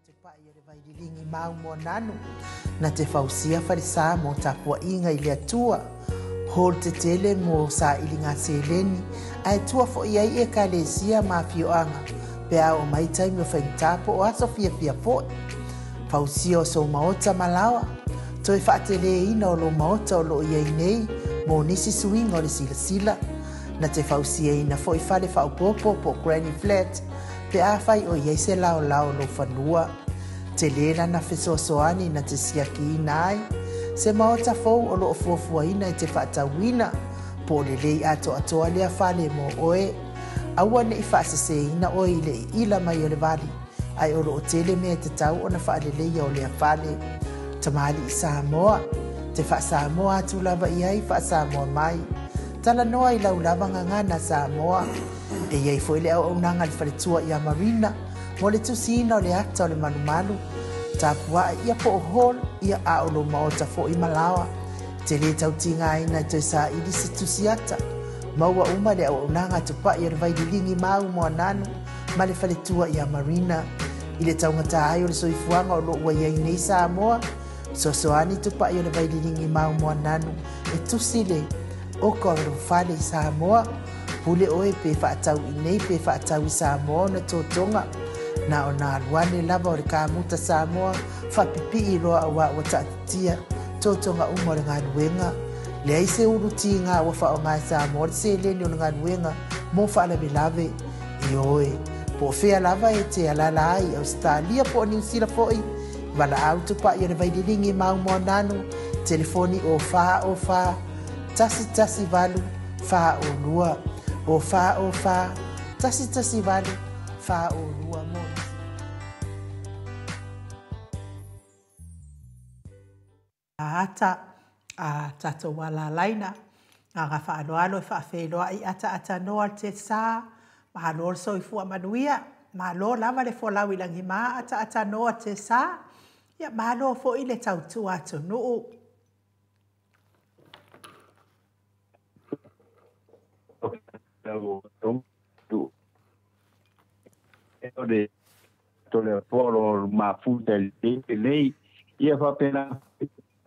Tupai o le Vaililigi ma Moananu, na te fausia falesa mo tapuaiga i le Atua. Hall tetele mo sailiga seleni, ae tua foi ai ekalesia ma afioaga pe a oo mai taimi o faigata po o aso fiafia foi. Fausia o sou maota ma laoa, toe faateleina o lou maota o loo i ai nei mo nisi suiga o le silasila. Na te fausiaina foi fale faaopoopo po o granny flat pe afai o i ai se laolao o lou fanua. Tele lana fesoasoani na te siakiina ai se maota fou o loo fuafuaina e te faatauina po o lelei atoatoa lea fale mo oe. Aua nei faaseseina oe i le iila mai o le vali, ae o loo tele mea e tatau ona faaleleia o lea fale. Tamalii Samoa, te faasamoa atu lava i ai faasamoa mai. Talanoa i lau lava gagana Samoa. E i ai foi le auaunaga a le faletua ia Marina mo le tusiina o le ata o le malumalu. Tapuai ia po o hall ia a o lou maota foi ma laoa. Te lē tautigaina e toe saili se tusi ata. Maua uma le auaunaga a Tupai o le Vaililigi ma Moananu ma le faletua ia Marina. I le taugata ai o le soifuaga o loo ua i ai nei Samoa, fesoasoani Tupai o le Vaililigi ma Moananu e tusi le oka o lou fale i Samoa. Pule oe pe faatau i nei pe faatau i Samoa ona totoga. Na ona alu ane lava o le kamuta Samoa faapipii loa auā ua taatitia totoga uma o le galuega. Leai se ulu tiga ua faaaoga e Samoa le seleni o le galuega mo faalavelave. Ioe, po o fea lava e te alaala ai i Ausetalia po o Niusila foi, valaau Tupai o le Vaililigi ma Moananu, telefoni o 4 o 4 118 42 o 4 o 4 118 42 mo nisi. Ata a tatou alalaina, agaga faaaloalo e faafeiloai ataatanoa le te sa, malo le soifua manuia, malo lava le folau i lagima ataatanoa te sa, ia malo foi le tautua atunuu. O le tole polo mafuta le ia faapena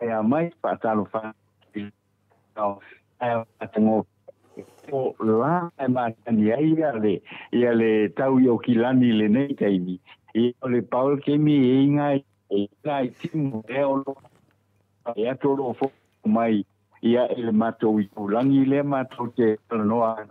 e a mai faatalofa ae o la e matani ai ia le ia le tau i o kilani lenei taimi. Ia o le Paul kemi e inga e inga i timu e o lo e atu lo fo mai ia e le matou i ulangi le matou te talanoa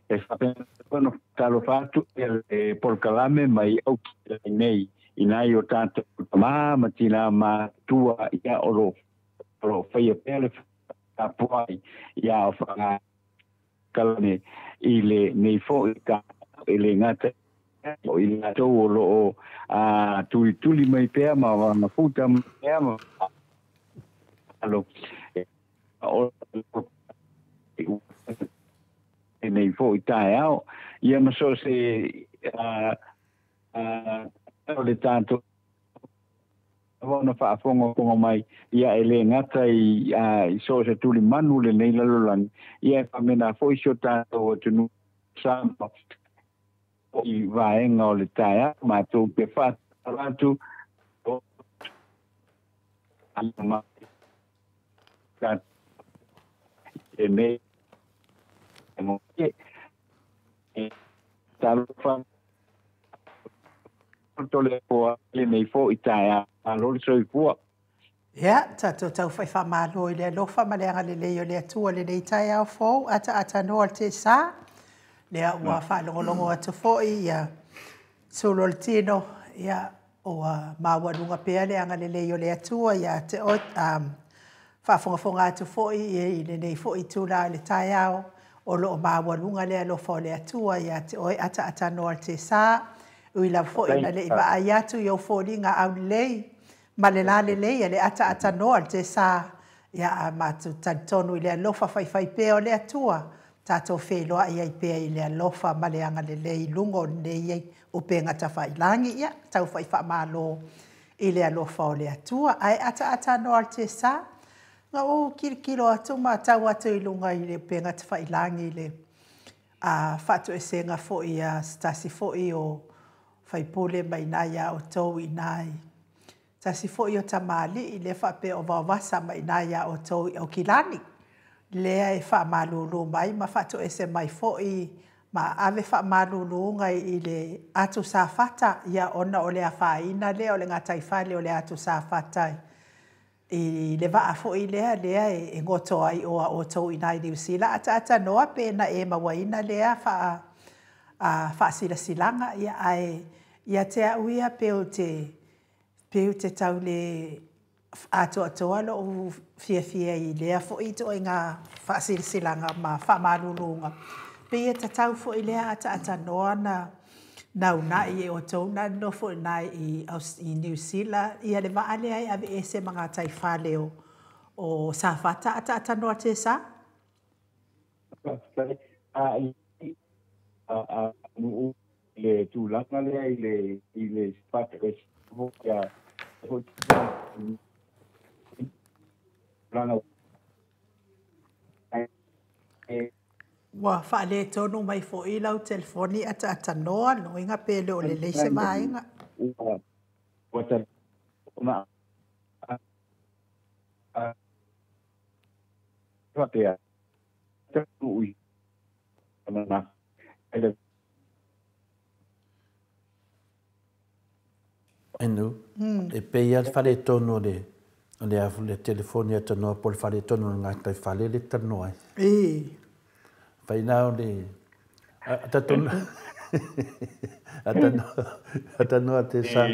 e faapena ona talofa atu ia le polokalame mai au nei ina i o tatou tamā ma tinā matua ia o lo faia pea le tapuai ia o faagalame i le nei foʻi ta e le gata o i latou o loo a tulituli mai pea ma mafuta pea ma alo o nei foʻi taeao ia ma so se o le tatou ona faafogafoga mai ia e lē gata i i so o se tulimanu lenei lalolagi ia e faapena foʻi si o tatou atunuu Samoa i vaega o le taeao matou te faatalo atu e nei talofa tole poa lenei foʻi taeao malo le soifua. Ia, tatou taufai faamalo i le alofa ma le agalelei o le Atua lenei taeao fou ataatanoa le te-sa. Lea ua faalogologo atu foi ia sulu o le tino, ia ua maualuga pea le agalelei o le Atua ia te oe, faafogafoga atu foi i lenei foi itulā o le taeao, o loo maualuga le alofa o le Atua ia te oe ataatanoa le te-sa. Ui lava foi ina lei vaai atu i ou foliga aulelei ma le lalelei a le ataatanoa le te-sa, ia a matou talitonu i le alofa faifaipea o le Atua, tatou feiloai ai pea i le alofa ma le agalelei i luga o lenei upega tafailagi, ia taufai faamalo i le alofa o le Atua. Ae ataatanoa le te-sa, na ou kilokilo atu ma tau atu i luga i le upega tafailagi i le faatoesega foi a se tasi foi o faipule mai iina ia outou iina i tasi fo'i o tamalii lea faapea o vaovasa ma iina iā outou i Aukilani lea e faamalūlū mai ma faatoese mai fo'i ma ave faamalūlūga i le atu Safata ia ona o le afaina lea o le gataifale o le atu Safata i le vaa fo'i lea lea e goto ai o a outou iina i Niusila ataatanoa pe na e mauaina lea faasilasilaga ia ae ia te a'u ia pe ou te taule atoatoa lo'u fiafia i lea fo'i ituaiga faasilasilaga ma faamalūlūga pei e tatau fo'i lea ataatanoa na nauna'i e outou na nonofo iina i Niusila ia le vaa lea e aveese ma gataifale o Safata ataatanoa Tesa. A le tulaga lea i le ia tulaga. Ua faaletonu mai fo'i lau telefoni ataatanoa loiga pe le o lelei se vaega. Ua ma faapea ui na ele. Enu, e pei a le faaletonu o le afu le telefoni atanoa po le faaletonu o le gataifale le talanoa ai. Faina o le atatonu atanoa te sa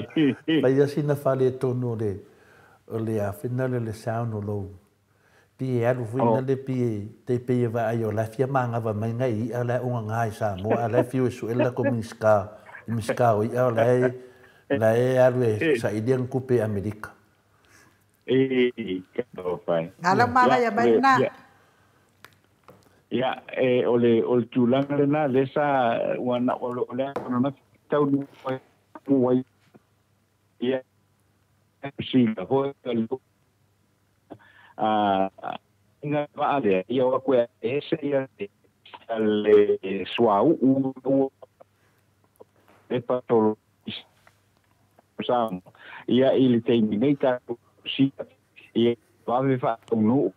faia sina faaletonu o le afina le sound o lou pi e alu fuina le pi e te pe e va ai o la fia manga va mai ngai a la unga ngai sa mo a la fiu su ela ko minska minska o ia o la e la e alu e sa ilian kupe Amerika. E ka fai. Gala manga ia mai na. Ia e o le tulaga lena le sa ua na o le na tau nu ia si la ho a nga va le ia o ku e se ia le suau u e pa tolo sa ia i le taimi nei ta si ia va fa nu.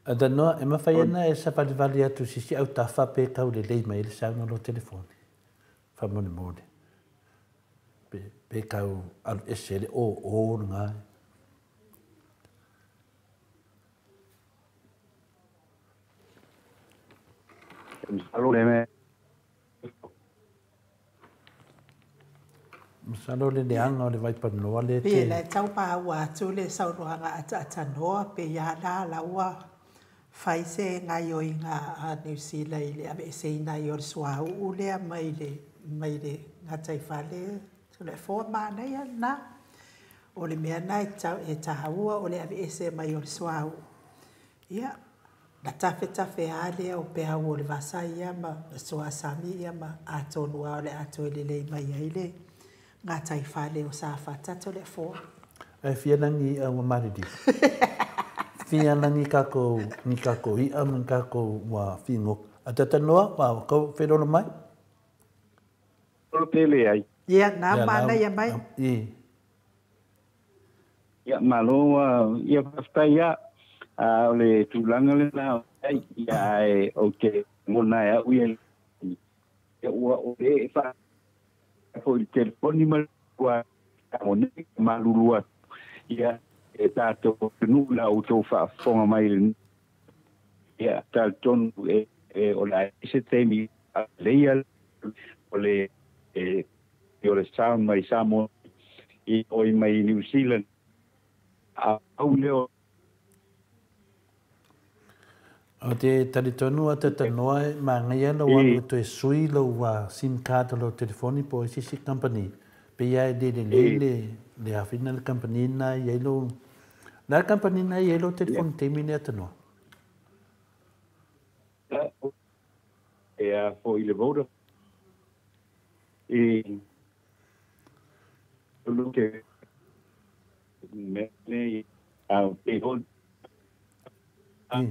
Atanoa e mafai ana e savalivali atu sisi au tafa pe tau lelei mai le sauno lo telefoni. Faamolemole. Pe tau alu ese le o o lena. Alo le me. Masalo le leaga o le vaipanoa le te. Pe le tau paua atu le saunoaga ataatanoa pe ia la la ua fai se gaioiga a Niu Sila i le aveeseina ai o le suauu lea mai le gataifale Toleafoa manaia lena o le mea na e taua o le aveese mai o le suauu ia na tafetafe a lea o peau o le vasa ia ma suasami ia ma atonu a o le atoe lelei mai ai le gataifale o Safata Toleafoa. E fia lagi i'a ua maliliu. Fia lagi kakou ni kakou i'a ma ni kakou ua figoka. Atatanoa ua kau felolo mai. O tele ai. Ia na manaia mai. I. Ia malo ia faafetai ia a o le tulaga lena ai ia e o te mona e au ia ia ua o le fa fo i telefoni ma ua mo nei malulu atu ia e tatou nu la o tou faafofoga mai le ia talitonu e o le a se taimi a leia o le e o le sound mai Samoa i oi mai New Zealand a au leo. O te talitonu atatanoa e magaia lau alu e toe sui lau ua SIM card o lau telefoni po o isi company. Pe ia e le lelei le afina le company na i ai lou. La company na i ai lau telefoni taimi le atanoa. E a fo i le Vodafone i lu ke me ne a e ho. I.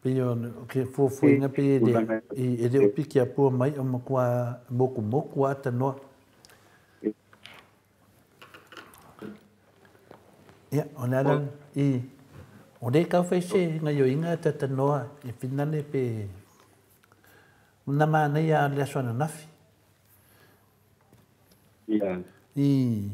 Pei o ke fuafuaina pei e le e le o piki apua mai o matua mokumoku a tanoa. Ia, o le ala i o le kau fai se ngaioiga tatanoa i finale pe na manaia a le aso ananafi. Ia. I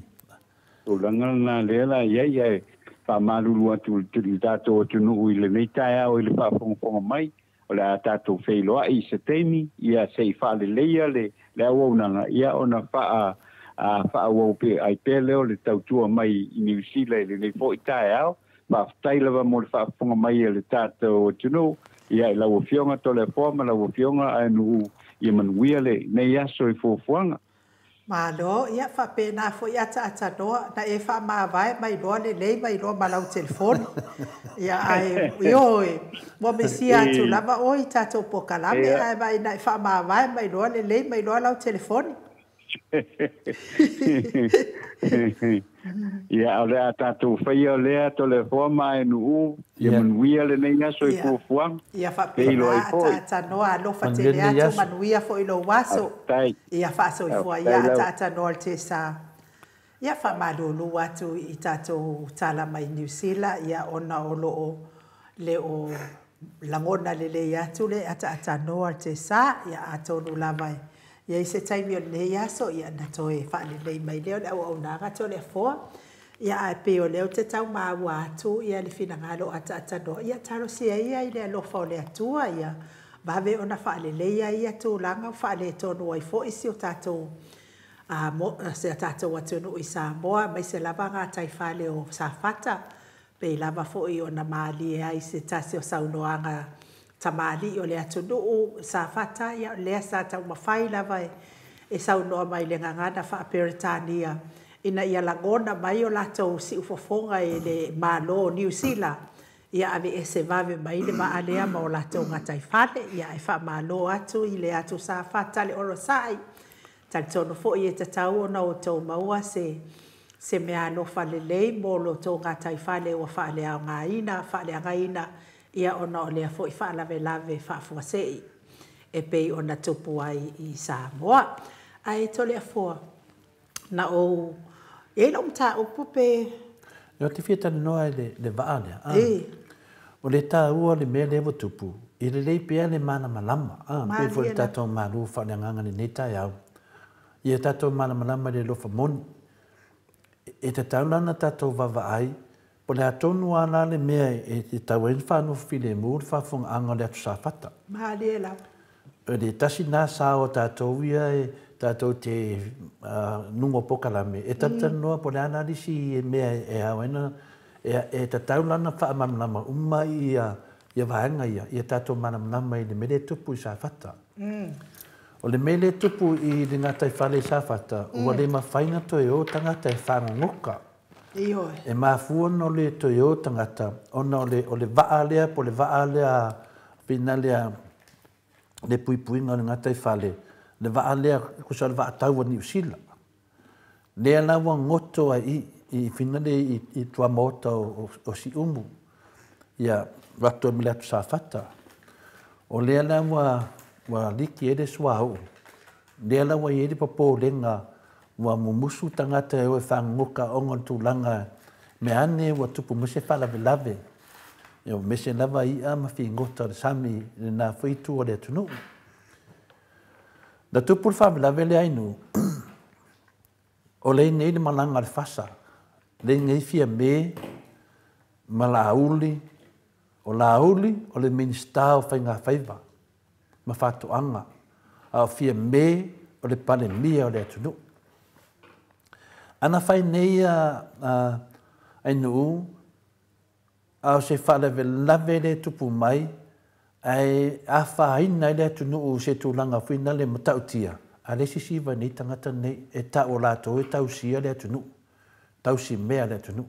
tulaga lena lea la iai ae faamalulu atu i tatou atunuu i lenei taeao i le faafogafoga mai o le a tatou feiloai i se taimi ia se'i faaleleia le le auaunaga ia ona faa faaauau pe ai pea lea o le tautua mai i Niu Sila i lenei fo'i taeao. Faafetai lava mo le faafofoga mai a le tatou atunuu ia i lau Afioga Toleafoa ma lau Afioga Aenu'u ia manuia lenei aso i fuafuaga. Malo, ia faapena foi ataatanoa, na e faamavae mai loa lelei mai loa ma lau telefoni. Ia ae ioe, ua misia atu lava oe i tatou polokalame ae vaai na e faamavae mai loa lelei mai loa lau telefoni. Ia, o le a tatou faia lea Toleafoa ma Aenu'u ia manuia lenei aso i fuafuaga. Ia faapena ataatanoa, alofa tele atu, manuia foi lou aso. Ia faasoifua ia ataatanoa le tesa. Ia faamalulu atu i tatou tala mai Niu Sila ia ona o loo le o lagona lelei atu le ataatanoa le tesa. Ia atonu lava e iai se taimi o lenei aso ia na toe faalelei mai lea o le auaunaga Toleafoa. Ia ae pei o lea ou te tau maua atu ia le finagalo ataatanoa ia talosia ia i le alofa o le Atua ia vave ona faaleleia ia tulaga o faaletonu ai foi si o tatou se tatou atunuu i Samoa aemaise lava gataifale o Safata pei lava foi ona malie ai se tasi o saunoaga tamalii o le atunuu Safata ia lea sa taumafai lava e saunoa mai le gagana faa-Peretania ina ia lagona mai o latou siufofoga i le Malo o Niu Sila ia aveese vave mai le vaa lea ma o latou gataifale. Ia e faamalo atu i le atu Safata le onosai. Talitonu foi e tatau ona outou maua se mea alofa lelei mo lo outou gataifale ua faaleaogaina, faaleagaina ia ona o lea foi faalavelave faafuasei e pei ona tupu ai i Samoa. Ae Toleafoa, na ou e iai lau mataupu pe Ia te fia talanoa i le vaa lea. O le tāua le mea lea ua tupu, i lelei pea le malamalama. Pei foi le tatou malu faaleagaga lenei taeao. Ia tatou malamalama i le alofa moni. E tatau la ona tatou vaavaai, po o le a tonu lava la le mea e tau ai ona faanofo filemu le faafofogaaga o le atu Safata. Malie lava. O le tasi lena sao o tatou ia e tatou te nuga o polokalame, e talatalanoa po o le a la le isi mea e ao ai ona e tatau la ona faamalamalama uma ia vaega ia, ia tatou malamalama i le mea lea e tupu i Safata. O le mea lea e tupu i le gataifale i Safata, ua le mafai ona toe o tagata e faagogoka. E mafua ona o le toe o tagata, ona o le vaa lea, po o le vaa lea, pina lea, le puipuiga o le gataifale, le vaa lea, tusa o le vaa tau a Niu Sila. Lea la ua goto ai i finale i tuamaota o Siumu, ia rato ai ma le atu Safata. O lea la ua liki ai le suauu, lea la ua i ai le popolega ua mumusu tagata e o e faagogoka ona o le tulaga mea ane ua tupu mai se faalavelave. Ia aemaise lava i'a ma figota o le sami i lena foi itu o le atunuu. Na tupu le faalavelave lea Ainuu, o lea nei le malaga a le fasa, lea nei Fiame ma Laauli, o Laauli o le Minisita o Faigafaiva ma Faatoaga, a o Fiame o le Palemia o le atunuu. Ana fai nei a Ainuu, a o se faalavelave le tupu mai, ae afaina ai le atunuu se tulaga foi na le matautia, a le sisiva nei tagata nei e tau o latou e tausia le atunuu, tausi mea le atunuu.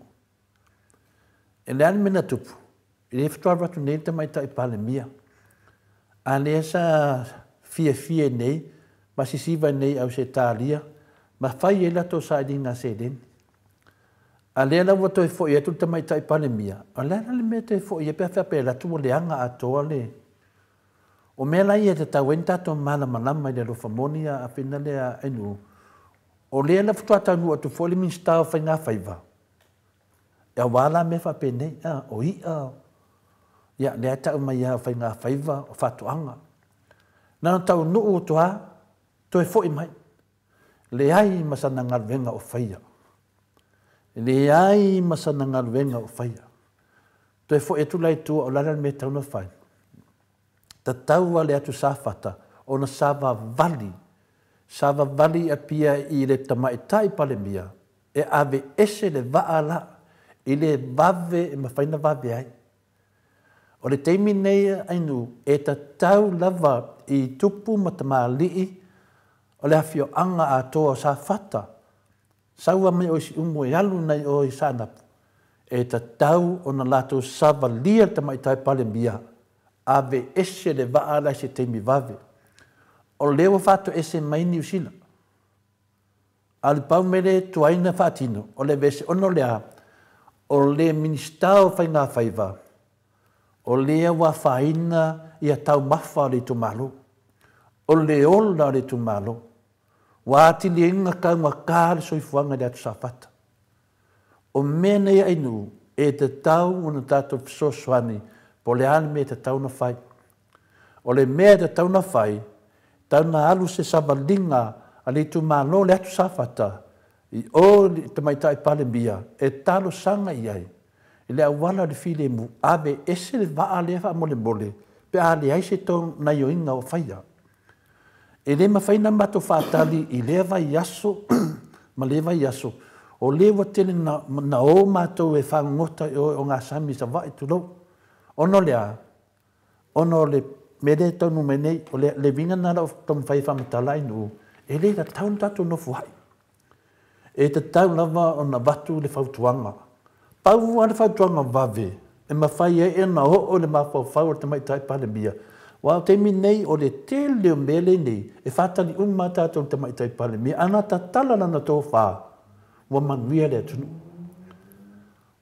E le a le mea na tupu, i le faatoa alu atu nei le tamaitai Palemia, a lea sa fiafia nei, ma sisiva nei Ausetalia, ma fai ai latou sailiga seleni. A lea la ua toe fo'i atu le Tamaitai Palemia, o le a la le mea e toe fo'i ai pe a faapea e alu atu ua leaga atoa le. O mea la ia e tatau ai ona tatou malamalama i le alofa moni a Afina lea Ainuu, o lea la faatoa taunuu atu foi le Minisita o Faiga Faiva, aua la mea faapenei, a, o i'a, ia lea e tau mai lava o faiga faiva, o faatoaga. Na ona taunuu atu lava, toe foi mai. Leai ma sana galuega o faia. Leai ma sana galuega o faia. Toe foi atu la i tua, o le a la le mea e tatau ona fai? Tatau lava le atu Safata ona savavali, savavali i Apia i le Tamaitai Palemia e aveese le vaa la i le vave e mafai ona vave ai. O le taimi lenei Ainuu, e tatau lava i tupu ma tamalii o le afioaga atoa o Safata, sau mai o i Siumu e alu nai o i Saanapu, e tatau ona latou savalia le Tamaitai Palemia, aveese le vaa la i se taimi vave. O lea ua faatoese mai Niu Sila. A o le pau mea lea e tuai ona faatino, o le aveese, ona o le a? O le Minisita o Faiga Faiva, o lea ua afaina ia taumafa o le itumalo, o le ola o le itumalo, ua atili ai ona taugata le soifuaga i le atu Safata. O mea nei Ainuu, e tatau ona tatou fesoasoani po o le a le mea e tatau ona fai. O le mea e tatau ona fai, tatau ona alu se savaliga a le itumalo le atu Safata i o i le Tamaitai Palemia e talosaga i ai i le auala o le filemu, aveese le vaa lea faamolemole pe a leai se gaioiga o faia. E le mafai ona matou faatali i lea vaiaso ma lea vaiaso, o lea ua tele na o matou e fagogota i o Gasami i Savaii tulou. Ona o le a? Ona o le mea lea e taunuu mai nei, o le uiga lena o lau taumafai e faamatala Ainuu, e le tatau ona tatou nofoai. E tatau lava ona avatu le fautuaga. Pau lava le fautuaga vave e mafai ai ona oo i le mafaufau o le Tamaitai Palemia. Aua o le taimi nei, o le tele o mea lenei, e faatali uma tatou i le Tamaitai Palemia. Ana tatala lana tofa, ua manuia le atunuu.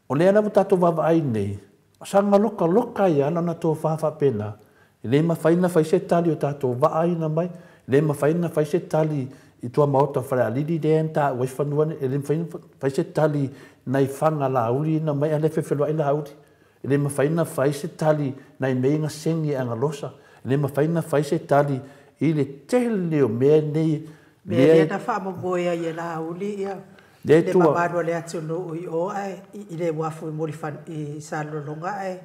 O lea lava tatou vaavaai nei, saga lokaloka ai lava lana tofa faapena. E le mafai ona fai se tali o tatou vaa ina mai, e le mafai ona fai se tali i tuamaota o Falealili lea na taua ai fanua nei, e le mafai ona fai se tali nai faga Laauli ina mai, a lea e fefeloai Laauli. E le mafai ona fai se tali nai mea ia segi e agalosa, e le mafai ona fai se tali i le tele o mea nei. Mea lea na faamomoe ai e Laauli ia le mamalu o le atunuu i o ae i le uafu i Salelologa ae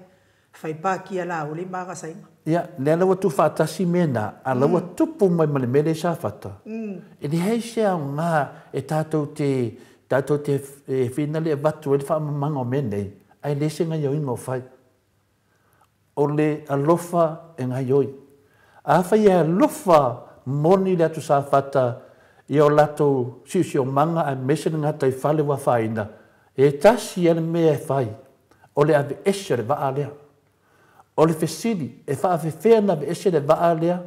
fai pakia Laauli ma agasaina. Ia, lea la ua tuufaatasi mea na, a la ua tupu mai ma le mea lea i Safata. E leai se aoga e tatou te tatou te finale e avatu ai le faamamaga o mea nei, ae leai se gaioiga o fai. O le alofa e gaioi. Afai e alofa moni le atu Safata i o latou siosiomaga aemaise le gataifale ua afaina, e tasi lava le mea e fai, o le aveese o le vaa lea. O le fesili, e faafefea ona aveese le vaa lea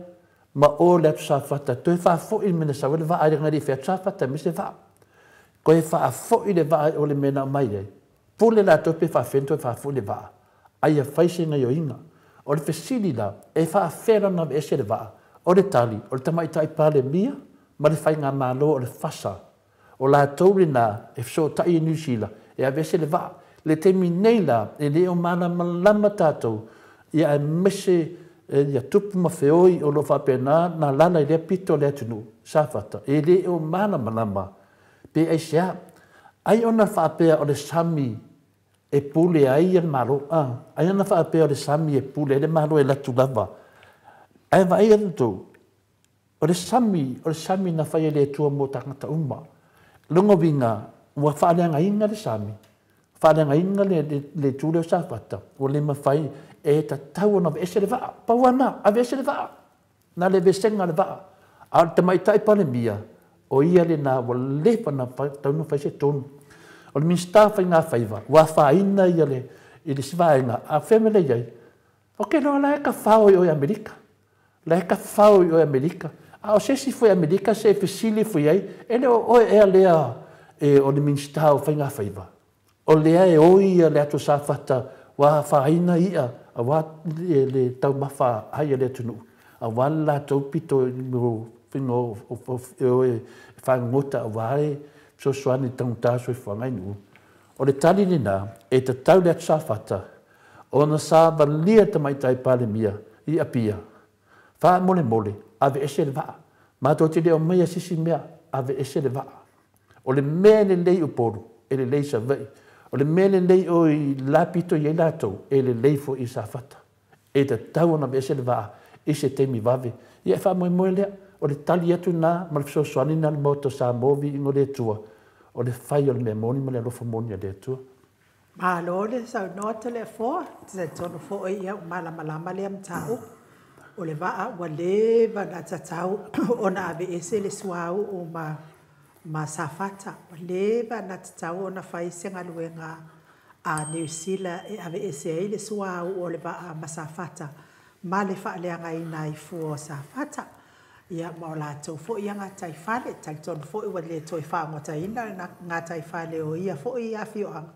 ma o le atu Safata, toe faafoi le mea na sau ai le vaa, leaga e le i fai atu Safata aemaise le vaa. Toe faafoi le vaa i o le mea na aumai ai, pule latou pe faafefea ona toe faafoi le vaa, a ia fai se gaioiga. O le fesili la, e faafefea la ona aveese le vaa? O le tali, o le Tamaitai Palemia ma le Faigamalo o le FASA. O latou lena e fesootai i Niu Sila e aveese le vaa. Le taimi nei la, e le o malamalama tatou, ia aemaise ia tupu ma feoi o lo o faapena na alaala i lea pito o le atunuu, Safata, e le o malamalama pe aisea. Ai ona faapea o le sami e pule ai le Malo, ai ona faapea o le sami e pule ai le Malo e alu atu lava. Ae vaai atu outou, o le sami, o le sami na fai e le Atua mo tagata uma. Lona uiga, ua faaleagaina le sami, faaleagaina le itu lea o Safata, ua le mafai e tatau ona aveese le vaa. Pau lava lena, aveese le vaa. Na le aveesega o le vaa. A o le Tamaitai Palemia, o ia lena ua leva ona tatau ona fai se tonu. O le Minisita o Faiga Faiva, ua afaina ia le, i le isi vaega, a o fea mea la e i ai? Ou te iloa la e tafao i o i Amerika. La e tafao i o i Amerika. A o se isi foi Amerika se i fesili foi ai, e le o oe ea lea e, o le Minisita o Faiga Faiva? O lea e oi ia le ato Safata ua afaina i'a auā le taumafa ai a le atunuu, auā le latou pito i mea o faiga e o e fagogota auā le fesoasoani i le taugata o le soifuaga i nuu. O le tali lena e tatau i le ato Safata ona savalia le Tamaitai Palemia i Apia, faamolemole aveese le vaa. Matou te le aumaia se isi mea, aveese le vaa. O le mea e lelei i Upolu, e lelei i Savaii. O le mea e lelei i o i le la pito e i ai latou, e lelei foi i Safata. E tatau ona aveese le vaa i se taimi vave. Ia e faamoemoe lea, o le tali atu lena ma le fesoasoani lena a le Maota o Samoa, viiga o le Atua, o le fai o le mea moni ma le alofa moni a le Atua. Malo le saunoa Toleafoa, ou te talitonu foi ua malamalama lea mataupu. O le vaa ua leva ona tatau ona aveese le suauu ma Safata. Ua leva ona tatau ona fai se galuega a Niu Sila e aveese ai le suauu o le vaa ma Safata ma le faaleagaina ai fua o Safata. Ia ma o latou foi ia gataifale. E talitonu foi ua le toe faagotaina le gataifale o ia foi afioaga,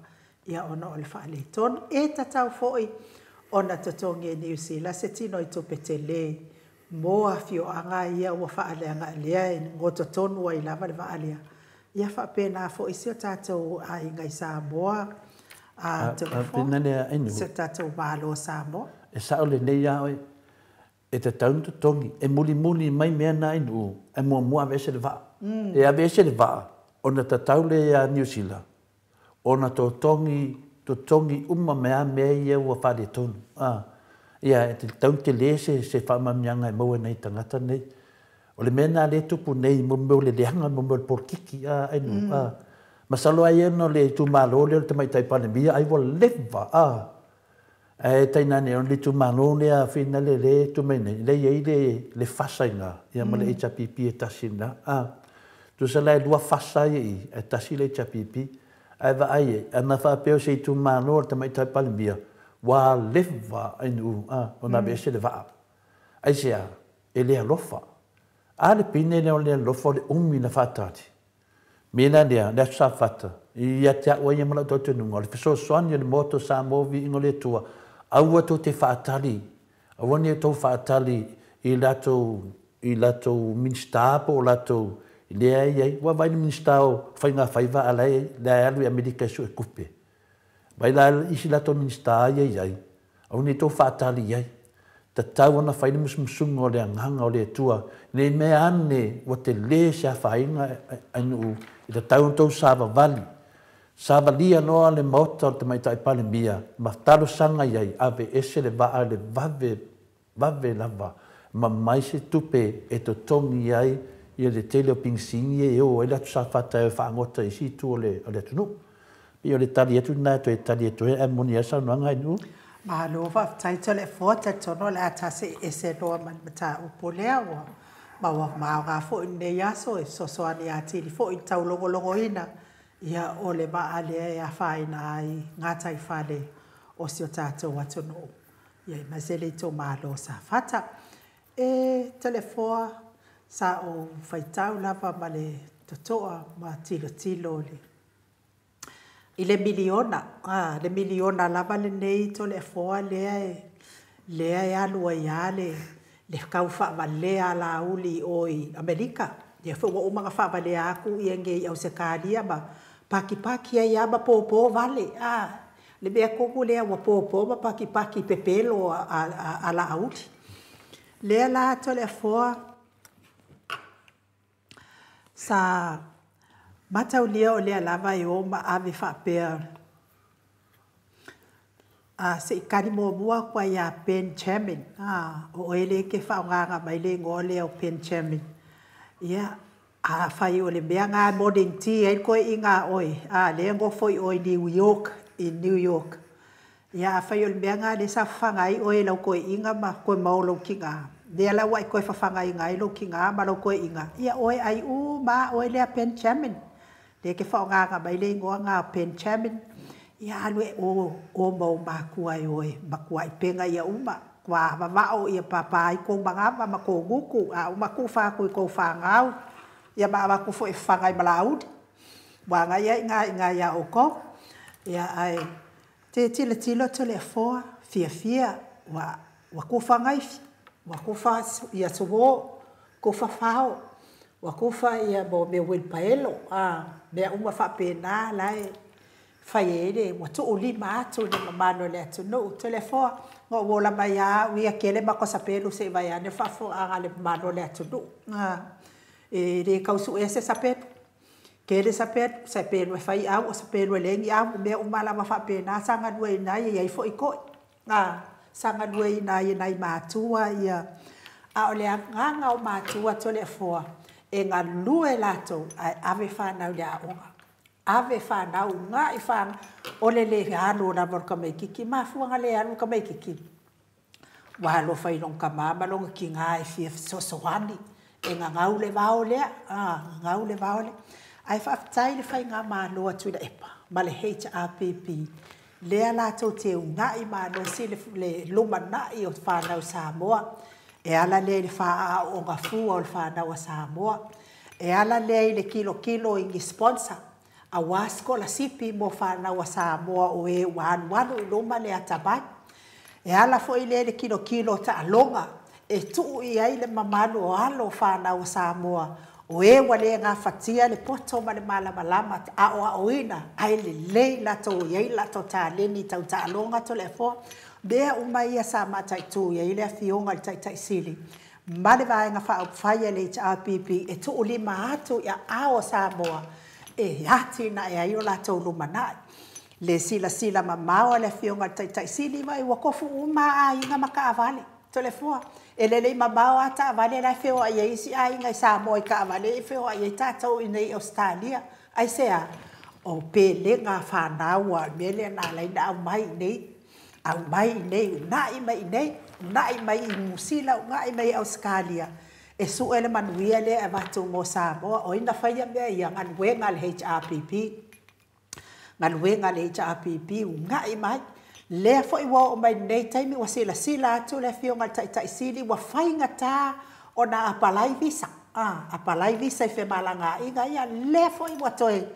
ia ona o le faaletonu. E tatau foi ona totogi e Niu Sila se tino i tupe tele mo afioaga ia ua faaleaga lea e gototonu ai lava le vaa lea. Ia faapena foi si o tatou aiga i Samoa, si o tatou Malo o Samoa. E sao lelei lava oe, e tatau ona totogi, e mulimuli mai mea na i nuu, ae muamua aveese le vaa. E aveese le vaa, ona tatau lea ia Niu Sila, ona totogi, totogi uma mai lava mea ia ua faaletonu. Ia, e tatau ona tele se faamanuiaga e maua e nai tagata nei. O le mea lena o lea e tupu nei, mo mea o le leaga, mo mea o le polokiki, ai nuu. Masalo ai ona o le itumalo lea o le Tamaitai Palemia, ai ua leva, Ae tainane ona le itumalo lea finale lea e tu mai nei, lea e i ai le fasa i ina, ia ma le HRPP e tasi i ina. Tusa la e 2 fasa ia i i, ae tasi le HRPP. Ae vaai ai, ana faapea o se itumalo o le Tamaitai Palemia, ua leva ai nuu, ona aveese le vaa. Aisea, e le alofa. A le pine lea o le alofa o le umi na faatali. Mea la lea, le Aso Safata, ia te au ai ia ma lau talitonuga, o le fesoasoani o le Maota o Samoa viiga o le Atua, aua tou te faatali, aua ne i outou faatali i latou, i latou Minisita po o latou lea e i ai. Ua vaai le Minisita o Faiga Faiva a la e alu i Amerika e sue tupe. Vai la isi latou Minisita ia i ai, aua ne i outou faatali i ai. Tatau ona fai le musumusuga o le agaga o le Atua, nei mea ane ua tele se afaina ai nuu, e tatau ona outou savavali. Savalia loa le Maota o le Tamaitai Palemia ma talosaga i ai, aveese le vaa i le vave, vave lava, ma mai se tupe e totogi ai ia le tele o pigisigi e o ai le atu Safata e faagota i isi itu o le atunuu. Pei o le tali atu lena e toe tali atu ai, ae moni lava le saunoaga ai nuu. Malo faafetai Toleafoa, talitonu o le a ta see ese loa ma le mataupu lea ua ma ua maoga foi lenei aso e fesoasoani atili foi i le taulogologoina ia o le vaa lea e afaina ai gataifale o si o tatou atunuu ia aemaise le itumalo o Safata. E Toleafoa, sa ou faitau lava ma le totoa ma tilotilo i le miliona, le miliona lava lenei Toleafoa lea e alu ai lava le tau faavalea alauli o i Amerika. Lea foi ua uma ona faavalea atu ia nei i Ausetalia ma patipati ai lava ma popo vale. Le mea tonu lea ua popo ma patipati pepelo alauli. Lea la Toleafoa sa mataulia o lea lava e o ma ave faapea se i tali muamua atu ai ia Benjamin. O oe lea e te faaaogaina mai le igoa lea o Benjamin. Ia, afai o le mea lena e morning tea ai le toeaina a oe, lea e nofo i o i New York, i New York. Ia, afai o le mea lena lea sa fafaga ai oe e lau toeaina ma toe ma lou tina, lea la ua e toe fafagaina ai lou tina ma lau toeaina, ia oe ai uma oe lea Benjamin. Lea e te faaaogaina mai le igoa lena o Benjamin. Ia alu e o ma o matua e oe matuai pega ia uma. Tua vavao ia papa ai kou manava ma kou gutu, a uma tufa atu i kou whāngau, ia ma avatu foi e fafaga ai ma lauli. Ua agai ai ngā i ngā ia oukou. Ia ae te tilotilo Toleafoa, fiafia ua ua kufa Gaifi, ua kufa ia Suo, kufa Fao, ua kufa ia mo mea uilipaelo, a mea uma faapena la e fai ai le ua tuulima atu i le mamalu o le atunuu. Toleafoa, na ou ola mai lava au ia kele matou sapelu se i vaeane le faafofogaaga a le mamalu o le atunuu. E le tau suea se sapelu, tele sapelu, o sapelu e fai au, o sapelu e leai ni au, o mea uma lava faapena sa galueaiina ai, e i ai foi toi sa galueaiina ai e nai matua ia. A o le agaga o matua Toleafoa, e galue latou ae ave fanau i le aoga, ave fanau, uunai fanau. O le le alu lava o le tamaitiiti. E mafua ona le alu le tamaitiiti, ua alofa i lona tama ma lona tina e fia fesoasoani, e gagau le vao lea, gagau le vao lea. Ae faafetai i le faigamalo a Tuilaepa ma le HRPP, lea latou te uunai malosi le lumanai o fanau Samoa, e ala lea i le faaaooga fua o le fanau a Samoa, e ala lea i le tilotilo i ni sponsor aua sikolasipi mo fanau a Samoa o e ua alualu i luma le atamai. E ala foi lea i le tilotilo o taaloga e tuu i ai le mamalu o alo o fanau a Samoa o e ua le gafatia le poto ma le malamalama aoaoina ae lelei latou e i ai latou taleni tau taaloga Toleafoa. Mea uma ia sa mataitu i ai le Afioga i le Taitai Sili ma le Vaega Faaupufai a le HRPP e tuulima atu i aao o Samoa e atinae ai o latou lumanai. Le silasila mamao a le Afioga i le Taitai Sili, vaai ua tofu uma lava aiga ma taavale. Toleafoa, e lelei mamao lava taavale la e feoai ai isi aiga i Samoa i taavale ia e feoai ai tatou i inei i Ausetalia. Aisea? O pelega a fanau, aua o le mea lea na ala ai ona aumai i inei, aumai i inei, uunai mai i inei, uunai mai i Niu Sila, uunai mai i Ausetalia e sue le manuia lea e avatu mo Samoa. O ai na faia mea ia? Galuega a le HRPP, galuega a le HRPP, uunai mai. Lea foi ua oo mai lenei taimi ua silasila atu le Afioga i le Taitai Sili ua faigata ona apalai visa, apalai visa i femalagaaiga ia. Lea foi ua toe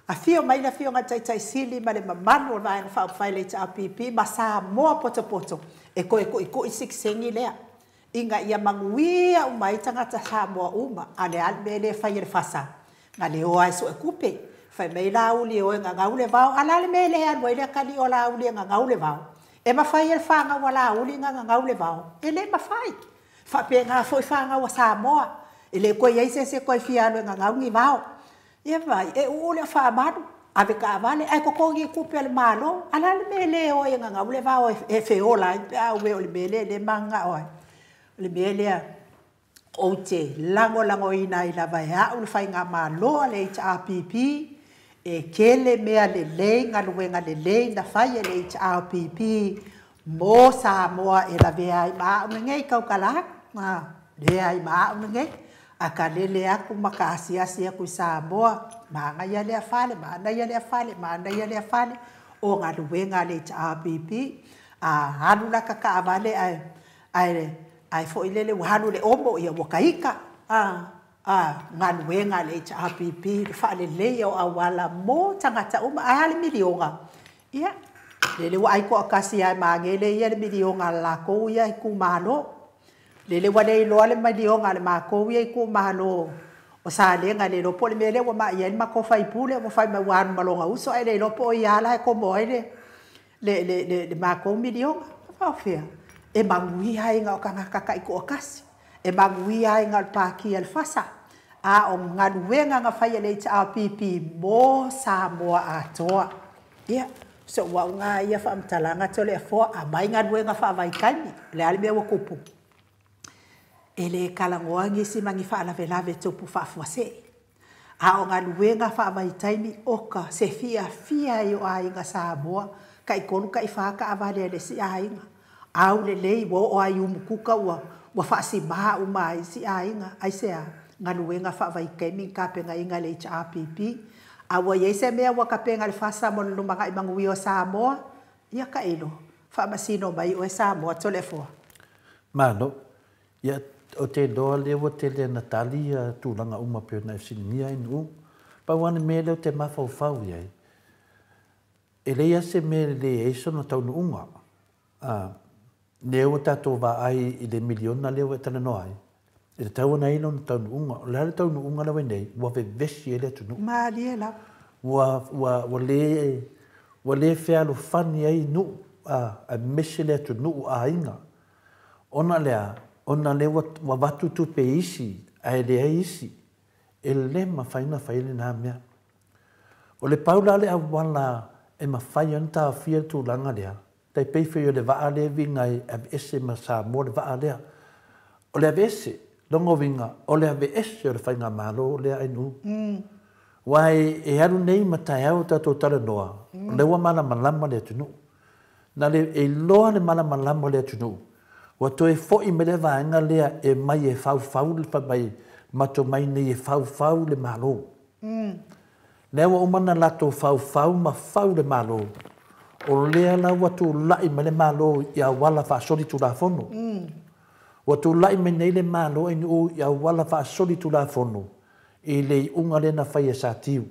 afio mai le Afioga i le Taitai Sili ma le mamalu o le Vaega Faaupufai a le HRPP ma Samoa potopoto e toe tuitui le sitiseni lea ina ia manuia uma ai tagata Samoa uma. A o le a le mea lea e fai e le FASA? Na o le o lava e suetupe. Fai mai Laauli e o e gagau le vao. A o le a le mea e le alu ai le atalii o Laauli e gagau le vao? E mafai e le fanau a Laauli ona gagau le vao? E le mafai. E faapena foi fanau a Samoa, e le toe i ai se isi e toe fia alu e gagau ni vao. Ia vaai, e uu le faamalu, ave taavale, ae totogi tupe a le Malo. A o le a le mea e le o ai e gagau le vao e feola ai pe a uē o le mea lea o lea e mananao ai? O le mea lea ou te lagolagoina ai lava e au le faigamalo a le HRPP, e tele mea lelei, galuega lelei na fai e le HRPP mo Samoa e lavea ai ma au lenei tautala atu, lavea ai ma au lenei. A ta lele atu ma ta asiasi atu i Samoa, manaia lea fale, manaia lea fale, manaia lea fale, o galuega a le HRPP. A alu lata taavale ae ae ae foi lele ua alu i le omo, ia ua taita. A galuega a le HRPP le faaleleia o auala mo tagata uma. Ae a le miliona? Ia, lele ua ai toatasi lava e magele ia le miliona a le latou ia itumalo. Lele ua le iloa le miliona a le matou ia itumalo o Salega, le iloa po o le mea lea ua mai ai le matou sui usufono, ua fai mai ua alu ma lona uso, ae le iloa po o ia la e komo ai le le le le matou miliona. E faapefea? E manuia ai na o tagata taitoatasi, e manuia ai na o le Pati a le FASA, a o galuega na fai e le HRPP mo Samoa atoa. Ia, o so'u au na ia faamatalaga Toleafoa, aumai galuega faavaitaimi. O le a le mea ua tupu? E le talanoa nisi ma ni faalavelave tupu faafuasei. A o galuega faavaitaimi, oka se fiafia ai o aiga Samoa, taitolu taifa taavale a le isi aiga. Aulelei ua oo lava i Umukuka ua ua faasima uma ai isi aiga. Aisea? Galuega faavaitaimi na tapenaina e le HRPP. A ua i ai se mea ua tapena e le FASA mo le lumanai manuia o Samoa, ia tailo, faamasino mai oe Samoa Toleafoa. Malo. Ia, ou te iloa lea ua tele ina tali ia tulaga uma pei ona e fesiligia ai Nu'u. Pau lava le mea lea ou te mafaufau i ai, E leai lava se mea e leai ai sona taunuuga. Lea ua tatou vaai i le miliona lea ua e talanoa ai, e tatau ona i ai lona taunuuga. O le a le taunuuga lea ua i ai nei? Ua vevesi ai le atunuu. Malie lava. Ua le fealofani ai nuu, aemaise le atunuu aiga. Ona o le a? Ona o lea ua avatu tupe i isi ae leai isi. E le mafai ona fai lena mea. O le pau la le auala e mafai ai ona taofia le tulaga lea, tai pei foi o le vaa lea e viga ai e aveese ma Samoa le vaa lea. O le aveese, lona uiga, o le aveese o le faigamalo lea Ainuu. Aua e alu nei ma taeao o tatou talanoa, o lea ua malamalama le atunuu. Na le e iloa le malamalama o le atunuu, ua toe foi mai le vaega lea e mai e faufau le fai mai, matou mai nei e faufau le Malo. Lea ua uma ona latou faufau ma fau le Malo, o lea la ua tulai mai le Malo i auala faasolitulafono. Ua tulai mai nei le Malo NU i auala faasolitulafono i le iuga lea na fai e Satiu.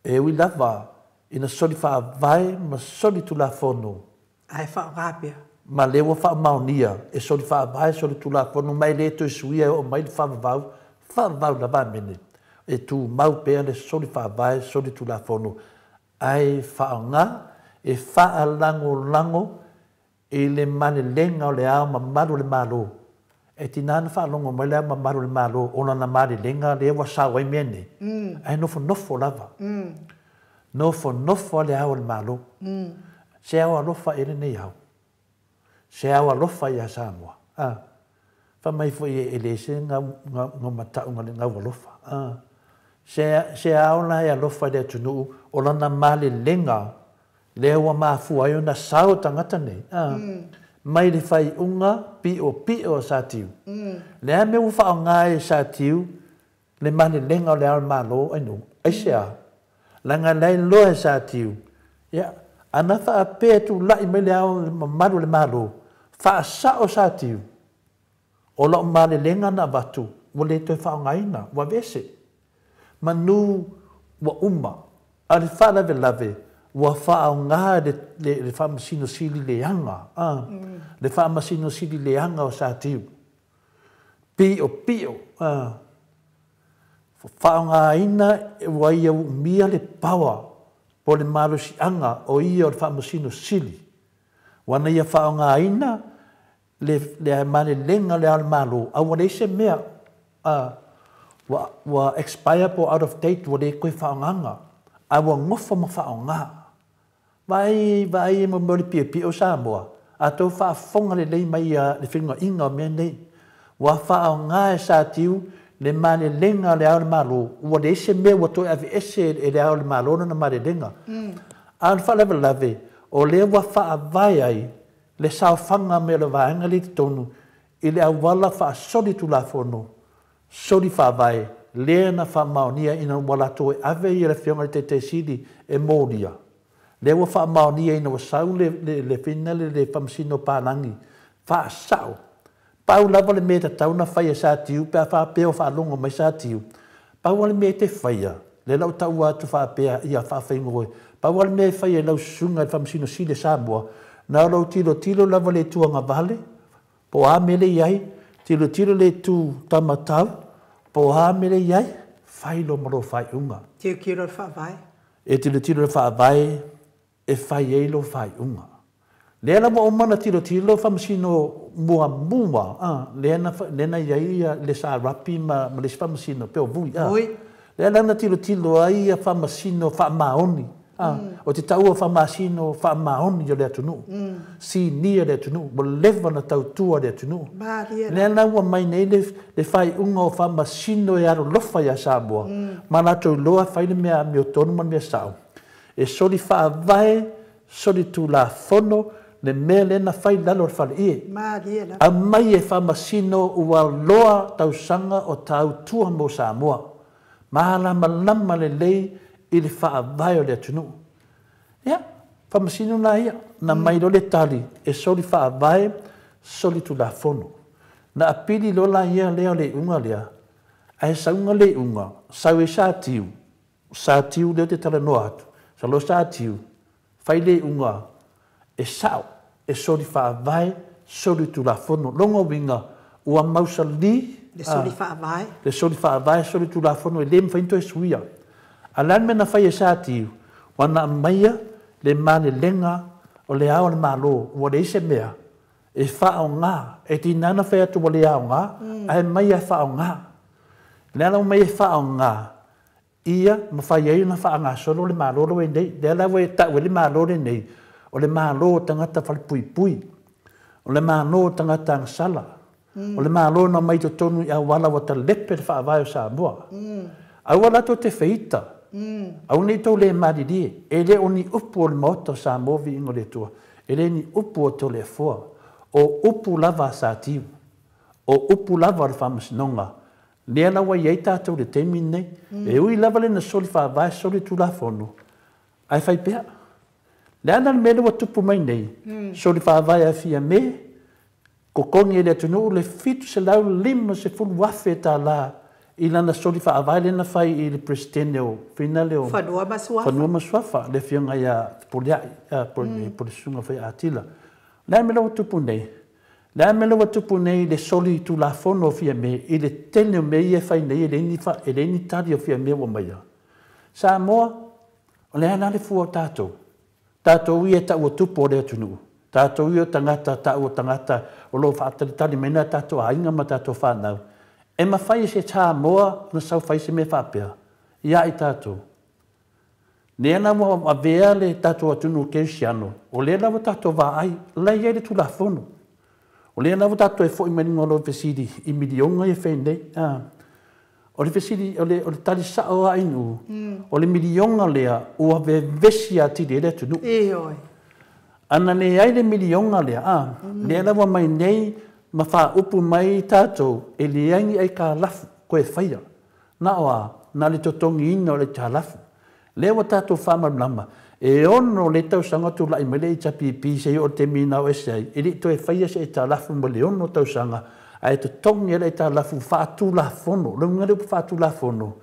E ui lava ina soli faavae ma solitulafono. Ae faaaoga pea. Ma lea ua faamaonia e soli faavae, solitulafono, ma e le toe suia e oo mai le faavavau, faavavau lava amene. E tumau pea le soli faavae, solitulafono, ae faaaoga e faalagolago i le malelega o le Ao Mamalu o le Malo. E tiga ona faalogo mai le Ao Mamalu o le Malo o lana malelega lea ua sao ai mea nei, ae nofonofo lava. Nofonofo le Ao o le Malo. Se ao alofa e lenei ao. Se ao alofa ia Samoa. Fai mai foi e leai se gaumatau le gau alofa. Se ao la e alofa i le atunuu o lana malelega lea ua mafua ai ona sao tagata nei. Mai le faaiuga piopio o Satiu. Le a mea ua faaaoga e Satiu le malelega o le Ao o le Malo Ainuu. Aisea? Leaga la e iloa e Satiu. Ia, ana faapea e tulai mai le Ao Mamalu o le Malo, faasao Satiu, o lau malelega na avatu, ua le toe faaaogaina, ua aveese. Manu ua uma, a le faalavelave, ua faaaoga le Faamasino Sili leaga, le Faamasino Sili leaga o Satiu. Piopio, faaaogaina ua ia uumia le power po le malosiaga o ia o le Faamasino Sili. Ua na ia faaaogaina le malelega o le Ao o le Malo, a ua leai se mea ua expire po out of date, ua le toe faaaogaga, a ua nofo ma faaaoga. Vaai vaai e mo mea o le piopio o Samoa, a tou faafofoga lelei mai le fenunuaiga o mea nei. Ua faaaoga e Satiu le malelega o le Ao o le Malo, ua leai se mea ua toe aveese e le Ao o le Malo lona malelega. A o le faalavelave, o lea ua faavae ai le saofaga mai o le vaega lea i totonu i le auala faasolitulafono, soli faavae, lea na faamaonia ina ua latou e ave ia le afioga i le Taitai Sili e molia. Lea ua faamaonia ina ua sau le fina le Faamasino Palagi faasao. Pau lava le mea e tatau ona fai e Satiu pe a faapea o faalogo mai Satiu. Pau lava le mea e te faia, lea la ua taua atu faapea ia faafaigoe. Pau lava le mea e fai e lau susuga i le Faamasino Sili a Samoa, na o lou tilotilo lava le itu agavale, po o a mea le i ai, tilotilo le itu taumatau, po o a mea le i ai, fai loa ma lou faaiuga. Tilotilo le faavae. E tilotilo le faavae e fai ai lou faaiuga. Lea la ua uma ona tilotilo Faamasino muamua, lea na i ai le Sarapi ma le isi Faamasino, pe o Vui. Lea la na tilotilo ai ia Faamasino faamaoni. O te taua Faamasino faamaoni o le atunuu. Sinia le atunuu, ua leva na tautua le atunuu. Lea la ua mai nei le faaiuga o Faamasino e alolofa ia Samoa, ma latou iloa fai le mea amiotonu ma le mea sao. E soli faavae, solitulafono, le mea lea na fai lalo o le faleie. Aumai e Faamasino ua loa tausaga o tautua mo Samoa. Malamalama lelei i le faavae o le atunuu. Ia, Faamasino la ia, na mai loa le tali e soli faavae, solitulafono. Na apili loa la ia lea o le iuga lea, ae sauga le iuga, sau e Satiu, Satiu lea te talanoa atu, Masalo Sa Tiu, fai le iuga e sao, e soli faavae, soli tulafono. Lona uiga, ua mausali le soli faavae. Le soli faavae, soli tulafono, e le mafai ona toe suia. A o le a le mea na fai e Sa Tiu? Ua na aumaia le malelega o le Ao o le Malo, ua leai se mea e faaaoga. E tiga ona fai atu ua le aoga, ae aumai lava e faaaoga. O le ala ua aumai e faaaoga, ia mafai ai ona faagasolo le Malo lenei. Lea la ua tau ai le Malo lenei, o le Malo o tagata falepuipui, o le Malo o tagata agasala, o le Malo na omai i totonu i auala ua talepe le faavae o Samoa. Aua la tou te feita, aua ne i tou le malilie, e le o ni upu o le Maota o Samoa viiga o le Atua, e le ni upu o Toleafoa, o upu lava a Satiu, o upu lava o le Faamasinoga, lea la ua i ai tatou i le taimi lenei. E ui lava lena soli faavae, soli tulafono, ae fai pea. Le a la le mea lea ua tupu mai nei, soli faavae a Fiame, totogi e le atunuu le $750,000 i lana soli faavae lea na fai i le Peresetene o Finale o Fanua ma Suafa. Fanua ma Suafa, le afioga ia Fepuleai, po o le susuga foi ia Atila. O le a le mea lea ua tupu nei? O le a le mea lea ua tupu nei i le soli tulafono o Fiame i le tele o mea ia e fai nei e leai ni tali o Fiame ua aumaia? Samoa, o le a la le fua o tatou? Tatou ia e taua tupu o le atunuu, tatou ia o tagata, taua tagata o lo o faatalitali mai nai tatou aiga ma tatou fanau, e mafai e se Samoa ona sau fai se mea faapea ia i tatou. Lea la ua avea le tatou atunuu kerisiano, o lea la ua tatou vaai, la e i ai le Tulafono. O lea la ua tatou toe foi mai luga o lau fesili i miliona ia e fai nei. O le fesili, o le tali sao lava Ainuu, o le miliona lea ua vevesi atili ai le atunuu. Ioe. Ana leai le miliona lea, lea la ua mai nei ma faaupu mai tatou, e leai ni aitalafu toe faia. Na o a, na o le totogiina o le aitalafu. Lea ua tatou faamalamalama, e 6 le tausaga tulai mai le HRPP seia oo i le taimi na o ese ai, e le i toe faia se aitalafu mo le 6 tausaga, ae totogi ai le aitalafu faatulafono. O le uiga o le upu faatulafono,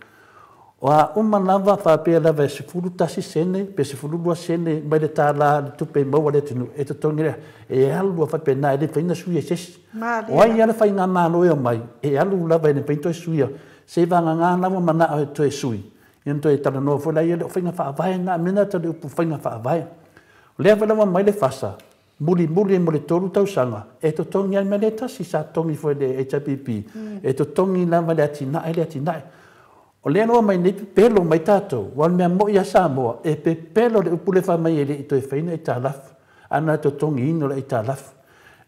o a uma lava faapea lava e 11 sene pe 12 sene mai le $1 le tupe maua a le atunuu, e totogi lea, e alu lava faapena, e le mafai ona suia e se isi. O ai lava le faigamalo e omai, e alu lava e le mafai ona toe suia. Se vagana la ua manao e toe sui, ia ona toe talanoa foi lea, o faiga faavae na, mea na o le upu faiga faavae. O lea foi la ua aumai le fasa, mulimuli ai mo le 3 tausaga, e totogi lava le mea lea e tasi, sa totogi foi e le HRPP, e totogi lava le atinae, le atinae. O lea la ua aumai nei pepelo mai tatou, aua o le mea moni ia Samoa, e pepelo le upu lea fai mai e le i toe faia aitalafu, a na totogiina o le aitalafu.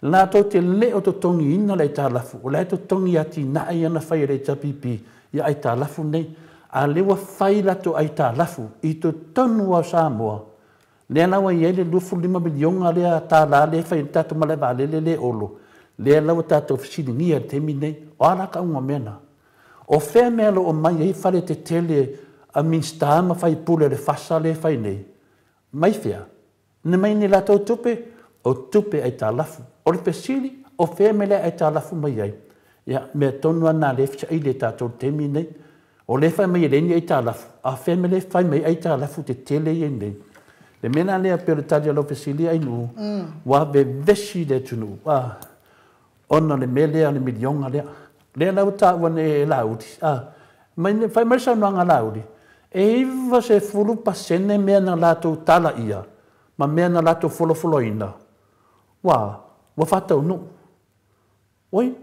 Latou te le o totogiina le aitalafu, o la e totogi atinae ia na fai e le HRPP ia aitalafu nei. A lea ua fai latou aitalafu i totonu o Samoa, lea la ua i ai le 25 miliona lea tala lea e fai ai le tatou malae vaalele lea Olo, lea la ua tatou fesiligia i le taimi lenei. O a la tauga o mea na? O fea mea o lo o omai ai fale tetele a Minisita ma faipule o le fasa lea e fai nei? Mai fea? Na mai ni latou tupe, o tupe aitalafu. O le fesili, o fea mea lea aitalafu mai ai? Ia, mea tonu lava lena o lea e fesaili e tatou i le taimi lenei. O lea e fai mai e leai ni aitalafu, a o fea mea lea e fai mai ai aitalafu tetele ia nei? Le mea la lea pei o le tali o lau fesili Ainuu, ua vevesi le atunuu ona o le mea lea o le miliona lea. Lea la ua taua nei e Laauli, fai mai le saunoaga a Laauli, e 90% mea na latou talaia ma mea na latou folafolaina, ua faataunuu. Oi,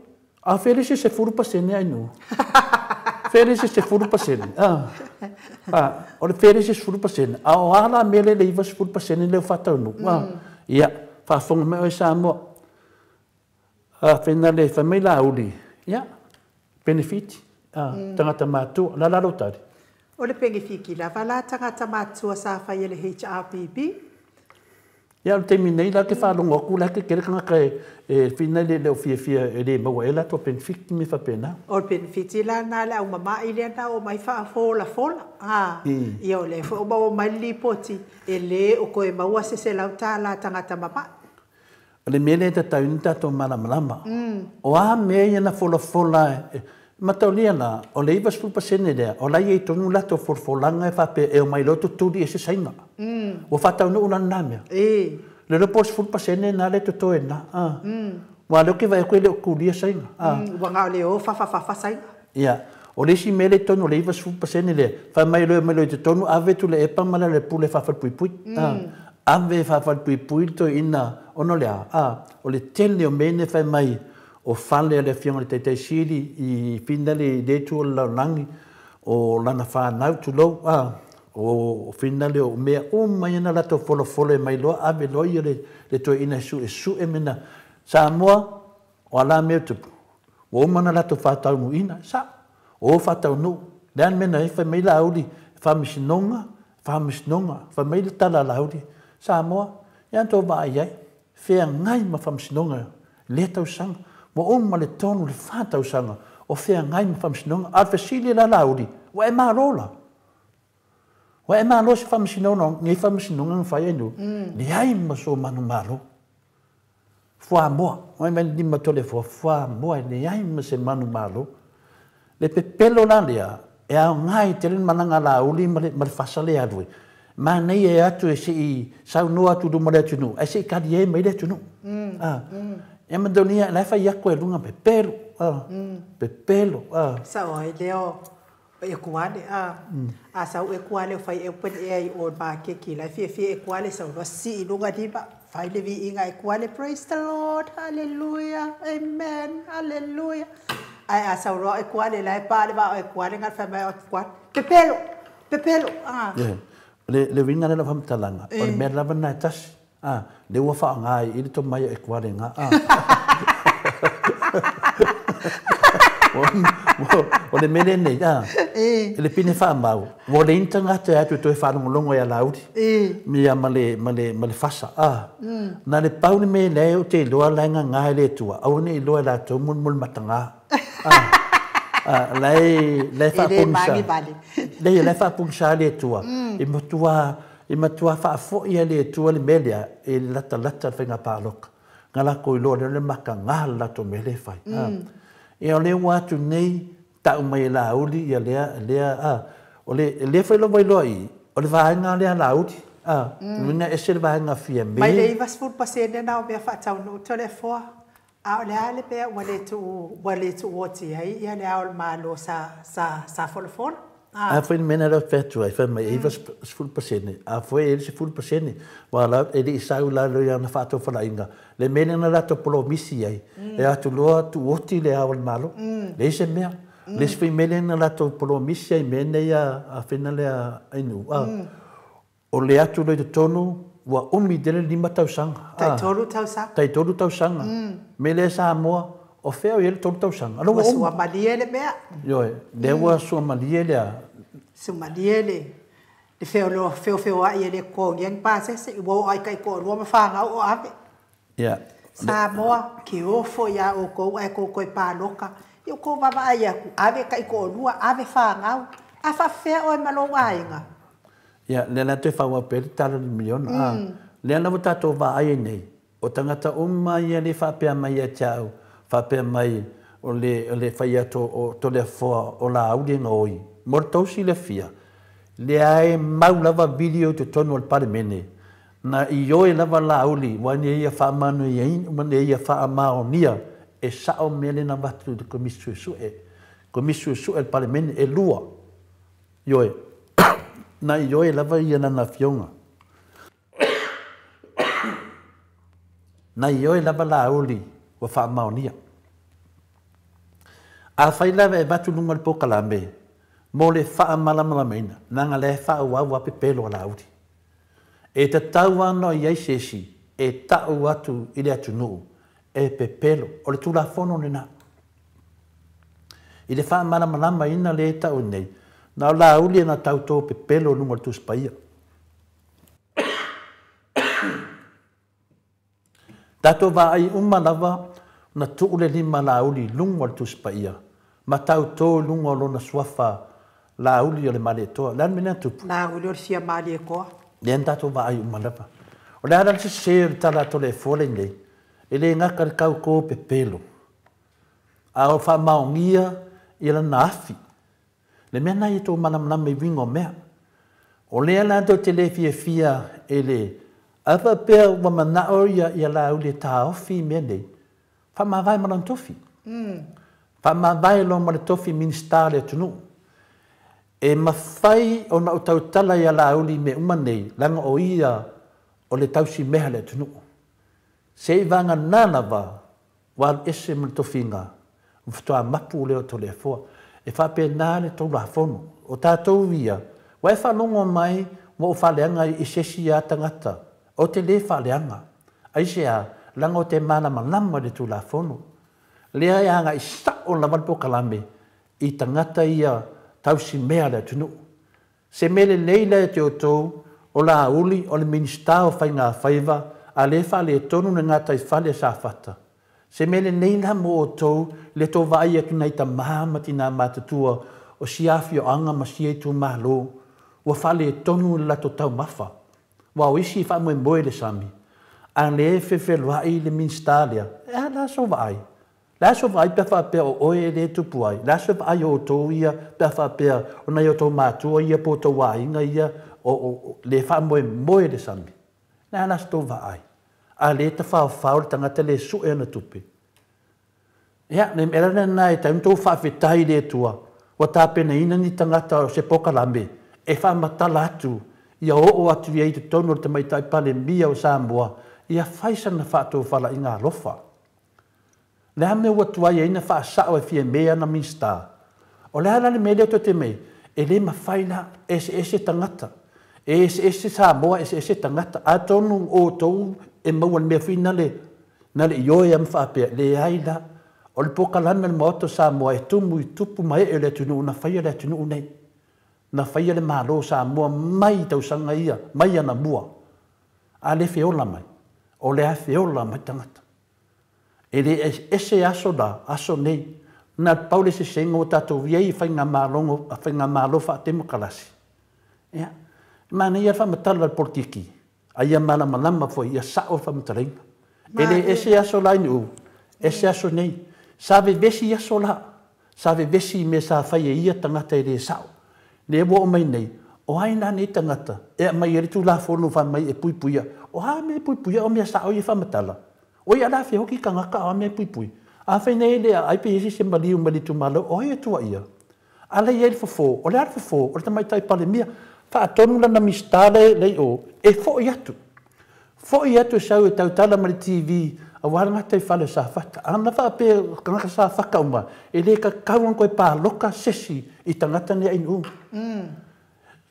a fea le isi 10% Ainuu? Fea le isi 10%? O le fea le isi 10%? A o a la mea lea le 90% lea ua faataunuu? Ia, faafofoga mai oe Samoa. Fai le fai mai Laauli, ia, penefiti, tagata matua, la la lou tali. O le penefiti lava la tagata matua sa fai e le HRPP. Ia, o le taimi nei la ke faalogo atu la ke tele tagata e whina le leo fiafia e le maua e latou penefiti me faapena. O le penefiti la na le au mama'i lea na o mai faafolafolafola. Ia o lea foi o maua mai le lipoti e le o toe maua se $100 tagata mama'i. O le mea lea e tatau ai ona tatou malamalama. O a mea ia na folafola Mataulia la, o le 90% lea, o la e i ai tonu latou folafolaga e faapea e omai loa tutuli i se Saina. Ua faataunuu la lena mea. Le iloa po o le 10% lena lea e totoe lena. Aua o lea ou te vaai atu e le o tulia Saina. Ua na o le o fafafafa Saina. Ia, o le isi mea lea i totonu o le 90% lea, fai mai loa e omai loa i totonu ave Tuilaepa ma Lealailepule e faafalepuipui. Ave e faafalepuipui le toeaina ona o le a? O le tele o mea nei fai mai o fale a le Afioga i le Taitai Sili i Finale i lea itu o le lalolagi, o lana fanau, tulou, o Finale o mea uma ia na latou folafole mai loa, ave loa ia le toeaina e suesue mea. Samoa, o a la mea tupu, ua uma na latou faataunuuina, sa'o, o faataunuu, le a le mea na i ai, fai mai Laauli, faamasinoga, faamasinoga, fai mai le tala a Laauli, Samoa, ia na tou vaai ai, feagai ma faamasinoga lea tausaga, ua uma le 3 i le 4 tausaga o feagai ma faamasinoga. A o le fesili la Laauli, ua e malo la? Ua e malo se faamasinoga, nei faamasinoga na fai ai nu? Leai ma so manumalo. Fuamoa, mai mai lima tole fua, fuamoa, leai ma se manumalo. Le pepelo la lea, e aoga i tele malaga Laauli ma le fasa le alu ai. Manaia e atu e sei saunoa atu luma le atunuu, ai sei talie mai le atunuu. E madonia, la e fai atu e luga pepelo, pepelo. Sao ai leo e kuale, a sau e kuale o fai e open air i o makeki, la fia fia e kuale sau loa si i luga lima, fai le viiga e kuale, praise the Lord, hallelujah, amen, hallelujah. Ai a sau loa e kuale, la e pa le vao e kuale, ngal fai mai o kuale, pepelo, pepelo. Le uiga lea o lau faamatalaga, o le mea lava lena e tasi, lea ua faaaoga ai i le tomai o Ekuale ga. O le mea lenei, le pine faamau, ua leai ni tagata e atu e toe faalogologo ia Laauli, ia ma le fasa. Na le pau le mea lea ou te iloa la e gaga e le Atua, aua ne i iloa e latou mo le mataga. La e faapogisa. Leai, la e faapogisa le Atua. E matua faafoi e le Atua le mea lea e latalata le faiga palota. Nga latou iloa lea o le mataga le latou mea lea e fai. Ia o lea ua atu nei, tau mai e Laauli ia lea, o lea foi lava iloa i, o le vaega lea Laauli. Luina ese le vaega fia me. Mai le 90% na o mea faataunuu Toleafoa. A o le a le mea ua le tuuoti ai ia le ao o le Malo sa folafola. A foi le mea na lea fai atu ai, fai mai e 90%, a foi e 10%, ua la e le i sau la lo ia na faatofalaiga. Le mea lea na latou polomisi ai, e atu loa tuuoti le ao o le Malo. Leai se mea. Le isi foi mea lea na latou polomisi ai mea nei a fina lea ainu. O le atu loa i totonu, ua umi tele 5 tausaga. Tai 3 tausaga. Tai 3 tausaga. Me lea Samoa, o fea o i ai le 3 tausaga. Ua suamalie le mea. Ioe, lea ua suamalie lea. Suamalie le feofeoai e le totogia ni pasese, ua oo ai taitoalua ma fanau o ave. Ia. Samoa, ke ofo ia outou ae tou toe paloka. I o kou vaavaai atu, ave taitoalua, ave fanau. A faafefea oe ma lou aiga. Ia, lea la toe faaauau pea le tala o le miliona. Lea lava tatou vaai ai nei, o tagata uma ia le faapea mai ia te au, faapea mai o le fai atu o Toleafoa o Laauli e gaoi. Mo le tou silafia, lea e mau lava video i totonu o le Palemene, na ioe lava Laauli, ua ina ia faamaonia, ia faamaonia e sao mea lea na avatu i le Komisi Suesue. Komisi Suesue o le Palemene e 2. Ioe, na ioe lava ia lana afioga. Na ioe lava Laauli ua faamaonia. A fai lava e avatu luga o le polokalame, mo le faamalamalamaina, naga lea e faaauau a pepelo a Laauli. E tatau ana i ai se isi e tau atu i le atunuu e pepelo, o le Tulafono lena. I le faamalamalamaina le e tau nei, na o Laauli e na tautō pepelo luga o le Tusi Paia. Tatou vaai uma lava na tuu le lima Laauli luga o le Tusi Paia, ma tautō luga o lona suafa Laauli o le Malietoa. Le a le mea lea na tupu? Laauli o le fia Malietoa. Lea na tatou vaai uma lava. O le a la le sese o le tala a Toleafoa lenei, e le gata le tautō pepelo. A o faamaonia ia lana afi. Le mea lena ia tou malamalama i uiga o mea. O lea la tou te le fiafia e le a faapea ua manao ia Laauli e taofi i mea nei, faamavae ma lona tofi. Faamavae loa ma le tofi Minisita o le atunuu. E mafai ona ou tautala ia Laauli i mea uma nei, leaga o ia o le tausimea a le atunuu. Se i vagana lava ua alu ese ma le tofiga, ua faatoa mapu lea o Toleafoa. E faapena le Tulafono. O tatou ia, ua e faalogo mai ua ou faaleaga i se isi lava tagata. Ou te le faaleaga. Aisea? Leaga ou te malamalama i le Tulafono. Lea e agai sao lava le polokalame i tagata ia tausimea a le atunuu. Se mea lelei la ia te outou, o Laauli o le Minisita o Faigafaiva a lea e faaletonu le gataifale a Safata. Se mea lelei la mo outou le tou vaai atu nai tama ma tinā matutua o sia afioaga ma sia itumalo ua faaletonu le latou taumafa. Aua o isi e faamoemoe i le sami, a lea e fefeloai le Minisita lea, e a la sou vaai? Le a sou vaai pe a faapea o oe e le tupu ai? Le a se vaai o outou ia pe a faapea o nai outou matua ia po o outou aiga ia o le faamoemoe i le sami? Le a la se tou vaai? A le tafaofao le tagata le sue ana tupe. Ia, le mea la lena e tatau ona outou faafetai i le Atua ua tapenaina ni tagata o se polokalame e faamatala atu ia oo atu i ai i totonu o le Tamaitai Palemia o Samoa ia fai sana faatofalaiga alofa. Le a mea ua tuai ai na faasao e Fiame ana Minisita? O le a la le mea lea tou te mei? E le mafai la, eseese tagata. E eseese Samoa, eseese tagata. Atonu o outou e maua i le mea foi na le, na le ioe ma faapea, leai la. O le polokalame a le Maota o Samoa e tumu i tupu ma ee o le atunuu na faia le atunuu nei. Na faia le Malo o Samoa mai i tausaga ia, mai anamua. A le feola mai, o le a feola mai tagata. E le ese aso la, aso nei. Na pau le sesega ua tatou i ai i faigamalo, faigamalo faatemokarasi. Ia, e manaia le faamatala a le politiki, a ia malamalama foi, ia sao le faamatalaina. E le ese aso la i Nu'u, ese aso nei. Sa vevesi aso la, sa vevesi i mea sa fai e ia tagata e le sao. Lea ua oo mai nei, o ai la nei tagata e aumai ai le Tulafono fai mai e puipuia? O a mea e puipuia o mea sao ia e faamatala? O ia la feoki tagata o a mea e puipui? Afai nei e le aai pe i ai se maliu mai le itumalo, o ai e tuaia? A la e i ai le fofo, o le a le fofo? O le tamaitai Palemia. Faatonu lana Minisita lea i o, e foi atu. Foi atu e sau e tautala ma le TV aua le gataifale o Safata. Ana faapea o tagata Safata uma, e le tatau ona toe paloka se isi i tagata nei a Nu'u.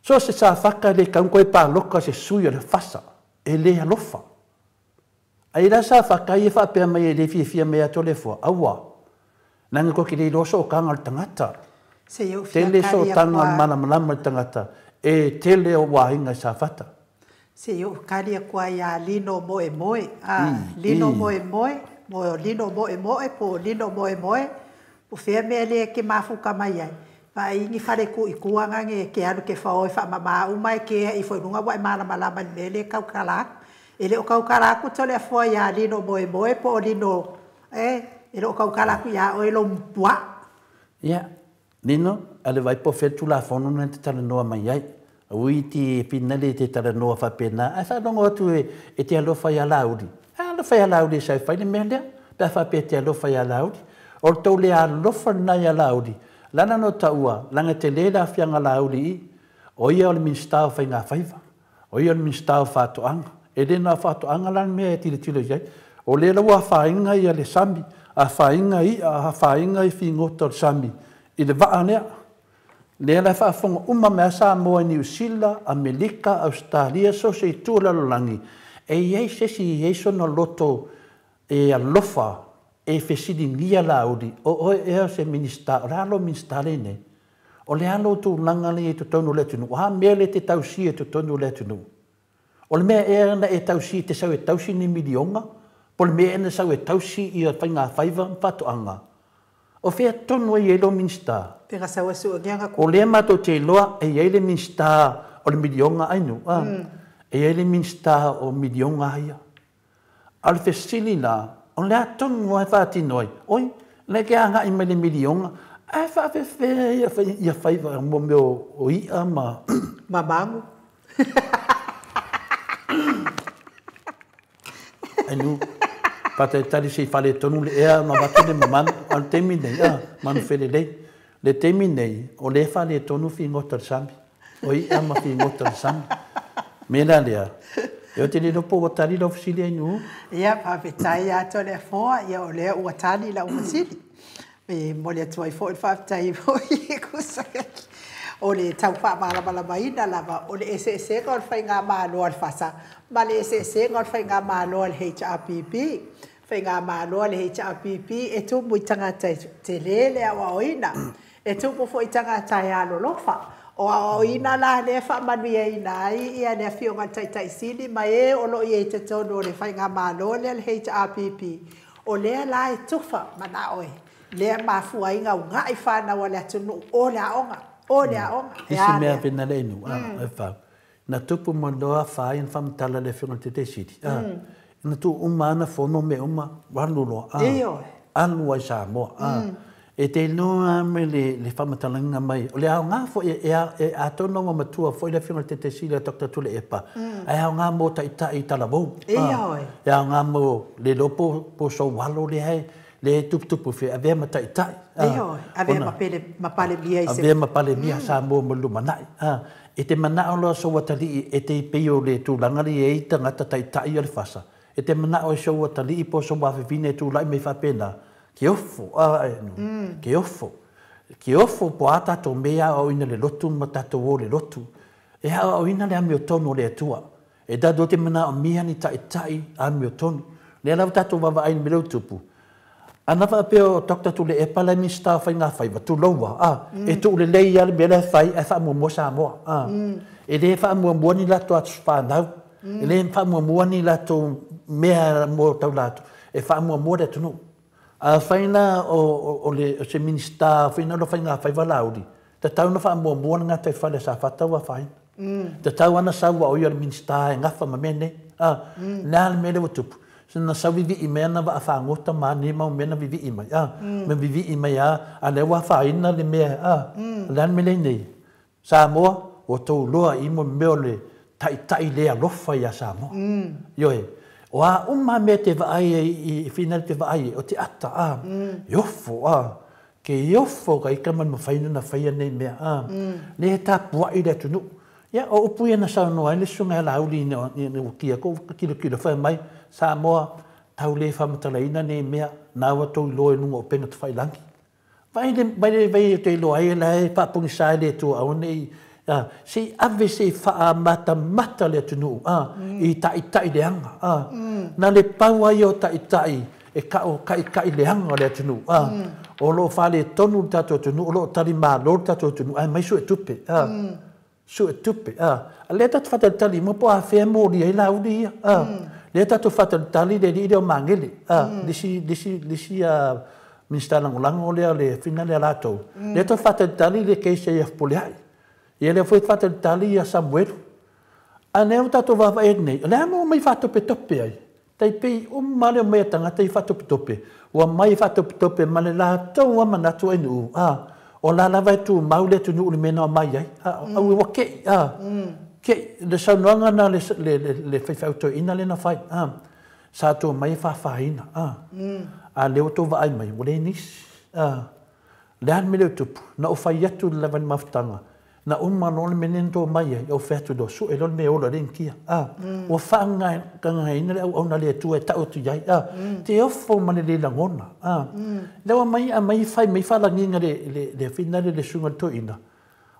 So o se Safata e le tatau ona toe paloka se sui o le FASA, e le alofa. Ai la Safata ia faapea mai e le fiafia mai ia Toleafoa, aua, leaga tou te le iloa sootaga o le tagata. Tele sootaga o le malamalama i le tagata, e tele ou aiga i Safata. Se i ou kali aku ai iā Lino Moemoe, a Lino Moemoe, mo Lino Moemoe po o Lino Moemoe, po o fea mea lea e te mafuta mai ai, vaai ni fale tuu i tua na e te alu e te fao e faamama uma e kea ifo i luga ua e malamalama i le mea lea e tautala atu. E le o tautala atu Toleafoa iā Lino Moemoe po o Lino, e, e le o tautala atu iā oe lou puaa. Ia, Lino, a le vaai po o fea le Tulafono lena e te talanoa mai ai. Ui ti finale te talanoa faapena, ae faalogo atu e te alofa ia Laauli. A alofa ia Laauli e sau e fai le mea lea, pe a faapea e te alofa ia Laauli. O le tou le alofa lena ia Laauli, lana no taua, leaga e tele le aafiaga Laauli i i. O ia o le Minisita o Faigafaiva, o ia o le Minisita o Faatoaga. E le na o faatoaga la le mea e tilotilo i ai. O lea la ua afaina ia le sami, afaina i'a, afaina i figota o le sami i le vaa lea. Lea la e faafofoga uma mai a Samoa i Niu Sila, Amerika, Ausetalia, so o se itu o le lalolagi, e i ai se isi e i ai sona loto e alofa e fesiligia Laauli, o oe ea o se Minisita, o le a lou Minisita lenei? O le a lou tulaga lea i totonu o le atunuu? O a mea lea e te tausia i totonu o le atunuu? O le mea ea na e tausi e te sau e tausi ni miliona? Po o le mea ea na sau e tausi ia faigafaiva ma faatoaga? O fea tonu e i ai lou Minisita? Pena sau e sue ni ana O lea matou te iloa e i ai le Minisita o le miliona ainu, a? E i ai le Minisita o miliona ia. A o le fesili la, o le a tonu lava e faatino ai? Oi, lea e te agai mai i le miliona, Ae faafefea ia faiva mo mea o i'a ma mamagu. Anu faatalitali se i faaletonu le ea ma avatu le mamanu a le taimi nei a manu felelei. Le taimi nei o lea e faaletonu figota o le sami. O i'a ma figota o le sami. Me la lea. E o te le iloa po ua tali lau fesili ai nuu. Ia, faafetai ia Toleafoa, ia o lea ua tali lau fesili. E momoli atu ai foi le faafetai foi e tusa o le tau faamalamalamaina lava o le eseesega o le faigamalo a le FASA ma le eseesega o le faigamalo a le HRPP. Faigamalo a le HRPP e tumu i tagata e tele le aoaoina, e tumu foi i tagata e alolofa. O aoaoina la lea e faamanuiaina ai ia le Afioga i le Taitai Sili ma e o lo o i ai i totonu o le faigamalo lea a le HRPP, o lea la e tufa manao e lea mafua ai gauga'i fanau a le atunuu o le aoga, o le aoga. E Isi a mea lea? Vena le inu, a, e fau. Na tupu mai loa afaina na faamatala le Afioga i le Taitai Sili, a, na tuu uma lava na fono mea uma, ua alu loa, a, Ioe. Alu ai Samoa, a. E te iloa lava mai le faamatalaga mai, o le aoga foi e e atonu ua matua foi le Afioga i le Taitai Sili a Dr. Tuilaepa, ae aoga mo taitai talavou, a. Ioe. E aoga mo le iloa po sou alo lea e lea e tuputupu fea, avea ma taitai, a. Ioe, avea Ona ma pele ma palemia i se avea ma palemia Samoa mo le lumanai, a. E te manao loa sou atalii e te pei o le tulaga lea e i ai tagata taitai o le FASA, e te manao e sou atalii po o sou afafine e tulai mai faapena, ke ofo, a, e, ke ofo. Ke ofo po o a tatou mea e aoaoina i le lotu ma tatou o i le lotu. E aoaoina le amiotonu o le Atua. E tatou te manaomia ni taitai amiotonu. Lea la ua tatou vaavaai i le mea lea ua tupu. Ana faapea o Doctor Tuilaepa la e Minisita o Faiga Faiva, tulou a, a, e tuu lelei lava le mea la e fai ae faamuamua Samoa. A. E le faamuamua ni latou aso fanau, e le faamuamua ni latou mea mo tau latou, e faamuamua le atunuu. Afai la o le o se Minisita foi lea o Faiga Faiva Laauli, tatau ona faamuamua le gataifale a Safata ua afaina. Tatau lava ona sau aua o ia o le Minisita e gafa ma mea nei. A, le a le mea lea ua tupu? Na sau vivii mai ana vaa fagota ma a nei mau mea na vivii mai, a, ma vivii mai lava, a o lea ua afaina le mea, a, o le a le mea lea e i ai nei? Samoa, ua outou iloa i mea o le taitai le alofa ia Samoa. Ioe, o a uma lava mea e te vaai ai i finali e te vaai ai, o te ata, a, e ofo, a, ke ofo ka ika ma le mafai ona faia nei mea, a, lea e tapuai le atunuu. Ia, o upu ia na saunoa ai le Susuga ia Laauli ina ua kia ua tilotilo fai mai, Samoa, tau le faamatalaina nei mea, na ua outou iloa i luga o upega tafailagi. Vai le vai le vai ou te iloa ai la e faapogisa ai le Atua aua ne i a, se i ave se i faamatamata le atunuu a, i taitai leaga a. Na le pau lava ia o taitai e ka'o ka'ikai leaga o le atunuu a. O lo o faaletonu le tatou atunuu, o lo o talimalo le tatou atunuu ae aumai suetupe a. Suetupe a. A lea tatou te faatalitali uma po o afea e molia ai Laauli ia a. Lea tatou te faatalitali le alii lea o Magele a, le isi le isi le isi Minisita Lagolago lea le afina lea a latou. Lea tatou te faatalitali le case ia Fepuleai. Ia lea foi e faatalitali ia Samuelu. A o lea ua tatou vaavaai atu nei, o le a le mea ua omai faatopetope ai? Tai pei uma lava le omai a tagata ia faatopetope, ua omai faatopetope ma le latou lava manatu ai nuu, a, o la lava e tumau le atunuu i le mea na omai ai, a, ua ke'i, a, ke'i. Le saunoaga lena a le faifeau toeaina lea na fai, a, sa outou omai e fafaina, a, a o lea ua outou vaai mai ua leai nisi, a. O le a le mea lea ua tupu? Na ou fai atu lava i le mafutaga, na uma loa le mea lea na outou omai ai, ou fai atu loa, sue loa le mea e ola ai le inikia. A, ua faagagaina le auauna a le Atua e tau atu i ai. A, te ofo ma le le lagona. A, lea ua aumai, aumai fai mai faalagiga le, le afina lea le susuga i le toeaina.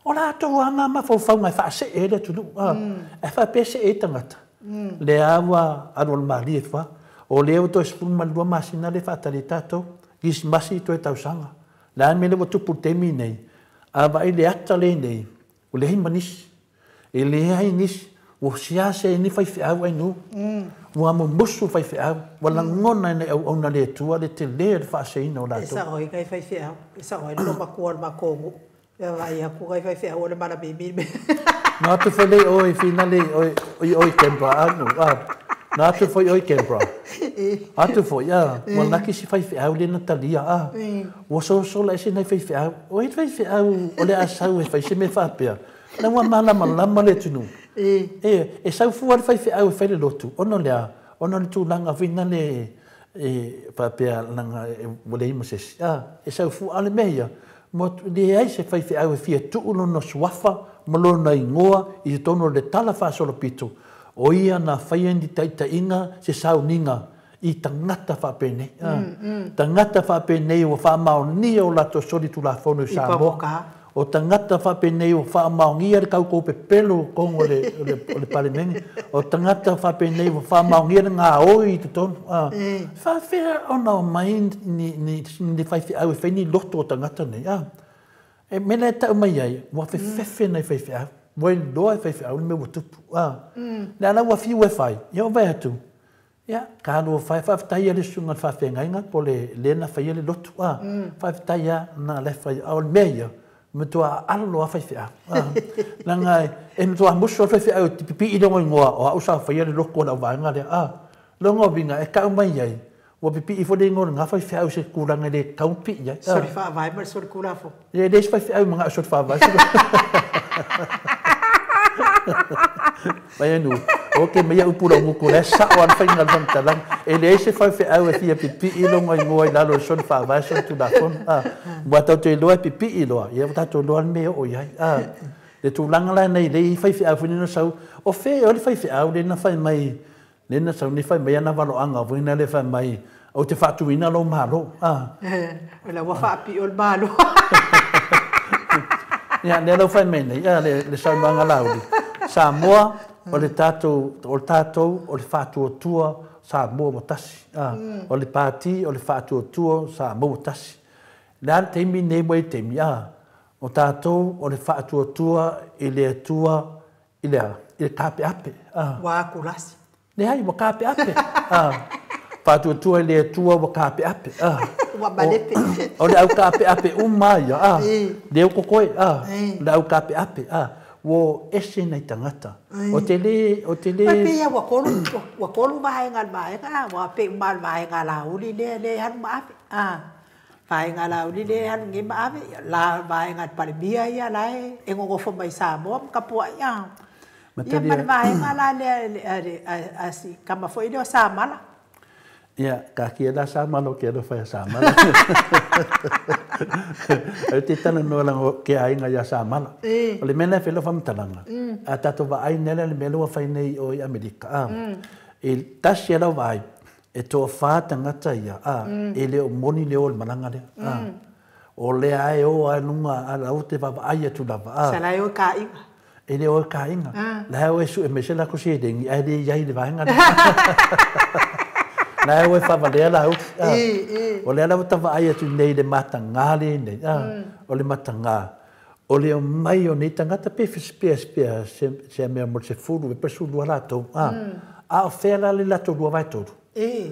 O latou lava na mafaufauga e faasee ai le atunuu. A, ae faapea e see ai tagata. Lea ua alualu malie ifo. O lea ua toe 12 masina lea e faatali ai tatou. Kerisimasi toe tausaga. Le a le mea lea ua tupu i le taimi lenei? A vaai i le ata lea nei, ua leai ma nisi. E leai nisi. Ua seasea ai nei faifeau ainuu. Ua mumusu faifeau. Ua lagona e nai auauna a le Atua le tele o le faaseseina o E latou. sao ai nai faifeau, e sao ai le loomatua o le matou nuu. E vaai atu nai faifeau o le malamimi le mea. No atu foi lea i o i Finale i o i Denver anu. A, Na atu foi oe i Canberra. Atu foi, a, ua laki si faifeau lea na talia, a. Ua sosola ese nai faifeau. O ai le faifeau o le a sau e fai se mea faapea? La ua malamalama le atunuu. E, e sau fua le faifeau e fai le lotu, ona o le a? Ona o le tulaga foi lea e faapea leaga ua leai ma se isi. A, e sau fua, a o le mea ia, leai se faifeau e fia tuu lona suafa ma lona igoa i totonu o le tala faasolopito, o ia na faia ni taitaiga, se sauniga i tagata faapenei. Tagata faapenei ua faamaonia o latou solitulafono i Samoa. O tagata faapenei ua faamaonia le kaukou pepelo i totonu o le Palemene. O tagata faapenei ua faamaonia le gaoi i totonu. E faafefea ona omai ni faifeau e fai ni loto o tagata nei? E mea la e tau mai ai, ua fefefe nai faifeau. Ua iloa e faifeau le mea ua tupu. Le ala ua fiu e fai, ia o vai atu. Ia, talofa e, faafetai le susuga i le faafeagaiga po o le le na faia le lotu. Faafetai lava na la e fai. A o le mea ia, matua aalo lava faifeau. Leaga e matua musu lava le faifeau e pipii lona igoa o au sa faia le lotu o le auvaega lea. Lona uiga e tau mai ai, ua pipii foi le igoa o lena faifeau i se tulaga e le tatau ona pipii ai. Soli faavae ma le soli Tulafono. E leai se faifeau e manao i soli faavae. Mai anu, ok mai au upu laugutu, o la e sao lava le faiga o le faamatalaga. E leai se faifeau e fia pipii lona igoa i lalo o le soli faavae, soli Tulafono. Aua tatou te iloa e pipii loa, ia ua tatou iloa le mea e oo i ai. Le tulaga la lenei, leai faifeau foi lea na sau, o fea ea le faifeau lea na fai mai, lea na sau nei fai mai ana valoaga foi lea fai mai, ou te faatuina lou Malo. O la ua faapio le Malo. Ia, lea la ua fai mai nei, le saunoaga Laauli, Samoa, o le tatou, o le tatou, o le faatuatua Samoa ua tasi. O le pati, o le faatuatua Samoa ua tasi. O le a le taimi lenei ua i le taimi, o tatou o le faatuatua i le Atua i le a? I le taapeape. Ua atulasi. Leai, ua taapeape. Faatuatua i le Atua ua taapeape. Ua malepe. O le au taapeape uma ia, lea ua totoe, o le au taapeape. Ua ese nai tagata. O te le, o te le. E pei lava ua tolu, ua tolu vaega o le vaega, ua pei uma lava o le vaega a Laauli lea e alu ma ave. Vaega a Laauli lea e alu nei ma ave, la vaega a le Palemia ia la e nonofo mai i Samoa ma tapuai. Ia ma le vaega la lea a si tama foi lea o Samala. Ia, taatia la Samala ou te alofa ia Samala. Ou te talanoa leaga ou te aiga ia Samala. O le mea lena e fai ai lau faamatalaga, a tatou vaai nei la i le mea lea ua fai nei i o i Amerika, e tasi lava lau vaai, e toafa tagata ia, e le o moni le o i le malaga lea. O lea e o lava i luga, a o la e te vaavaai atu lava. Sa la e o i kaiga. E le o i kaiga. La e o e sue mai se latou seleni ae le i ai i le vaega lea. La e o e faavalea Laauli. O lea la ua ta vaai atu nei i le mataga lenei, o le mataga, o le omai o nei tagata pe pea se mea mo le 10 pe 12 latou, a o fea la le latou 2/3?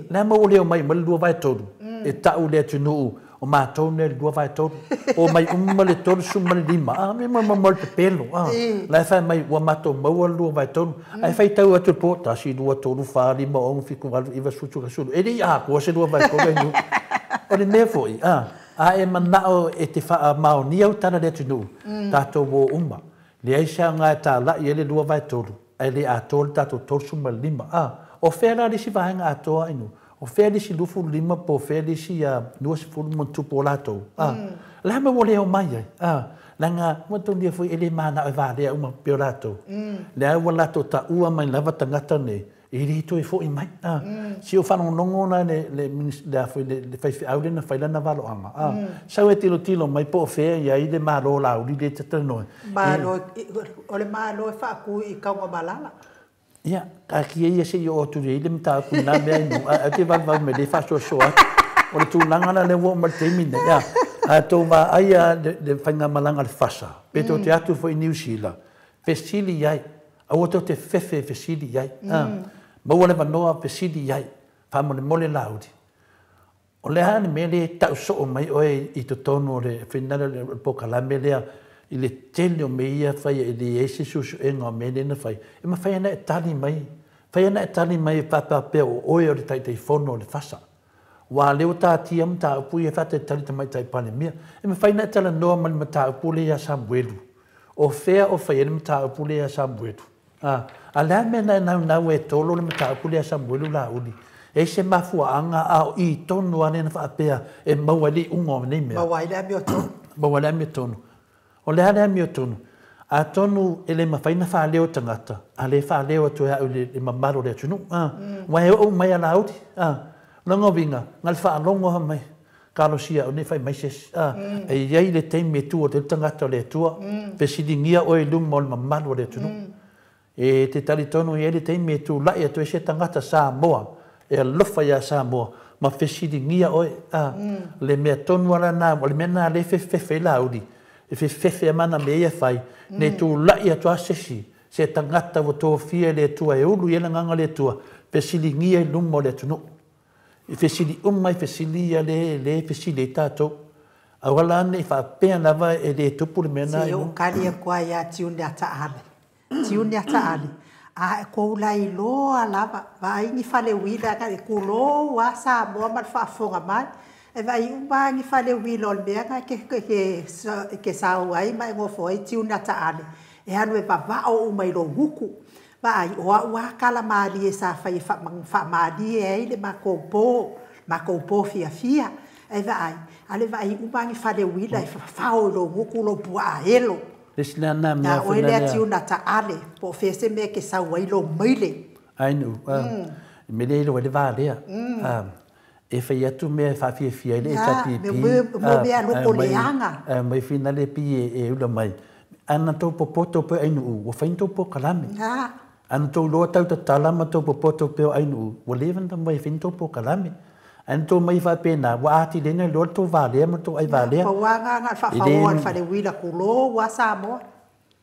Le a maua le omai uma le 2/3 e tau le atunuu o matou nei le 2/3, omai uma le 35, a me mo le pepelo, la e fai mai ua matou maua le 2/3, ae faitau atu le po, 1, 2, 3, 4, 5, 6, 7, 8, 9, 10, 11, e le i atoa se 2/3 ai nuu. O le mea foi, a e manao e te faamaonia au tala i le atunuu, tatou o uma, leai se aoga e talai ai le 2/3, ae le atoa le tatou 35. O fea la le isi vaega atoa ai nuu? O fea le isi 25 po o fea le isi 20 ma tupu o latou? O le a mea ua le omai ai? Leaga ua manatua foi e le manao e valea uma pei o latou. Lea ua latou taua mai lava tagata nei, e le toe foi mai. Si ou faalogologo la le faifeau lea na fai lana valoaga. Sau e tilotilo mai po o fea i ai le Malo o Laauli lea e te talanoa. Malo, o le Malo e faatu i Tanugamalala. Ia, taatia ia se i oo atu i ai le mataupu i na mea i nuu, ae te vauvau mai lea faasoasoa atu. O le tulaga la lea ua oo mai i le taimi lenei, a tou vaai lava le faigamalaga a le FASA, pe tou te atu foi i Niu Sila, fesili i ai, aua tou te fefe e fesili i ai. Maua le avanoa fesili i ai, faamolemole Laauli. O le a le mea lea e tau soo mai oe i totonu o le finale o le polokalame lea i le tele o mea ia e fai e leai se suesuega o mea lea na fai, e mafai ona e tali mai. Faia ona e tali mai e faapea o oe o le Taitaifono o le FASA. Aua o lea ua tatia mataupu ia e faatalitali i le Tamaitai Palemia. E mafai ona e talanoa ma le mataupu lea ia Samuelu. O fea o fai ai le mataupu lea ia Samuelu? A, a le a le mea na e naunau ai e tolo le mataupu lea ia Samuelu Laauli? E i ai se mafuaaga a o i tonu lava lea na faapea e maua ai le iuga o nei mea? Maua ai le amiotonu. Maua ai le amiotonu. O le a le amiotonu? Atonu e le mafai ona faaleo e tagata, a le faaleo atu e au i le mamalu o le atunuu. Aua e oo mai a Laauli. O lona uiga, na o le faalogo lava mai, talosia au nei fai mai se isi. E i ai le taimi e tu atu ai le tagata o le Atua, fesiligia oe i luma o le mamalu o le atunuu. E te talitonu e i ai le taimi e tulai atu ai se tagata Samoa e alofa ia Samoa ma fesiligia oe, a, le mea tonu lava lena, o le mea lena lea e fefefefe ai Laauli, e fefefe lava ma ana mea ia e fai, ne i tulai atu lava se isi, se tagata ua tofia e le Atua e ulu i ai le agaga o le Atua, fesiligia i luma o le atunuu. I fesili uma i fesili ia lea e fesili ai tatou. Aua la ne i faapea lava e le tupu le mea lena. Se i ou tali atu lava ia Tiune Ataale. Tiune Ataale, a e kou lailoa lava, vaai ni fale uila, tulou lava Samoa ma le faafofoga mai, e vaai uma lava ni fale uila o le mea lena e te sao ai ma e nofo ai Tiune Ataale, e alu e vavao uma i lou gutu. Vaai, o au lava tala malie sa fai e faamalie ai le matou po, matou po fiafia. Ae vaai, a le vaai uma ni fale uila e fafao i lou gutu lou puaa elo. Le isi lea na mea A oe lea Tiuna Taale, po o fea se mea e te sau ai lou maile. Ai nuu, le mea lea e iloa ai le va lea. E fai atu mea e faafiafia ai le HRPP. Mo mea loko leaga. Ae aumai finale pei e ula mai. Ana tou popoto pea o Ainuu, ua fai ni tou polokalame. Ana tou iloa tau tatala ma tou popoto pea o Ainuu, ua leva ona taumafai e fai ni tou polokalame. Ae na tou omai faapena, ua atili ai ona iloa le tou valea ma le tou aivalea. Pau lava lena na o le faafaoa e le fale uila, tulou lava Samoa.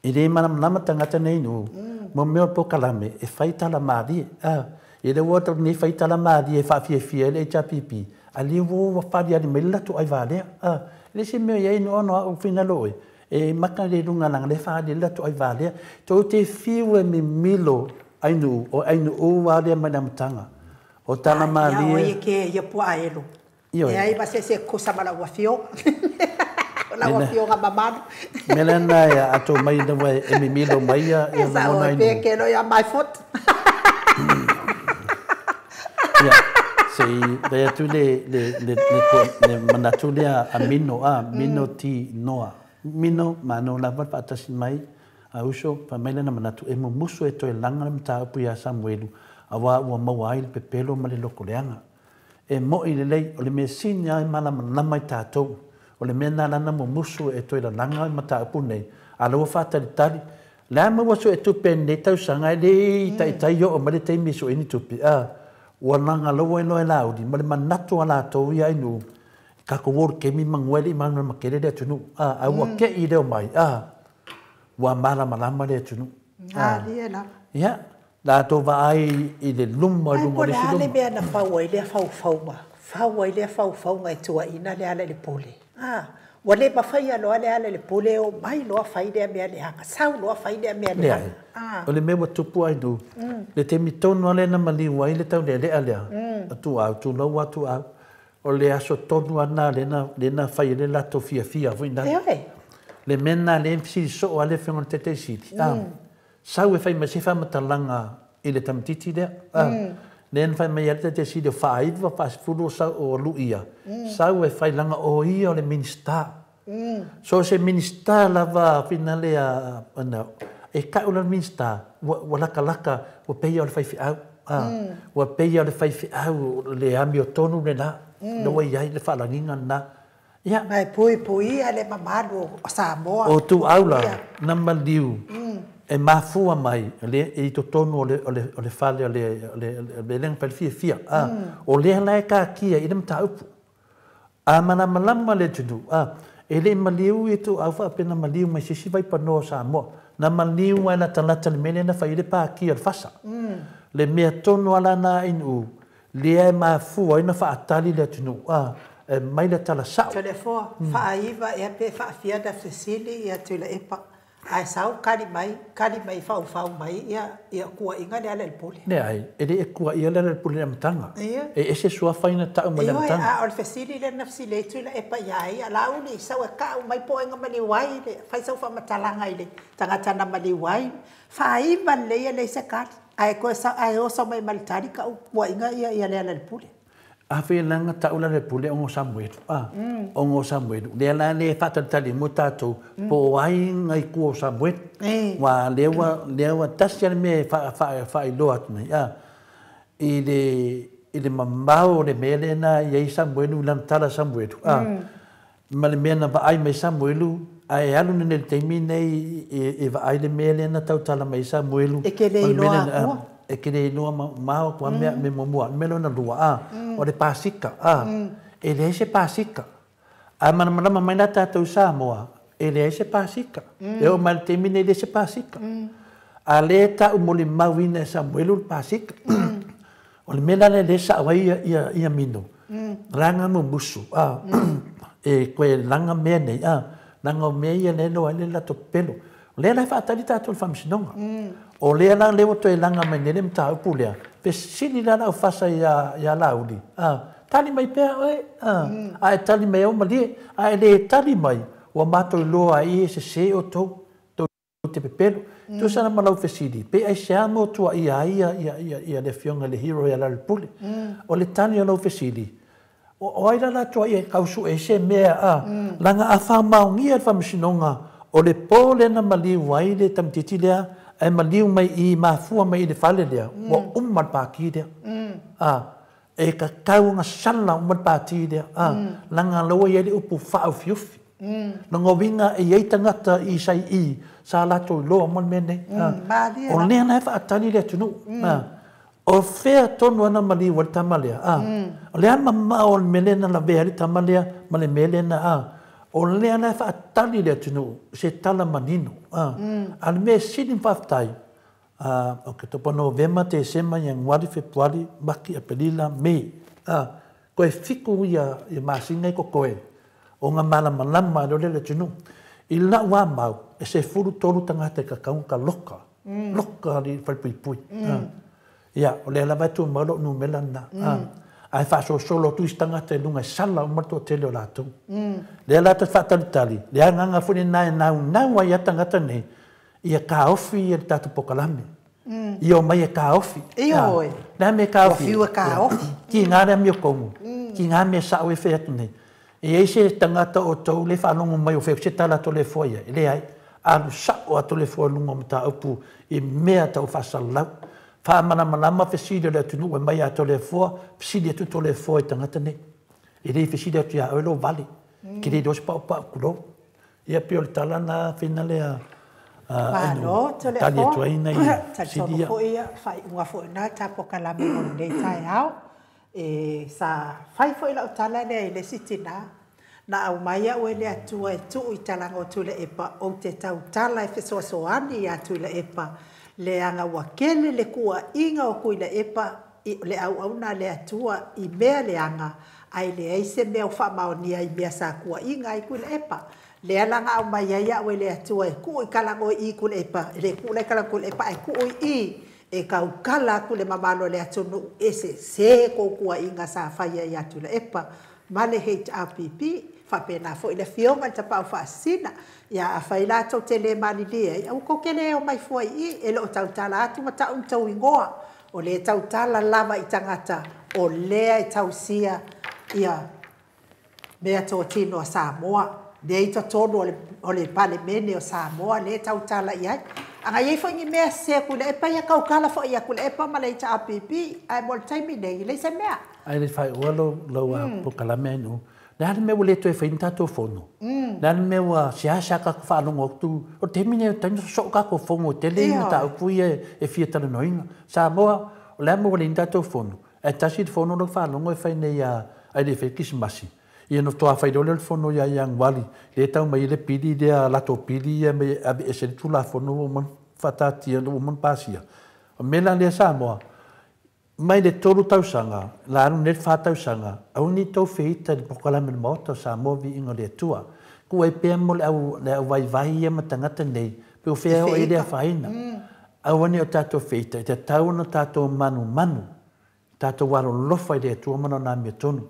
E le malamalama tagata nei nuu, mo mea o polokalame e fai tala malie. E le ua nei fai tala malie e faafiafia ai le HRPP, a le ua ua faliali mai le latou aivalea. E le se mea o i ai ona o au finalo oe, e maka le luga leaga lea e faaali ai le latou aivalea. Tou te fiu e mimilo Ainuu, o Ainuu lava lea mai le amataga. O tala malie. Ia oe ke ia puaa elo. Leai ma se isi e tutusa ma lau afioga. O lau afioga mamalu. Mea lena e ato mai ina ua e mimilo mai ia ia lagona i nuu. Ke ia my foot. Ia, se i fai atu le le le le manatu lea a Mino, a Mino T Noa. Mino, malo lava le faatasi mai a uso, fai mai lana manatu e mumusu e toe laga le mataupu ia Samuelu aua ua maua ai le pepelo ma le lokoleaga. E moʻi lelei, o le mea sini lava e malamalama i tatou. O le mea lena lana mumusu e toe lalaga le mataupu nei, a la ua faatalitali. Le a maua suetupe i lenei tausaga e le i taitai oo mai le taimi e sue ai ni tupe, a ua laga loa iloa e Laauli ma le manatu a latou ia i nuu, tatou o i le kemi manua e le i malamalama tele le atunuu, a ae ua te i leo mai, a ua malamalama le atunuu. Malie lava. Ia, latou vaai i le luma i luga o le isi luma. Ai po o le a le mea na fau ai lea faufauga, fau ai lea faufauga e tuuaiina Lealailepule. A, ua le mafaia loa Lealailepule e omai loa fai lea mea leaga, sau loa fai lea mea leaga. Leai. O le mea ua tupu ai nuu, le taimi tonu lava lea na maliu ai le taulealea lea, a Tuau, tulou lava Tuau, O le aso tonu lava lena lea na, lea na fai ai le latou fiafia foi lena. Ioe. Le mea lena lea e fesili soo lava le Afioga i le Taitai Sili, a, sau e fai mai se faamatalaga i le tamaitiiti lea, a. Lea na fai mai ai le Taitai Sili o faaiva, faasefulu o sau, o luia, sau e fai leaga o ia o le Minisita. So o se Minisita lava finale a, ana, e tau la le Minisita, ua, ua latalata, ua pei o le faifeau, a, ua pei o le faifeau le amiotonu lena, lea ua i ai le faalagiga lena. Ia. Ma e puipuia le mamalu o Samoa. O Tuau la, na maliu, e mafua mai le, i totonu o le, o le, o le fale o le, o le, o le mea lea na fai le fiafia, a, o lea la e taatia i le mataupu. A malamalama le atunuu, a, e le i maliu ituau faapea na maliu mai se isi vaipanoa o Samoa. Na maliu lava e latalata i le mea lea na fai ai le Pātia o le Fasa. Le mea tonu lava la na ANU, lea e mafua ai ona faatali le atunuu, a, e aumai le tala sao. Toleafoa, faaiva ea pe faafia na fesili ia Tuilaepa. Ae sau kali mai, kali mai faufau mai ia ia kuaiga le Alaallepule. Leai, e le kuaia le Alaallepule i le amataga. E ese suafa ina tau mai le amataga. Ioe, a o le fesili lea na fesili ai Tuilaepa ia ia, Laauli, sau e kau mai po o ai na maliu ai, fai sau faamatalaga i le tagata na maliu ai. Faaiva lelei e leai se tali, ae toe ae oso mai ma le tali kau kuaiga ia ia le Alaallepule. A fai la na tau le Alaallepule ona o Samuelu, a, ona o Samuelu. Lea la le faatalitali mo tatou, po o ai na i tua o Samuelu. Ua lea ua tasi le mea e faailoa atu nei, a, i le mamao o le mea lea na i ai Samuelu, lana tala Samuelu, a, ma le mea na vaai mai Samuelu, ae alu nei le taimi nei e vaai le mea lea na tautala mai Samuelu. E ke le iloa atua. E ke le iloa mao tua mea me muamua. Le mea lona lua, a, o le pasika, a, e leai se pasika. A malamalama mai la tatou Samoa, e leai se pasika. E oo mai le taimi nei leai se pasika. A le tau molimauina e Samuelu le pasika. O le mea la lea sao ai ia ia mino. Laga mumusu, a, e koe laga mea nei, a, laga o mea ia le loa ai le latou pepelo. O lea la e faatali tatou i le faamasinoga. O lea la lea ua toe laga mai nei le mataupu lea. Fesili la lau fasa ia Laauli, a, tali mai pea oe, a, a e tali mai au malie, a e le tali mai, ua matou iloa ai e sese o tou te pepelo. Tusa na ma lau fesili, pe ai se amo tua ia ai ia ia ia ia le afioga le hero ia Alaallepule. O le tali o lau fesili, o ai la la tua ia kausu e se mea a, laga a faamaogia le faamasinoga o le po lea na maliu ai le tamaitiiti lea, ae maliu mai i mafua mai i le fale lea, ua uma le pati lea. A, e tatau ona sala uma le pati lea, a, laga laua i ai le upu faaufiufi. Lona uiga e i ai tagata i sai i, sa latou iloa uma le mea nei. Malie O lea la e faatali le atunuu. A, o fea tonu ana maliu ai le tama lea. A, o le a mamao o le mea lea na lavea ai le tama lea ma le mea lea na a. O lea la e faatali le atunuu se tala manino. A, a le mea sili ma faafetai, a, Oketopa, Novema, Tesema, Ianuari, Fepuari, Maki, Aperila, Me. A, koe 7 ia ia masina i kokoe. O ngā malamalama e le atunuu. I lau a mau, e 13 tagata e kakau ka loka. Loka li whalipuipui. Ia, o lea lava e tu mau lo numera na. Ai whaasosolo atu isi tagata e lunga e sala o matua tele o latou. Lea la te whaatalitali, lea nganga fune nai nau nau ai a tagata nei, ia kaofi ia le tatou pokalame. Ia o mai e kaofi. Ioe. Lea me kaofi. Ua fiu e kaofi. Ki ngā rea mio kongu. Ki ngā mea sao e whea atu nei. E ai se tagata o tau le whaalongo mai o whea se tala tō le fua ia. E le ai, alu sao a tō le fua lunga o mataupu i mea tau whaasalau. Whaamalamalama fesili o le atunuu e mai a tō le fua, fesili atu tō le fua i tagata nei. E le fesili atu ia oe lo vale. Ki le dosi pau pau kulo. Ia pio le tala na whina lea. Malo, tole Tali fo. atu ai nei Tali sili ia. foi ia, whai unga foi nā tapo kalame mo nei tai ao. E sa whai foi lau tala lea i le siti nā. Na au mai au e le atua e tuu i talanga o Tuilaepa o te tautala e fesoasoani ia Tuilaepa. Le anga ua kele le kua inga o Tuilaepa i le au au nā le atua i mea le anga. Ai le ei se mea o whaamaonia i mea sa kua inga i Tuilaepa. Le alanga au mai ai au e le atua e kuu i kalango i Tuilaepa. Le kuu le kalango Tuilaepa e kuu i e kaukala aku le mamalo le atunu e se se ko kua inga sa whaia i Tuilaepa. Ma le HRPP, whapena fo i le fionga le tapau whaasina, ia a whai lātou te le malilia i au ko ke leo mai fua i e lo tautala atu ma tau tau ingoa. O le tautala lava i tangata, o lea e tausia ia mea tō tino a Samoa. Le i totonu o le palemene o Samoa, le tautala i ai. Anga iei foi ni mea se ku le epa ia kaukala foi ia ku le epa ma le HRPP, ai mo le taimi nei, le se mea. Ai le whai ua lau pokalame ai nu. Le ale mea ua le toe whaini tātou fono. Le ale mea ua siasa ka whaalongo atu. O te mine o taimi so ka ko fongo te le ina tā upu ia e fia talanoinga. Samoa, o le ame ua le ina tātou fono. E tasi le fono lo whaalongo e whai nei a ai le whai kisimasi. Ia no toa whai role le fono ia Ianuari. Le tau mai le pili lea lato pili ia me ave e se le tula fono o man whatatia o man pasia. O mea la lea Samoa, mai le 3 tausanga, la anu ne 4 tausanga, au ni tau whiita le pokalame le maota o Samoa vi inga le atua. Ku ai pea mo le au, le au vai vai ia ma tangata nei, Pe o fea o e le afaina. Aua ne i o tatou feita, e tatau ona tatou manumanu, tatou alolofa i le Atua ma Lona amiotonu.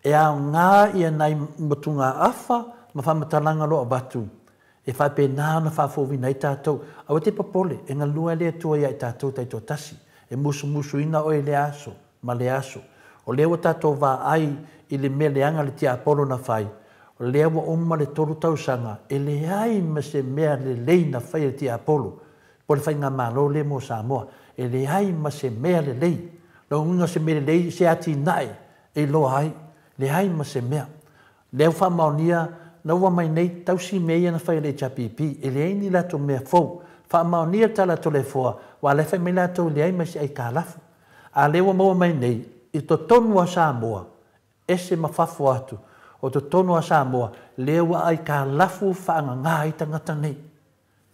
E aoga ia nai motugaafa ma faamatalaga o lo o avatu, e faapena ona faafouina ai tatou. Aua te popole, e galue le Atua ia i tatou taitoatasi, e musumusuina oe i lea aso ma lea aso. O lea ua tatou vaai i le mea leaga le tiapolo na fai, o lea ua uma le 3 tausaga, e leai ma se mea lelei na fai e le tiapolo, po le faigamalo le mo Samoa, e leai ma se mea lelei. Lona uiga o se mea lelei, se atinae e iloa ai, leai ma se mea. Lea ua faamaonia, na ua mai nei tausi mea ia na fai e le HRPP, e leai ni latou mea fou. Faamaonia le tala a Toleafoa, aua la e fai mai latou e leai ma se aitalafu. A lea ua maua mai nei, i totonu o Samoa, ese ma fafo atu, o totonu o Samoa, lea ua aitalafu faagaga ai tagata nei.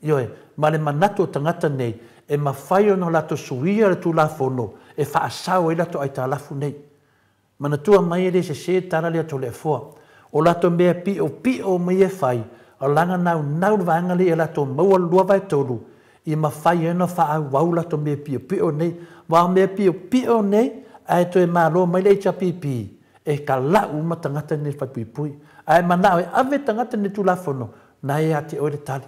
Ioe, ma le manatu o tagata nei, e mafai ona latou suia le Tulafono e faasao ai latou aitalafu nei. Manatua mai e le sese tala lea Toleafoa. O latou mea piopio mai e fai, o laga naunau le vaega lea ia latou maua le 2/3, ia mafai ai ona faaauau latou mea piopio nei. Aua o mea piopio nei, ae toe malo mai le HRPP, e talau uma tagata nei falepuipui. Ae manao e ave tagata nei Tulafono, na e ia te oe le tali.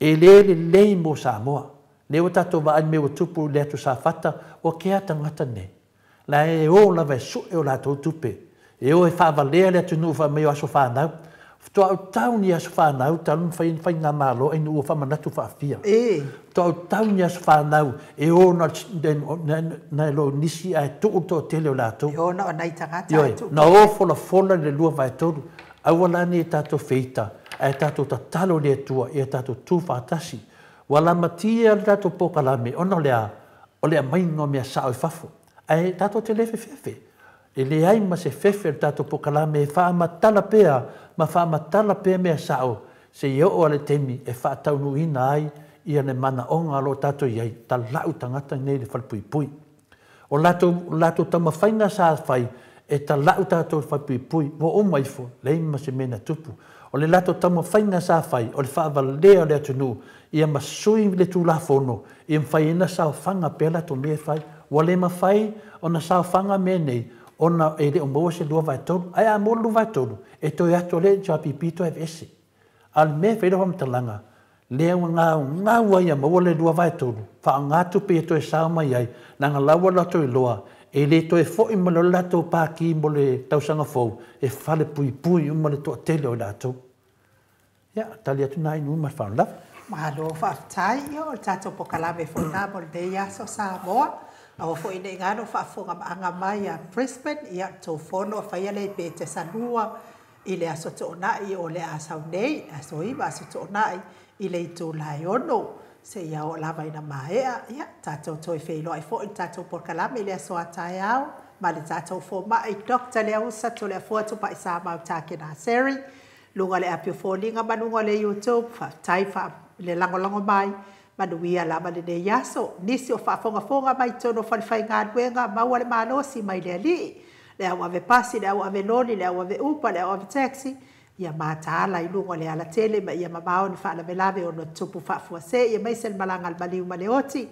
E le lelei mo Samoa. Lea ua tatou vaai mea ua tupu i le atu Safata, o kea tagata nei. La e o lava e sue o latou tupe. E o e faavalea le atunuu fai mai o aso fanau. Faatoa ou tau ni aso fanau, talu na fai faigamalo ai ua faamanatu faafia. Faatoa ou tau ni aso fanau, e o na lo nisi ae tuu le toatele o latou. E o na o nai tagata ae tuu. Na o folafola i le 2/3. Aua la nei tatou feita, ae tatou tatalo i le Atua, ia tatou tu faatasi. Ua lamatia le tatou polokalame, ona o le a, o le aumaiga o mea sao i fafo. Ae tatou te le fefefe. E leai ma se fefe o le tatou polokalame e faamatala pea ma faamatala pea mea sao, seia oo lava le taimi e faataunuuina ai ia le manaoga o lo o tatou i ai, talau tagata nei i le falepuipui. O latou taumafaiga sa fai e talau tatou i le falepuipui, ua uma ifo, leai ma se mea na tupu. O le latou taumafaiga sa fai, o le faavalea o le atunuu, ia ma sui le Tulafono, ia mafai ai ona saofaga pea latou mea e fai. Ua le mafai ona saofaga mea nei, ona e le o maua se 2/3. Ae a maua le 2/3, e toe atu le HRPP toe aveese. A o le mea e fai lau faamatalaga, lea ua gaugau ai ia maua le 2/3, faaaoga tupe ia toe sao mai ai, leaga la ua latou iloa, e le toe foi ma le latou paki mo le tausaga fou, e falepuipui uma le toatele o i latou. Ia, tali atu nā inu ma le faaaloalo. Malo faafetai, ia o le tatou polokalame foi lena mo lenei aso Samoa. Aua foi nei galo faafofoga mai a Brisbane, ia tou fono faia le Petesa 2 i le aso toonai o le a sau nei, aso 9 aso toonai i le itula e 6. Seia oo lava ina maea, ia tatou toe feiloai foi le tatou polokalame i le aso a taeao, ma le tatou fomai Dr. Leausa Toleafoa Tupaisamau Takenaseri, luga le api o foliga ma luga o le YouTube, faafetai le lagolago mai, manuia lava lenei aso. Nisi o faafogafoga mai totonu o falefaigaluega, maua le malosi mai le alii, le au ave pasi, le au ave loli, le au ave upa, le au ave taxi, ia mataala i luga o le alatele ma ia mamao ni faalavelave ona tutupu faafuasei, aemaise le malaga a le maliu ma le oti.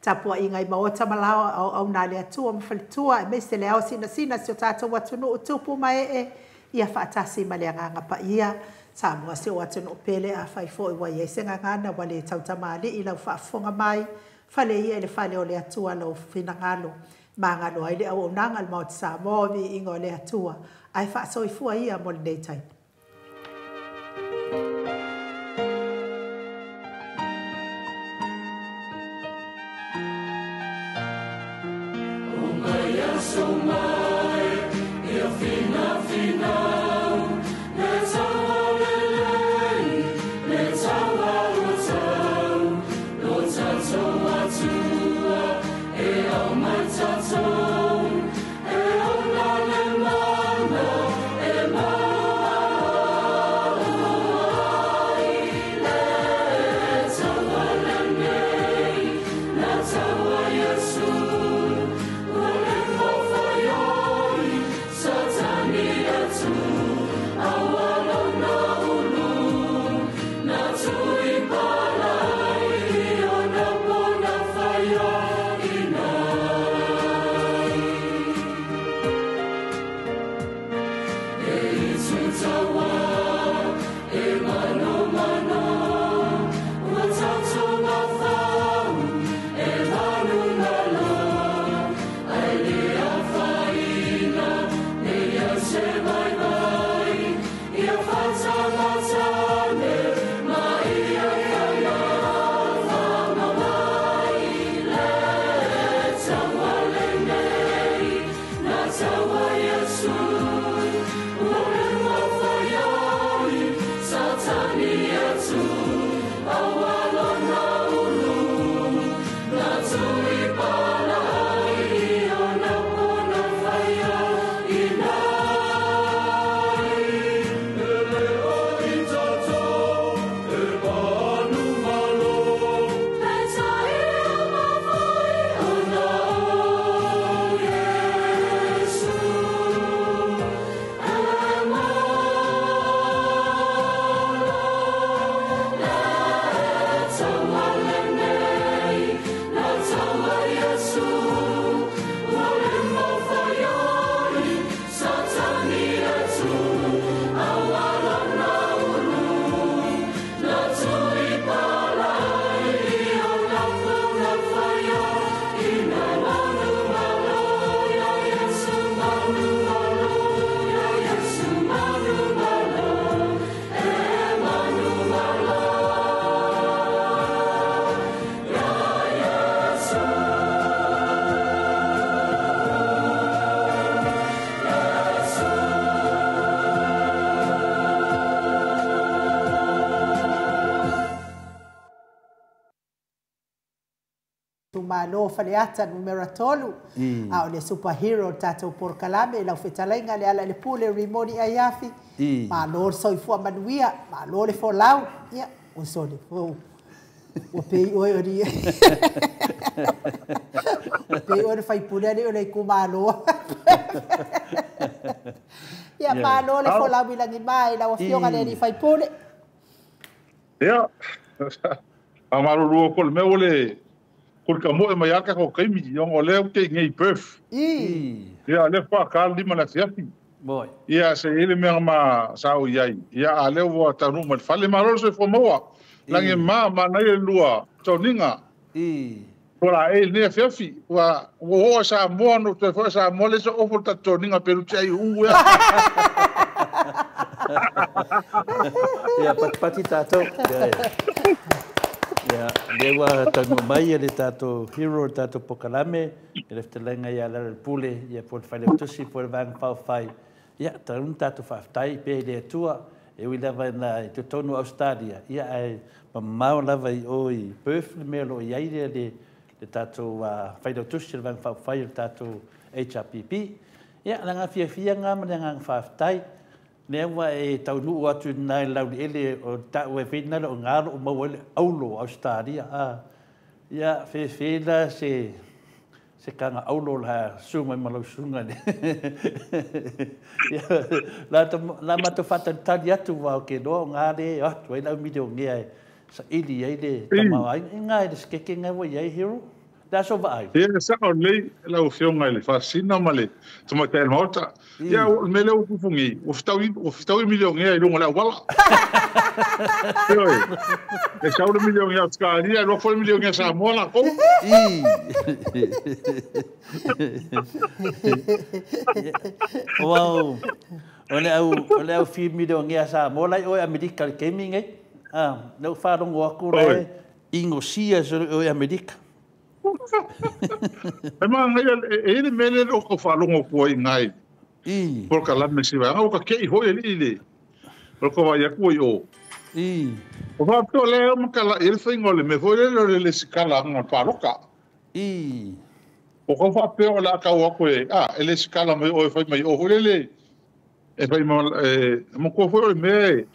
Tapuaiga i maota ma laoa auauna a le Atua ma faletua, aemaise le ao sinasina si o tatou atunuu tupu ma ee, ia faatasi ma le agaga paia. Samoa si o atunuu pele, afai foi ua i ai se gagana ua le tautamalii lau faafofoga mai, fale ia i le fale o le Atua lou finagalo. Magalo ai le auaunaga a le Maota Samoa o viiga o le Atua, ae faasoifua ia mo lenei taimi. E ona le mana e malu. itumalo o Faleata Nu.3, a o le superhero o le tatou polokalame i lau fetalaiga Lealailepule Rimoni Aiafi. Malo le soifua manuia, malo le folau. Ia, ua sole, ua pei oe o ni pei oe le faipule alii o le itumalo. Ia, malo le folau i lagima i lau Afioga le alii faipule. Ia, faamalulu ko le mea ua le kulika moe mai aka ko kaimi ona o lea ua tei nei Perth. Ia, lea faaka le 5 le afiafi. Moi. Ia, se i le mea ma sa o i ai. Ia, a lea ua taunuu mai le fale, malo le soifua maua. Lagi ma manaia le lua toniga. Ua la e lenei afiafi. Ua oo a Samoa no toe foi a Samoa le se ofo le tatou toniga pelu te ai uu ea. Ia, patipati tātou. Ia, lea ua taunuu mai le tatou hero, le tatou polokalame, e le fetalaiga ia Lealailepule, ia po o le Failautusi po o le Vaega Faaupufai. Ia, talu ona tatou faafetai pea i le Atua, e ui lava ina i totonu o Ausetalia, ia ae mamao lava i o i Perth le mea o lo o i ai le tatou Failautusi o le Vaega Faaupufai o le tatou HRPP. Ia, le agaga fiafia lena ma le agaga faafetai. Lea ua e taunuu atu i lena i le lauliele o le taua e fai lena o ngā lo o maua ai le aulo o Ausetalia. Ia, fefe la se kaga aulo la su mai ma lau susuga le. Ia, la matou faatalitali atu wa o ke loa o ngā le atu ai lau milionea e saili ai le tamaoaiga. E ngā e le sekeke ngā ua i ai hero. Le aso vaai. Ia, sa'o lelei lau Afioga i le Faasina ma le Tamaitai o le Maota. Ia, o le mea lea ua tupu nei, ua fetaui milionea i luga o le auala. Ioe, e sau le milionea Ausetalia, e alu atu foi le milionea Samoa latou. Wow. O le au fi milionea Samoa lai o Amerika le taimi nei. Ah, le faalogo atu la e ingosia se o Amerika. E manaia, e i le mea lea o ka faalogo atu ai i nai polokalame si vaega, ua ka ke'i foi alii le o le ka vaai atu ai o. O faapea o lea e matala'i ai le faiga o le mea foi lele o le lesitala anga o le palota. O kau faapea o le a tau atu e, e lesitala mai oe fai mai o foi lele e fai ma e matua foi o le mea e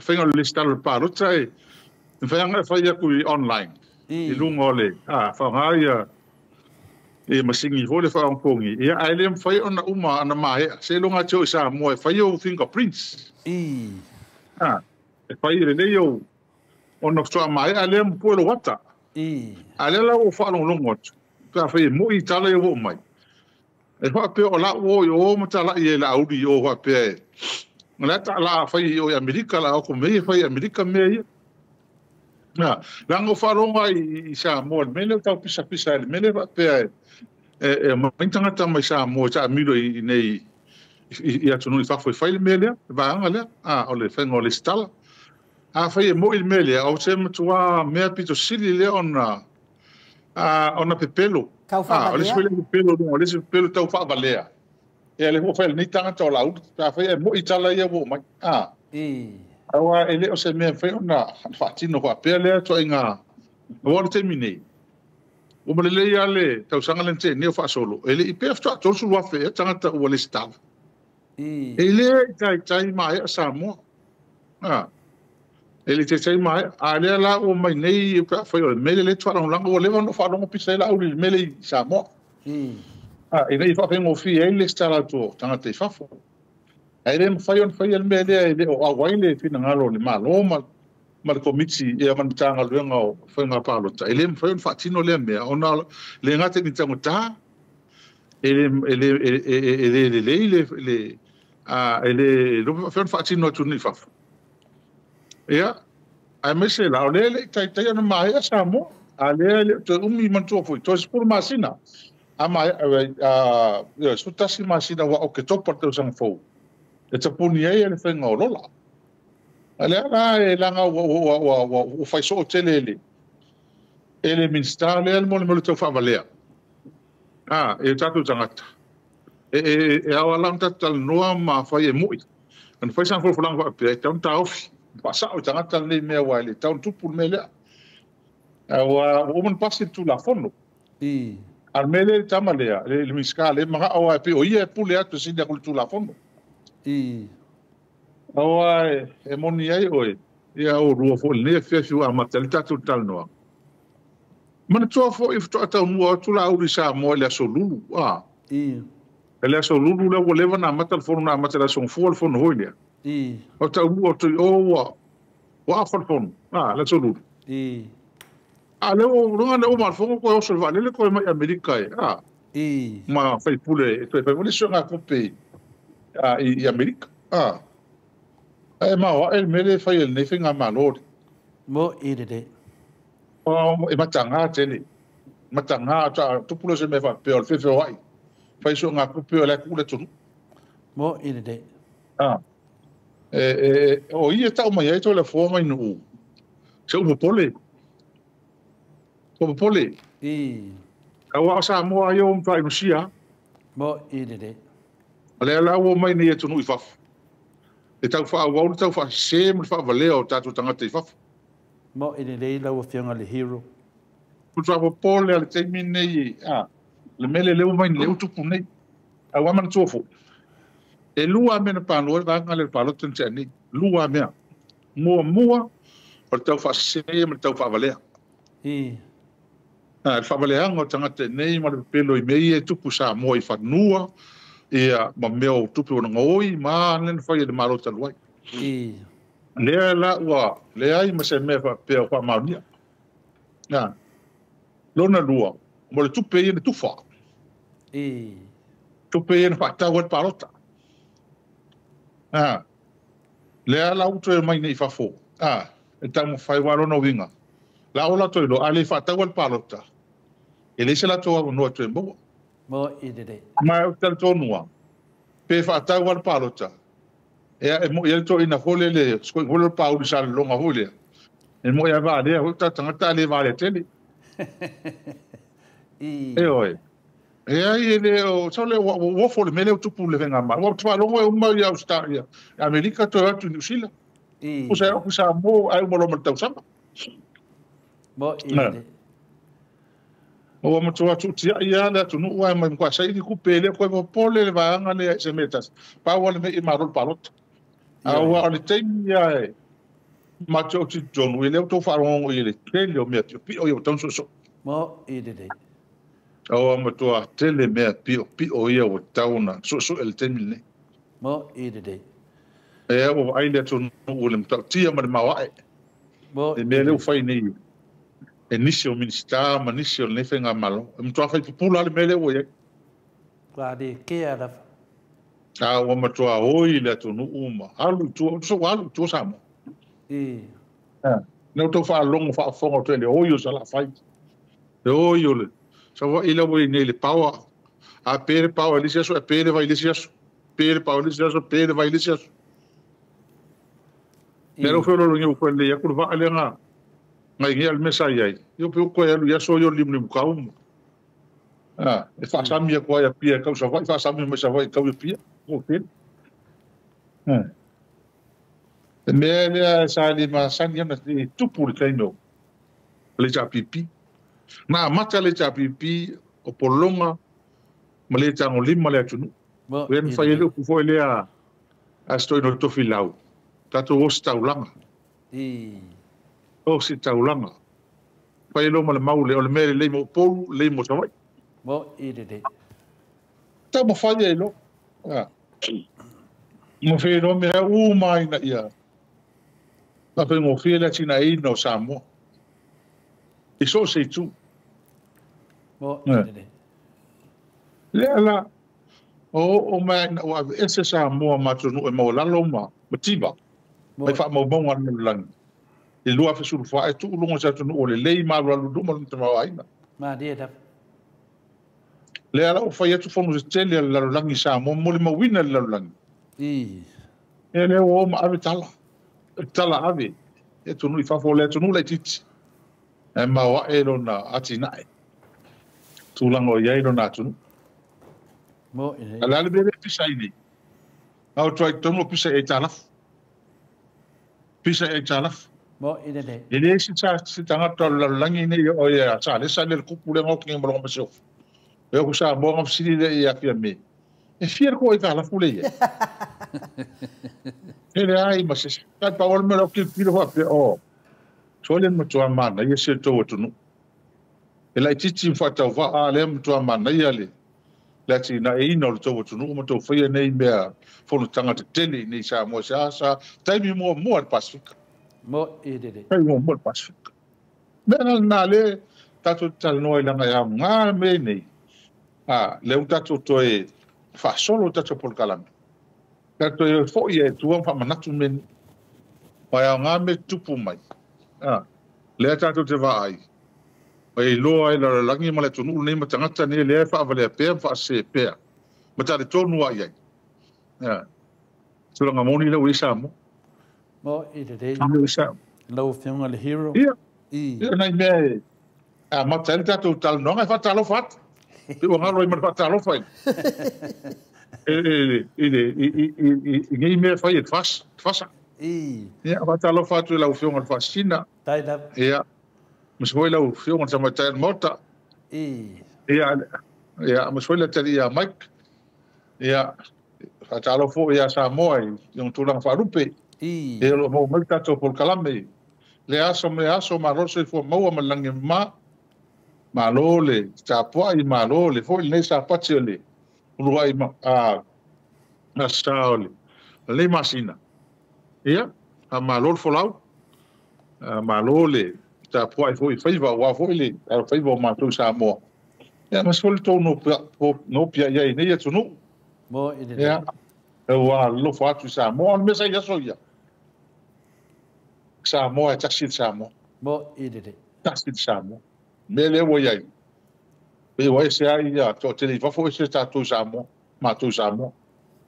faiga o le lesitala o le palota e mafai ona e fai atu i online. I luga o le faaaoga ia i masini foi le faaogopogi. Ia, ae le mafai ona uma ana maea seiloga te oo i Samoa e fai ou fingerprints. E fai e lelei ou ona faatoa maea lea ma pue lou ata. A lea la ua ou faalogologo atu, pe afai e moi i tala ia ua oo mai. E faapea o la ua o i o ma tala'i ai le auli i o faapea e o le a ta la a fai i o i Amerika la o mea ia fai i Amerika mea ia. Na, leaga o faalogo ai i Samoa i le mea lea o tau pisapisa ai le mea lea faapea e omai tagata mai Samoa e taamilo i nei i atunuu i fafo e fai le mea lea, le vaega lea, o le faiga o lesitala. Afai e moi le mea lea, o se matua mea pito sili lea ona ona pepelo. Tau O le isi faavalea. foi lea pepelo luga, o le isi pepelo tau faavalea. Ia le ua fai lenei tagata o Laauli, pe afai e moi tala ia ua oo mai. Aua e le o se mea e mafai ona faatino faapea lea ituaiga aua o le taimi nei, ua malelei lava le tausaga lea na tea nei o faasolo, e le i pea faatoa 30,000 ea tagata ua lesitala. E le i taitai maea Samoa. E le i taitai maea. A lea la ua mai nei pe afai o le mea lea e te faalagolago, ua leva ona ou faalogo pisa ai Laauli i le mea lea i Samoa. Ina ia faafaigofie ai le lesitala atu o tagata i fafo. Ae le mafai ona faia le mea lea e le o auai le finagalo o le Malo ma le Komiti ia ma le Matagaluega o Faiga Palota. E le mafai ona faatino lea mea ona le gata i ni taugata, e le e le e le lelei le e le faapefea ona faatino atu nei i fafo. Ia, aemaise la o lea e le i taitai ona maea Samoa, a lea e le o toe umi manatua foi, toe 10 masina. A maea, ia, 11 masina ua Oketopa le tausaga fou, e tapuni ai le faiga o lola. A lea la e laga ua fai soo tele e le Minisita lea le mo le mea o le tau faavalea. E o tatou tagata. E ao ala ona tatou talanoa ma fai e moi. Ona fai sana folafolaga faapea, e tatau ona taofi. Faasao i tagata lenei mea aua e le tatau ona tupu le mea lea. Aua ua uma ona pasi le Tulafono. I. A le mea lea i le tama lea, le Minisita lea e manao lava e pei o ia e pule atu e sili atu i le Tulafono. I. Aua e moni ai oe, ia oulua foi i lenei afiafi ua amata ai le tatou talanoaga. Manatua foi faatoa taunuu atu Laauli i Samoa i le Aso Lulu, a. I. I le Aso Lulu lea ua leva ona amata le fono, na amata i le Aso Gafua le fono foi lea. I. O taunuu atu i o ua ua afa le fono, a, le Aso Lulu. I. A lea ua luga le uma o le fono toe oso i le vaalele toe mai Amerika e, a. I. Ma faipule e toe fai foi le isi suegatupe i Amerika, a. Ae maoae le mea lea e fai e lenei faigamalo. Mo i lelei. E mataga tele. Mataga, ta tupu loa se mea faapea o le feofeoai, fai suegatupe o la e tuu le atunuu. Mo i lelei. A. O ia e tau mai ai Toleafoa mai Nuu, se u popole. Ua popole. I. Aua o Samoa ia ua matua inusia. Mo i lelei. O lea la ua omai nei atunuu i fafo e tau faaauau le tau faasese ma le faavalea o tatou tagata i fafo. Mo i lelei lau Afioga le Hero. Matua popole a le taimi lenei a le mea lea ua mai nei, lea ua tupu nei. Ae ua manatua foi, e lua lava mea na paloa ai le vaega lea o le palota na tea nei. Lua lava mea. Muamua, o le tau faasese ma le tau faavalea. I. Le faavaleaga o tagata i nei ma le pepelo i mea ia e tupu i Samoa i fanua ia ma mea o tupe ua gaoi ma a lea na fai e le Malo talu ai. I. Lea la ua leai ma se mea faapea o faamaonia. Na. Lona lua, mo le tupe ia na tufa. I. Tupe ia na faatau ai le palota. A. Lea la ua toe omai nei i fafo, a, e taumafai aua lona uiga. La o latou iloa, a le faataua le palota, e leai se latou avanoa e toe maua. Mo i lelei. Ma ou te talitonu lava, pe faatau lava le palota, ea, e moi ai le toeaina foi lele, si koeaina foi lele o Pauli Salelologa foi lea, e moi lava valea foi tatou tagata a le valea tele. I. Ioe. Leai, e le o, sau lea ua uofo le mea lea ua tupu i le faigamalo. Ua faalogo e uma ia Ausetalia, Amerika toe o atu i Niu Sila. I. Pusa e oku Samoa ae uma loa ma le tausaga. Mo i le. Ua matua tuutiai lava le atunuu ae mai matua saili kupe e le koe popole le vaega lea i se mea e tasi. Pau lava le mea i malo le palota. Aua o le taimi ia e matou te talitonu e le o tou faalogo i le tele o mea piopio ia ua tatau ona soosoo. Mo i lelei. Aua matua tele mea piopio ia ua tatau ona suesue i le taimi lenei. Mo i lelei. Ea ua vaai le atunuu i le matautia ma le maoae. Mo Le i mea lea ua lelei. fai nei e nisi o Minisita ma nisi o lenei faigamalo. E matua fai pupula lava le mea lea ua i ai. Ua le kea lava. A ua matua oi le atunuu ma alu i tua, so ua alu i tua Samoa. I. A, lea ua tau faalogo faafofoga atu ai le oi o Salafai, le oi o le Savaii la ua i nei le power, a pe le power i le isi aso, ae pe le vai i le isi aso, pe le power i le isi aso, pe le vai i le isi aso. Lea lau I. feoloologia ua koe lelei atu le vaa lea na gaigea le mea sa i ai, ia pe ua koe alu i aso ia o le limulimukau ma a, e faasami atu ai Apia e tau Savaii, faasami mai Savaii e tau i Apia. Ua tele. Le mea lea sa le masani ona e tupu i le taimi o le HRPP. Na amata le HRPP o pologa ma le tagolima le atunuu. Mo Lea na i fai ai le lelei. upu foi lea a si toeaina o Tofilau, tatou ositaulaga. I. Ositaulaga. Fai ai loa ma le mau lea, o le mea lelei mo Upolu, lelei mo Savaii. Mo i lelei. Taumafai ai loa. Ma feiloa mea uma ina ia faafaigofie le atinaeina o Samoa i so o se itu. Mo i lelei. Lea la, o oo mai ina ua aveese Samoa ma atunuu e maualalo ma tiva Mo mai faamaumauga a le lalolagi i le 2014 e tuu i luga o se atunuu o lelei ma alualu i luma lona tamaoaiga. Malie lava. Lea la ua fai atu fono tetele a le lalolagi i Samoa, molimauina e le lalolagi. I. Ia lea ua o ma ave tala, tala ave i atunuu i fafo, o le atunuu laitiiti ae maoae lona atinae, tulaga o i ai lona atunuu. Mo i A o le a le mea lea e pisa ai nei? A o atu ai i totonu o pisa i aitalafu. Pisa i aitalafu. Mo i lelei. E le isi sa se tagata o le lalolagi nei o ia sa le sa le kupu le ngoki ma longa masio. E o sa mo ngam sili le ia fia me. E fia ko i ka la fule ia. E le ai ma se. Ka pa o me lo ki pilo fa pe o. So le mo tua mana ia se to tunu. E lai titi fa tau va a le mo tua mana ia le. Le ati na e ina o le tau tunu mo tau faia nei mea fono tangata tele nei sa mo sa sa taimi mo mo al Pasifika. Mo i lelei. Taimi mo mo al Pasifika. Mea na na le tatou talanoa i laga e aoga me nei. A le ua tatou toe faasolo tatou polokalame. Tatou e fo'i e tua ma faamanatu mea nei. Ma e aoga mea tupu mai. A lea tatou te vaai. Ma e iloa ai le lalolagi ma le atunuu lenei ma tagata nei lea e faavalea pea ma faasese pea. Ma talitonu lava i ai. A tulaga moni lea ua i ai Samoa. Mo i lelei. Lau Afioga le Hero. Ia. Ia nai mea e amata ai le tatou talanoaga e faatalofa atu. Pe ua galo ai ma le faatalofa i i le i nei mea e fai e le fasa. Ia faatalofa atu i lau Afioga i le Faasisina. Tai lava. Ia aemaise foi lau Afioga i le Tamaitai o le Maota. Ia ia aemaise foi le atalii ia Mike. Ia faatalofa foi ia Samoa i ona tulaga faalupe. Ia o lo o maua mai le tatou polokalame lea aso ma lea aso, malo le soifua maua ma le lagi e mama, malo le tapuai, malo le foi lenei sapati o le uluai asa o lenei masina. Ia, malo le folau, malo le tapuai foi i faiva, aua foi le alofaiva o matou i Samoa. Ia, aemaise foi le tou nopiai ai i nei atunuu. Mo i lelei. Ia, ua alolofa atu i Samoa, o le mea sa i aso ia. Samoa e tasi le Samoa. Mo i lelei. Tasi le Samoa. Mea lea ua i ai, pei ua ese ai ia toatele i fafo ese tatou i Samoa, matou i Samoa.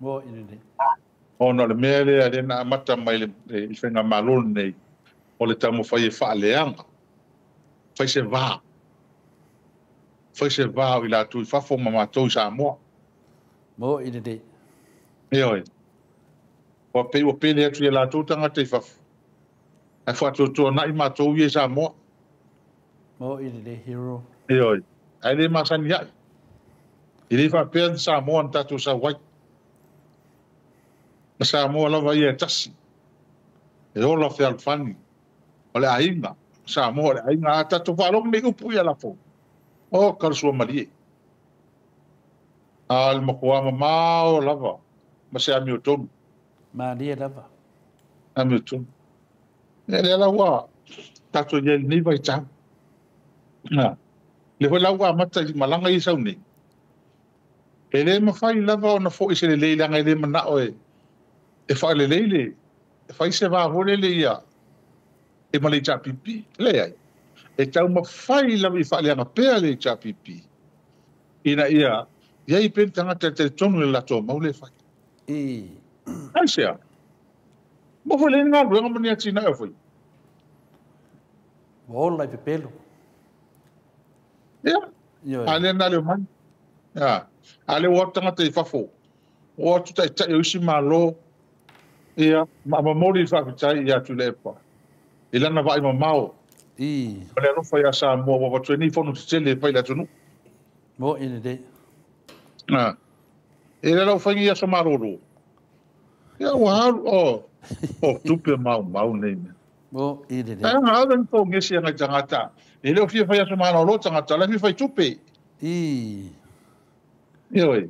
Mo i lelei. Ona o le mea lea lea na amata mai le i faigamalo lenei, o le taumafai e faaleaga, fai se va, fai se va o i latou i fafo ma matou i Samoa. Mo i lelei. Ioe. Ua pei ua pele atu i a latou tagata i fafo, ae faatuatuanai matou ia i Samoa. Mo i lelei hero. Ioe. Ae le masani ai. E le faapea ni Samoa na tatou sau ai. Na Samoa lava ia e tasi. E ola fealofani. O le aiga. Samoa o le aiga. A tatou faalogo nei upu ia latou. O ka le suamalie. A o le makuā mamao lava ma se amiotonu. Malie lava. Amiotonu. Ia lea la ua tatou i ai i lenei vaitau. Na, lea foi la ua amata i malaga ia sau nei. E le mafai lava ona foi se lelei leaga e le manao e faalelei le, e fai se va foi lele ia e ma le HRPP. Leai. E taumafai lava i faaleaga pea le HRPP ina ia i ai pea ni tagata e talitonu i le latou mau lea e fai. Aisea? Mo foi le galuega ma ni atinae o fai. Ua ola i pepelo. Ia. A lea na leo mai. Ia. A lea ua o atu tagata i fafo. Ua o atu taitai o isi Malo. Ia. Ma momoli le faafetai ia Tuilaepa i lana vaai mamao. Ma le alofa ia Samoa ua avatu ai nei fono tetele e fai i le atunuu. Mo i lelei. A. E le lau fai i aso malolo. Ia ua alu, o, o tupe maumau nei mea. Mo i lelei. Ae ona ave ni pogesi a ngai tagata. E le o fia fai aso malolo tagata, la fia fai tupe. Ioe.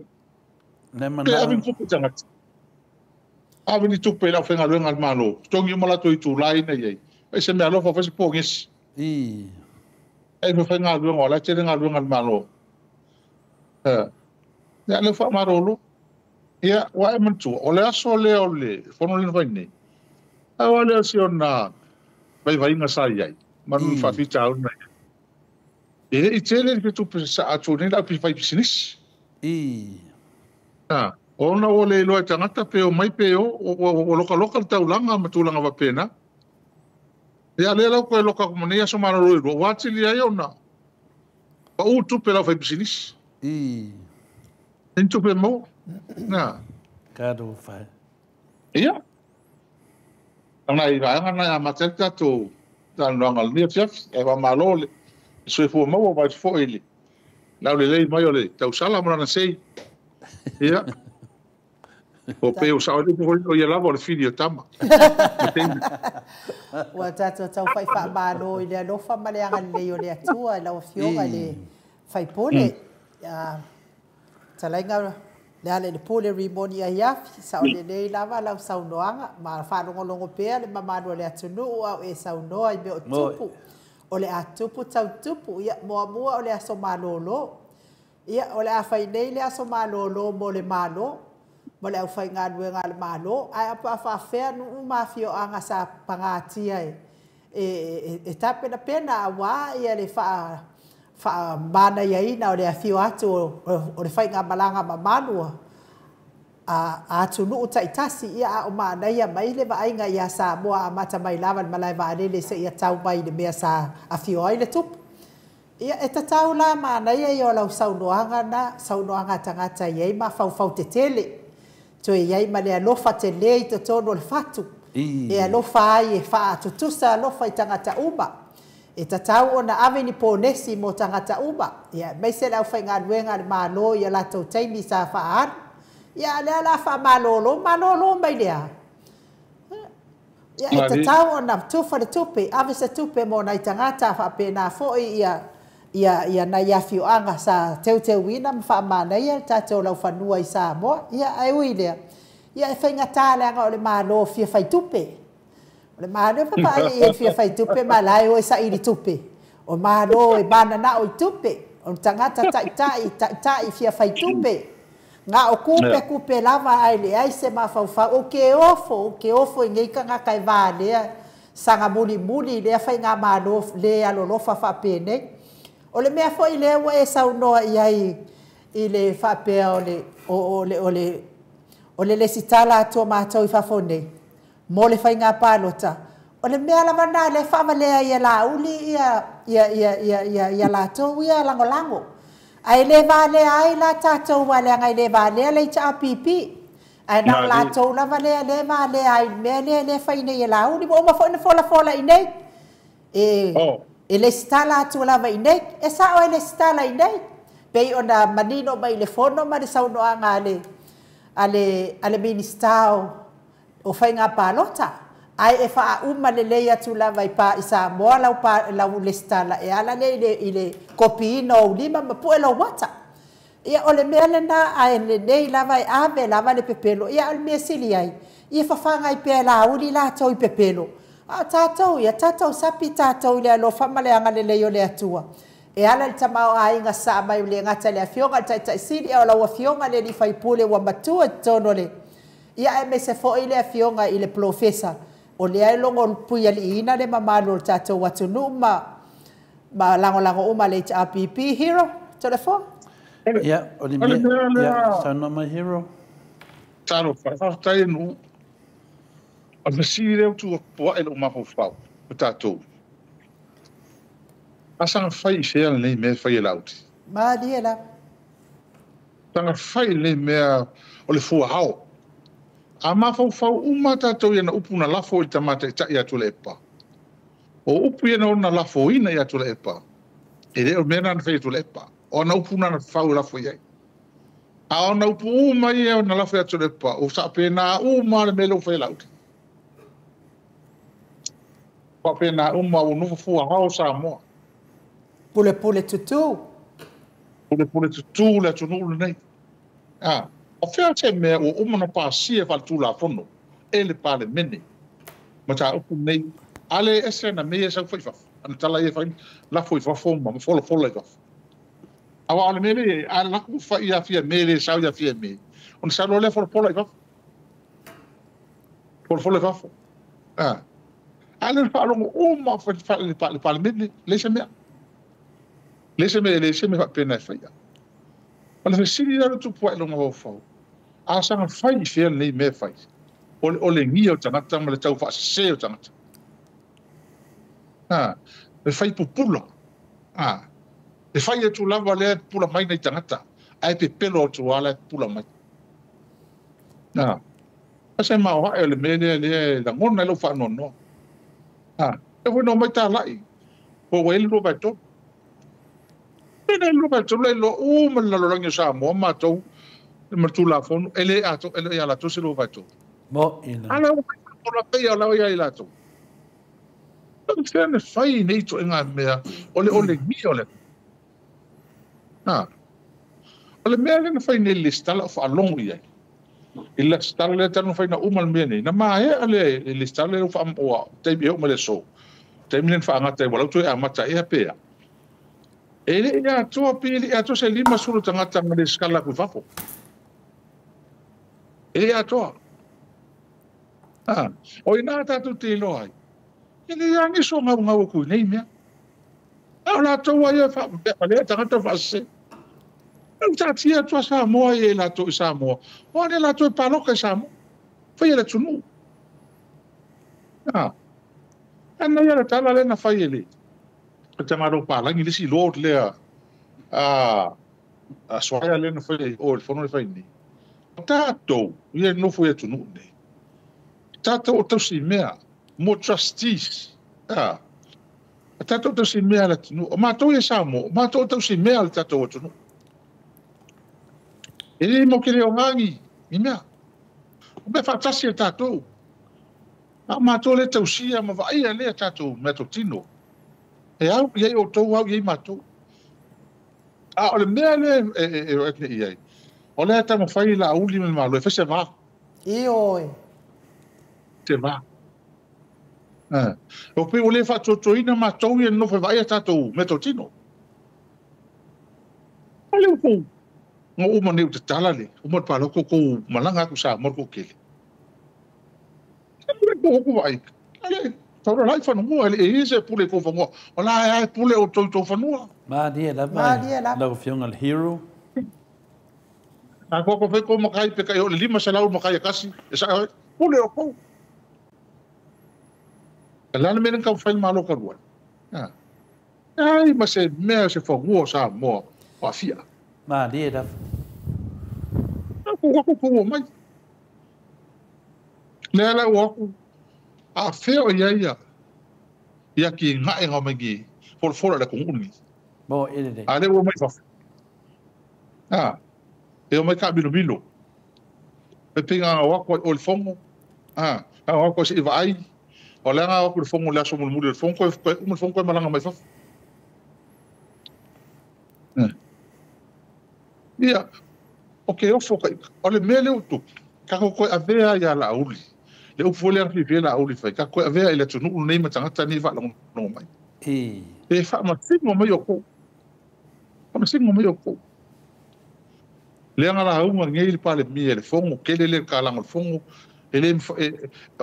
Le Pe ave ni tupe tagata. Ave ni tupe i lau faigaluega a le Malo. Totogi uma latou itulā ia na i ai. Fai se mea alofa, fai se pogesi. E fai galuega, o la e tele galuega a le Malo. Ia, lea ua faamalolo. Ia, ua e manatua, o le aso lea o le fono lea na fai nei, pau lava lea o si ona vaivaiga sa i ai, ma lona faafitauli na i ai. E le i tele le tupe sa atu nei le au faipisinisi. Ona ua le iloa e tagata pe omai pe o, ua lokaloka le taulaga ma tulaga faapena. Ia, lea la ua toe loka atu ma nei aso malolo e lua, ua atili ai ona pau tupe i le aufaipisinisi. E ni tupe maua. Na. Talofa e. Ia. Ana i vaega na e amata ai le tatou talanoaga o lenei afiafi. Ae faamalo le soifua maua mai foi i le laulelei mai o le tausala ma lana sei. Ia. O pe o sao le foi o ia lava o le fili o tama. Ua tatou taufai faamalo i le alofa ma le agalelei o le Atua i lau Afioga i le Faipule. Talaiga le ale le pule Rimoni Aiafi, sao lelei lava lau saunoaga, ma faalogologo pea le mamalu o le atunuu au e saunoa i mea o tupu. O le a tupu tau tupu, ia muamua o le aso malolo. Ia o le a fai nei le aso malolo mo le malo, mo le aufaigaluega a le Malo, ae a faafefea nuu ma afioaga sa pagatia e tapenapena aua ia le faamanaiaina o le afio atu o le faigamalaga mamalu a atunuu taitasi, ia a o manaia mai le vaaiga ia Samoa amata mai lava le malae vaalele seia tau mai le mea sa afio ai le tupu. Ia e tatau la manaia ia o lau saunoaga na, saunoaga a tagata i ai mafaufau tetele, toe i ai ma le alofa tele i totonu o le fatu. E alofa ai e faatutusa alofa i tagata uma. E tatau ona ave ni ponesi mo tagata uma. Ia aemaise le aufaigaluega a le Malo i a latou taimi sa faaalu. Ia lea la faamalolo, malolo mai lea. Ia e tatau ona tufa le tupe, ave se tupe mo nai tagata faapena foi ia nai afioaga sa teuteuina ma faamanaia le tatou laufanua i Samoa. Ia ae ui lea, ia e faigata leaga o le Malo fia fai tupe. O le Malo papaai e fia fai tupe ma la e o e saili tupe. O Malo e mananao i tupe. O tagata taitai, taitai fia fai tupe. Ngā o kupe kupe lava ai le ai se mafaufau. O ke ofo i ngei kangaka e vā lea, sanga muli muli lea whai ngā malo le alolofa whapene. O le mea foi lea ua e saunoa i ai i le whapea o le lesitala atua mātou i fafo nei, mo le whai ngā pālota. O le mea lava nā le whawalea ia lauli ia lātou ia langolango. Ai le valea ai la tātou walea ngai le valea le HRPP. Ai nā lātou lava lea le valea ai mea lea le whai nei e lauli. Mo oma foi na fola fola i nei. E le stala atu lava i nei. E sao e le stala i nei. Pei ona manino mai le fono ma le saunoaga a le minista o whai ngā pālota. Ai e whaauma le lei atu lava i pa i Samoa lau lau le stala e ala le i le kopiina o lima ma pue lau wata. Ia o le mea lena ai le nei lava e ave lava le pepelo. Ia o le mea sili ai. Ia whawhanga i pē la uli lātou i pepelo. A tātou ia tātou sapi tātou i le alofa ma le anga le lei o le atua. E ala le tamao ainga sa mai le ngata le afioga le taitai sili o lau afioga le li faipule ua matua i totonu le. Ia e mese foi le afioga i le profesa. O lea e longo pui aliina le mamalu o le tātou atunuu ma langolango uma le HRPP Hero. Telefon? Ia, o le mea, ia, saunoa mai Hero. Talo, whawhai nu. O le masiri leo tu pua e le mafaufau o tātou. A sanga fai i fea lenei mea fai e lauti. Malie la. Sanga fai lenei mea o le fuahao. A mafaufau uma tātou ia na upu na lafo i tamata i tai atu le epa. O upu ia na ona lafo ina i atu le epa. E le o mea na fai atu le epa. O na upu na fau lafo i ai. A ona upu uma ia o na lafo i atu le epa. O sa pēnā uma le mea leo fai lauti. Pa pēnā uma o nofo fuahao Samoa. Pule pule tutu. Pule pule tutu le atunuu lenei. Ah. O fea te mea o uma na pāsia whaletulafono e le palemene. Ma tā upu nei, ale ese na mea sau whai fafo. Ana tala ia whai, lafo i fafo ma fola fola i fafo. Awa o le mele, a laku whai ia fia mele, sau ia fia mele. Ona sau loa lea fola fola i fafo. Fola fola i fafo. Ah. Ale whaalongo uma whai le palemene, le se mea. Le se mea, le se mea whapena e whaia. O le fesili lalo tupu ai longa waufau. A sanga fai i fea nei mea fai. O le ngia o tangata ma le tau whaasese o tangata. Ah, le fai pupula. Ah, le fai atu lava lea pupula mai nei tangata. Ai pe pelo atu ala pupula mai. Ah, Se maoaʻe o le mea lea lea e lagona ai lou faanoanoa. E foi no mai tālai, po ua i ai le 2/3. Pei na i le 2/3 le iloa uma le lalolagi o Samoa matou ma le Tulafono, e le ato, e le o ia latou se 2/3. Mo ina. A la ua faafofola pei o la ia i latou. O fea na fai nei ituaiga mea o le olegia o le O le mea lea na fai nei i le lesitala o faalogo i ai. I le lesitala lea talu na fai na uma le mea nei. Na maea le lesitala lea ua taimi e oo mai le aso. Taimi lea na faagata ai ua lau toe amata ea pe a. E le i atoa pe le i atoa se 50 tagata na lesitala atu i fafo. E le i atoa. O ina tatou te iloa ai. E le agiso gaugau atu i nei mea. A o latou ai e faapea tagata faasese. E taatia atu a Samoa i latou i Samoa. O ane latou e paloka i Samoa. Fai e le atunuu. Ana ia le tala lea na fai e le tamalo palagi le isi lord lea a soaia lea na fai ai o le fono le fai nei. O tatou, ia nofo i atunuu nei. Tatou o tausi mea, mo trustees. O tatou tausi mea le atunuu. O matou ia Samoa, o matou o tausi mea le tatou atunuu. E le mo ke leo ngagi, ni mea. O mea faatasi e tatou. A matou le tausia ma vaaia lea tatou mea totino. E au i ai outou, au i ai matou. A o le mea lea e o atu nei i ai. O lea taumafai la uli ma le malo e fai se va. Ioe. Se va. O pe o le faatoatoina matou ia nofo e vaaia tatou mea totino. O le upu ngo uma nei o tatala le, uma le paloko kou malanga aku sa mo ko kele. E ko ko vai. Ale taura lai fanua le e se pule ko fanua. O la e pule o toi to fanua. Malie lava. Malie lava. Lau afioga le hero. A ko ko fe ko makai pe kai o le 500 makai kasi. E sa pule o ko. La le mena ka fai malo ka rua. Ai ma se mea se fanua sa mo afia. Malie lava. Ko ko ko mai. Le la o aku a feo ia ia. Ia ki ngai ngā mai ki fora le konguni. Mo ele. A le o mai fa. E o mai ka milo milo. E pinga o aku o le fongo. A o aku se vai. O le nga aku le fongo le aso mulu le fongo ko o le fongo malanga mai fa. Ia. O ke ofo ka o le mele o tu. Ka ko avea ia la uli. Le upu le arfi la uli fai. Ka ko avea ile tunu nei matangata ni fa longo mai. E. E fa ma singo mai o ko. Ma singo mai o ko. Le nga la unga ngei le pale mi le fongo kele le ka la fongo ele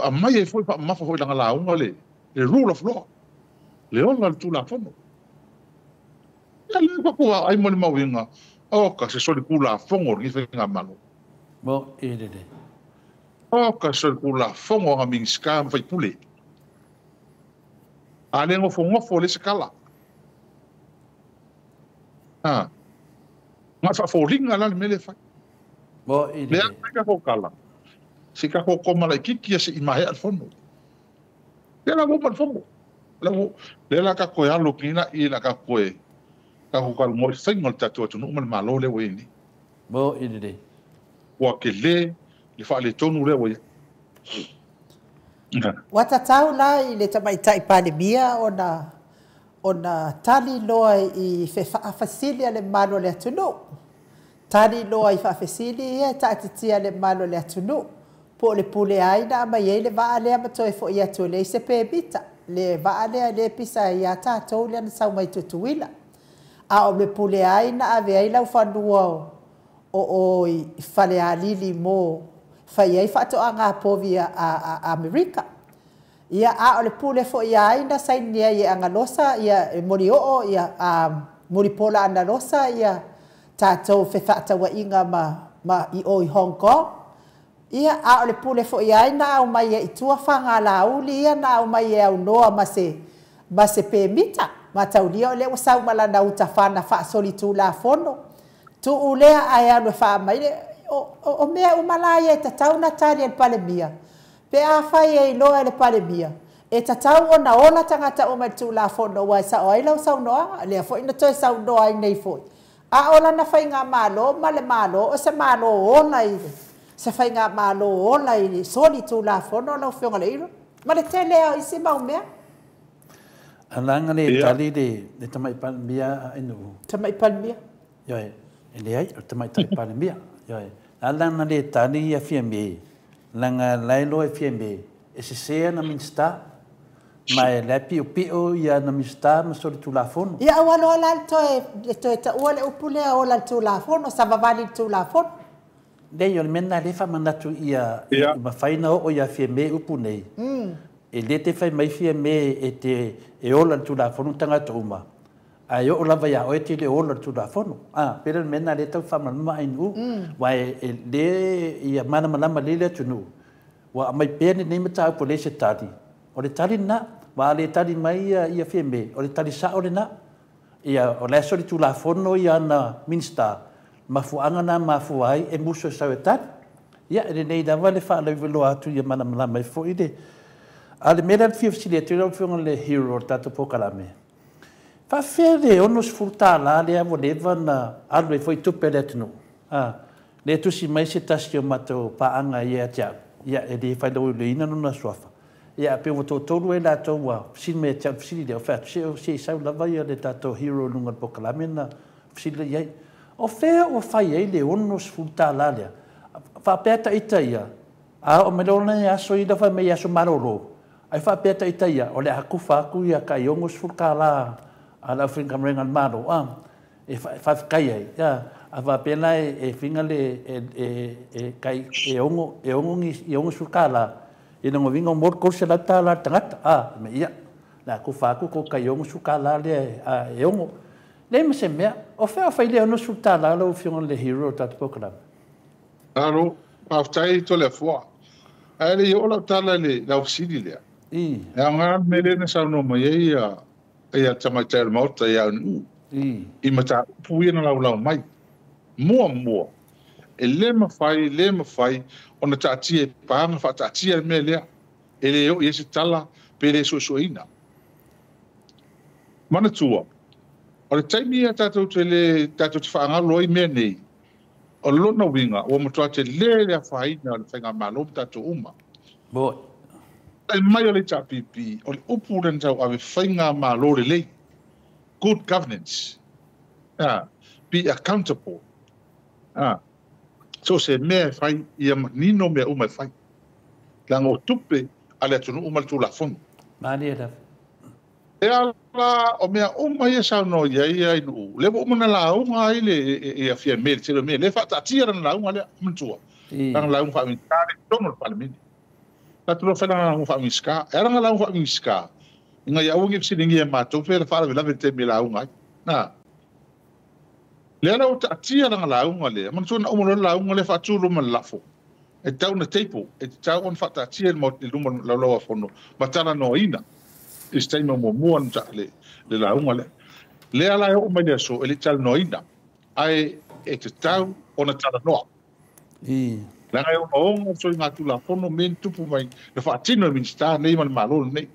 a mai e foi pa ma foi la la unga le rule of law. Le ola tu la fono. Ya le ko ai mo le mawinga. O ka se soli kula fongo ni fenga malo. Mo ele le. O ka se kula fongo nga minska fai pule. A le ngofo ngofo le sekala. Nga fa folinga la le mele fai. Mo ele. Le ka ko kala. Se ka ko koma la kiki se imahe al fono. Le la mo al fono. Le mo le la ka ko ya lo kina i la ka ko e. Ka ko ka mo fengo tatu atu no malo le we ni. Mo ele. Wa ke le le fa le tonu le we. Ua tatau la i le tamaitai Palemia ona tali loa i faafesili a le malo o le atunuu. Tali loa i faafesili ia e taatitia le malo o le atunuu. Po o le pule ai na aumai ai le vaa lea ma toe foʻi atu e leai se pemita. Le vaa lea e lē pisa ai iā tatou lea na sau mai Tutuila. A o le pule ai na ave ai laufanua o i Falealili mo fai ai faatoaga povi a Amerika. Ia a o le pule foʻi ai na saini ai e agalosa ia e molioo ia a mulipola analosa ia tatou fefaatauaiga ma i o i Hong Kong. Ia a o le pule foʻi ai na aumai e i tua fagalauli ia na aumai e aunoa ma se pemita. Mataulia o lea ua sau ma lana utafana faasolitulafono. Tuu lea ae alu e faamai le O mea uma la ia e tatau ona tali e le Palemia, pe afai e iloa e le Palemia, e tatau ona ola tagata uma i le Tulafono ua e sao ai lau saunoaga, lea foi na toe saunoa ai nei foi. A o lana faigamalo ma le Malo, o se Malo ola i se faigamalo ola i soli Tulafono lau Afioga i le Iro, ma le tele o isi mau mea. Alaga le tali le tamai Palemia a inu. Tamai Palemia? Ioe, e leai, o le tamaitai Palemia. Ioe, alaga le tali ia Fiame, laga lai loa e Fiame, e sese ana Minista, ma e le pio pio ia na Minista ma soli Tulafono. Ia ua loa la le toe taua le upu lea ola le Tulafono, savavali le Tulafono. Nei, o le mea lena lea e faamanatu ia mafai ona oo ia Fiame upu nei. E le te fai mai Fiame e te e ola le Tulafono tagata uma. Ae oo lava ia oe te le ola le Tulafono. Pe le mea lena lea tau faamalamalama ai nuu. Wa e le ia malamalama le le atunuu. Ua aumai pea lenei mataupu le se tali. O le tali lena. Wa le tali mai ia Fiame, o le tali sao lena. Ia o le aso le Tulafono ia na Minista, mafuaaga na mafua ai e musu e sau e tali. Ia e lenei lava le faalauiloa atu ia malamalama ai foi le a le mea lea le fia fesili atu lau Afioga i le hero o le tatou polokalame. Faafefea le $60 lea ua leva na alu ai foi tupe a le atunuu. Le tusi mai se tasi o matou paaga ia te au. Ia e le failauiloina lona suafa. Ia pe ua toatolu ai latou ua fesili mai te au fesili lea o fai atu se i sau lava ia le tatou hero lunga o le polokalame na fesili lea i ai. O fea ua fai ai le $60 lea. Faapea taita ia, a o mai lona e aso i lafa mai aso malolo. Ai faapea taita ia, o le akufa aku ia kai $60 a la aufaigaluega a le Malo, e faafetai ai. Ia, a faapea la e finga le e kai e ono ni i $60 i longa winga mo $300 le tagata. Me ia, le akufa aku ko kai $60 le e ono. Le ma se mea, o fea o fai le $60 lau Afioga i le hero o tatou polokalame. Alo, faafetai to le afua. Ae le i oo lau tala i le lau fesili lea. E aoga le mea lea na saunoa mai ai ia tamaitai o le Maota ia Aunuu. I mataupu ia na laulau mai. Muamua, e le mafai ona taatia e paaga faataatia le mea lea. E le oo i ai se tala pe le suesueina. Manatua, o le taimi ia tatou te faagalo ai mea nei, o lona uiga ua matua tele le afaina o le faigamalo ma tatou uma. Tai mai o le HRPP, o le upu lea na tauave faigamalo lelei. Good governance. Be accountable. So se mea e fai, ia manino mea uma e fai. Leaga o tupe a le atunuu ma le Tulafono. Malie lava. E ala o mea uma ia saunoa i ai ai nuu. Le ua uma na lauga ai le ia Fiame le tele o mea. Le faataatia lana lauga lea, manatua. Lana lauga faa-Minisita le totonu o le Palemene. Tatou loa fai lana lauga faa-Minisita. E ala lana lauga faa-Minisita, ina ia aua ne i fesiligia e matou pe faalavelave le taimi e lauga ai. Na. Lea la ua taatia lana lauga lea, manatua na uma loa le lauga lea faatu luma le lafo. E tatau ona table, e tatau ona faataatia i luma o le laulauafono ma talanoaina i se taimi o muamua na le lauga lea. Lea la e oo mai le aso e le i talanoaina, ae e tatau ona talanoa. Leaga e ogaoga le soligatulafono mea ni tupu mai le faatino e Minista nei ma le Malo lenei.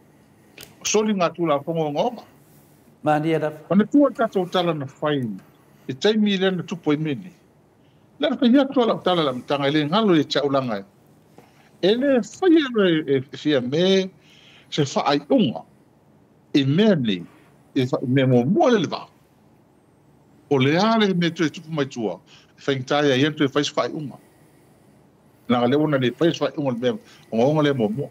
O soligatulafono ogaoga. Malie lava. Manatua le tatou tala na fai i taimi lea na tupu ai mea nei. Le na fai atu lau tala la amataga e le galo ia te au laga e le faia e Fiame se faaiuga i mea nei, i mea muamua le vaa. O le a le mea toe tupu mai tua, e faigata ia ia toe fai se faaiuga. Leaga lea ua na le faia se faaiuga i le mea ogaoga lea muamua.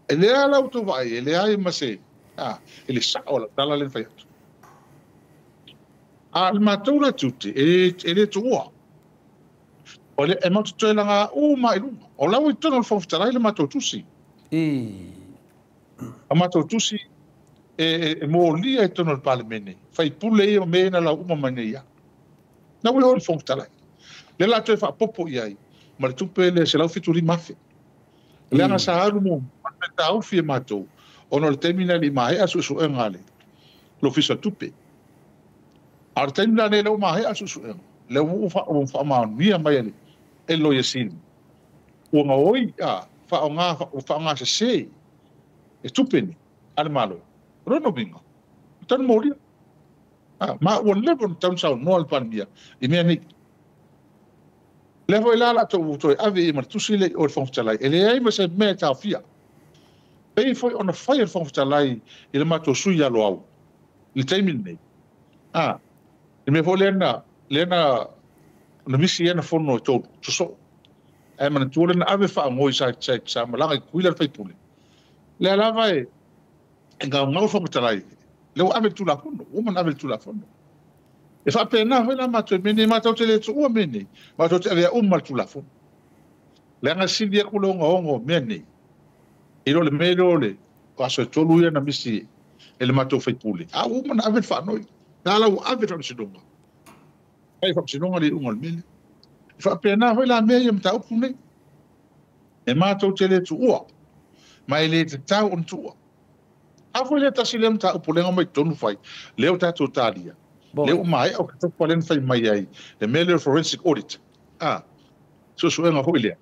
E lea la outou vaai, e leai ma se, e le sao lau tala lea na fai atu. A le matou la tiute, e le tuua. O le e matou toe laga uma i luga. O la ua i totonu o le Fofoga Fetalai le matou tusi. A matou tusi e molia i totonu o le Palemene. Faipule ia ma mea na lau uma mai nei ia. Na ua i o le Fofoga Fetalai. Lea la toe faapopo i ai ma le tupe le $175,000. Leaga sa alu mo le taufi e matou ona o le taimi na le i maea suesuega a le Ofisa o Tupe. A o le taimi la nei lea ua maea le suesuega. Le ua faamaonia mai e le Loia Sili. Ua gaoi faaaoga sese e tupe ni a le Malo. O lona uiga, ua tanu molia. Ma ua leva ona tau saunoa le Palemia i mea nei. Lea foi la tou toe ave i ma le tusi le o le Fofoga Fetalai, e leai ma se mea e taofia. Pei foi ona fai e le Fofoga Fetalai i le matou sui aloau i le taimi lenei. Le mea foi lea na misi ia na fono e tolu, sosoo. Ae manatua lea na ave faagoi sa malaga i Tutuila le faipule. Lea lava e gaugau le Fofoga Fetalai, lea ua ave le Tulafono, ua uma ona ave le Tulafono. E faapena foi la matou mea nei, matou te le tuua mea nei, matou te avea uma le Tulafono. Leaga sili aku le ogaoga o mea nei, i lo le mea lea o le aso e 3 ia na misi e le matou faipule. A ua uma ona ave le faanoi. La la ua ave le faamasinoga. Ai faamasinoga le iuga o le mea lea. E faapena foi la mea ia mataupu nei. E matou te le tuua, ma e le tatau ona tuua. A foi lea tasi lea mataupu lea mai totonu fai, lea o tatou talia. Lea ua maea o ke topa lea na fai mai ai, le mea lea o forensic audit. Suesuega foi lea.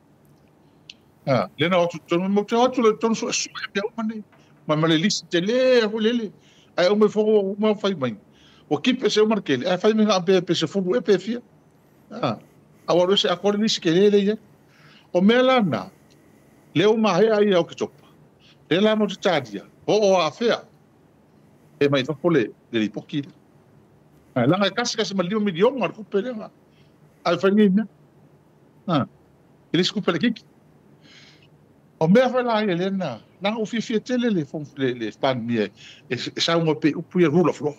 Lea na o atu totonu, mo te o atu le totonu suesue mea uma nei. Ma le lisi tele foi lele. Ai o me fogo uma fai mai. O kipe se uma kele, ai fai mai ngā pe se fulu e pe fia. A ua se akore lisi ke lele ia. O mea la na, lea o mahea ia o ke topa. Lea la mo te talia, o a fea. E mai fafo le lipoki lea. Langa e kasi kasi ma 5 miliona le kupe lea. Ai fai nei mea. E le kupe le kiki. O mea foi la ia lea na, langa o fiafia tele le Palemia e saunga pe upu ia rule of law.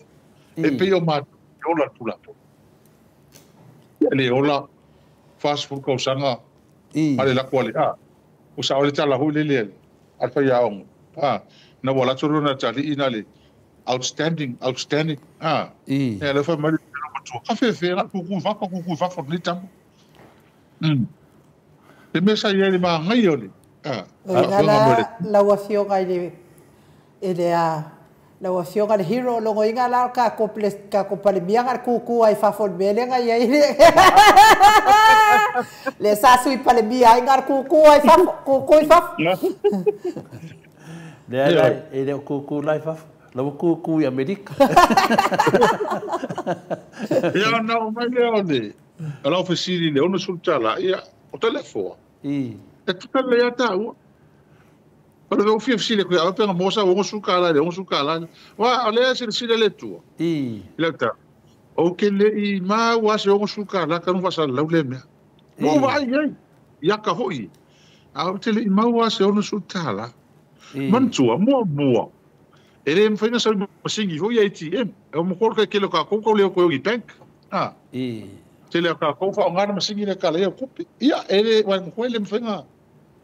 E pei o matou e ola le Tulafono. Ia le ola 40 tausaga a le lako ale. O sa o le tala hui lele a le faiaoga. Na ua latou lona talii na le outstanding. E le fai mai le matua. Ka fefe la kuku fafo ni tamo. Le mea sa ia le maangai o le. Lau afioga i le lau afioga le hero longo inga la ka ko palemia ga kuku ai fafo le mele ga ia ile le sa sui palemia ai ga kuku ai fafo kuku ai fafo le la e le kuku lai fafo lau kuku i Amerika. Ia na o mai le o le lau fesili le ono sultala ia o telefoa. E tutale ia tāua. O le veo fia fesili koe, au penga mosa o suka la le, o suka la. Wa, o lea sile le tua. I lau tā. O ke le i maua se o suka la, kanu wasa lau le mea. Mo wa ai ai, ia ka hoi. A o te le i maua se o suka la. Mantua, mua. E le mwhaina sa masingi hoi ATM. E o mokoro kai kele ka koukou leo koe o i bank. Te leo ka koukou wha o ngana masingi le ka leo kupi. Ia, e le, wa mokoro le mwhaina.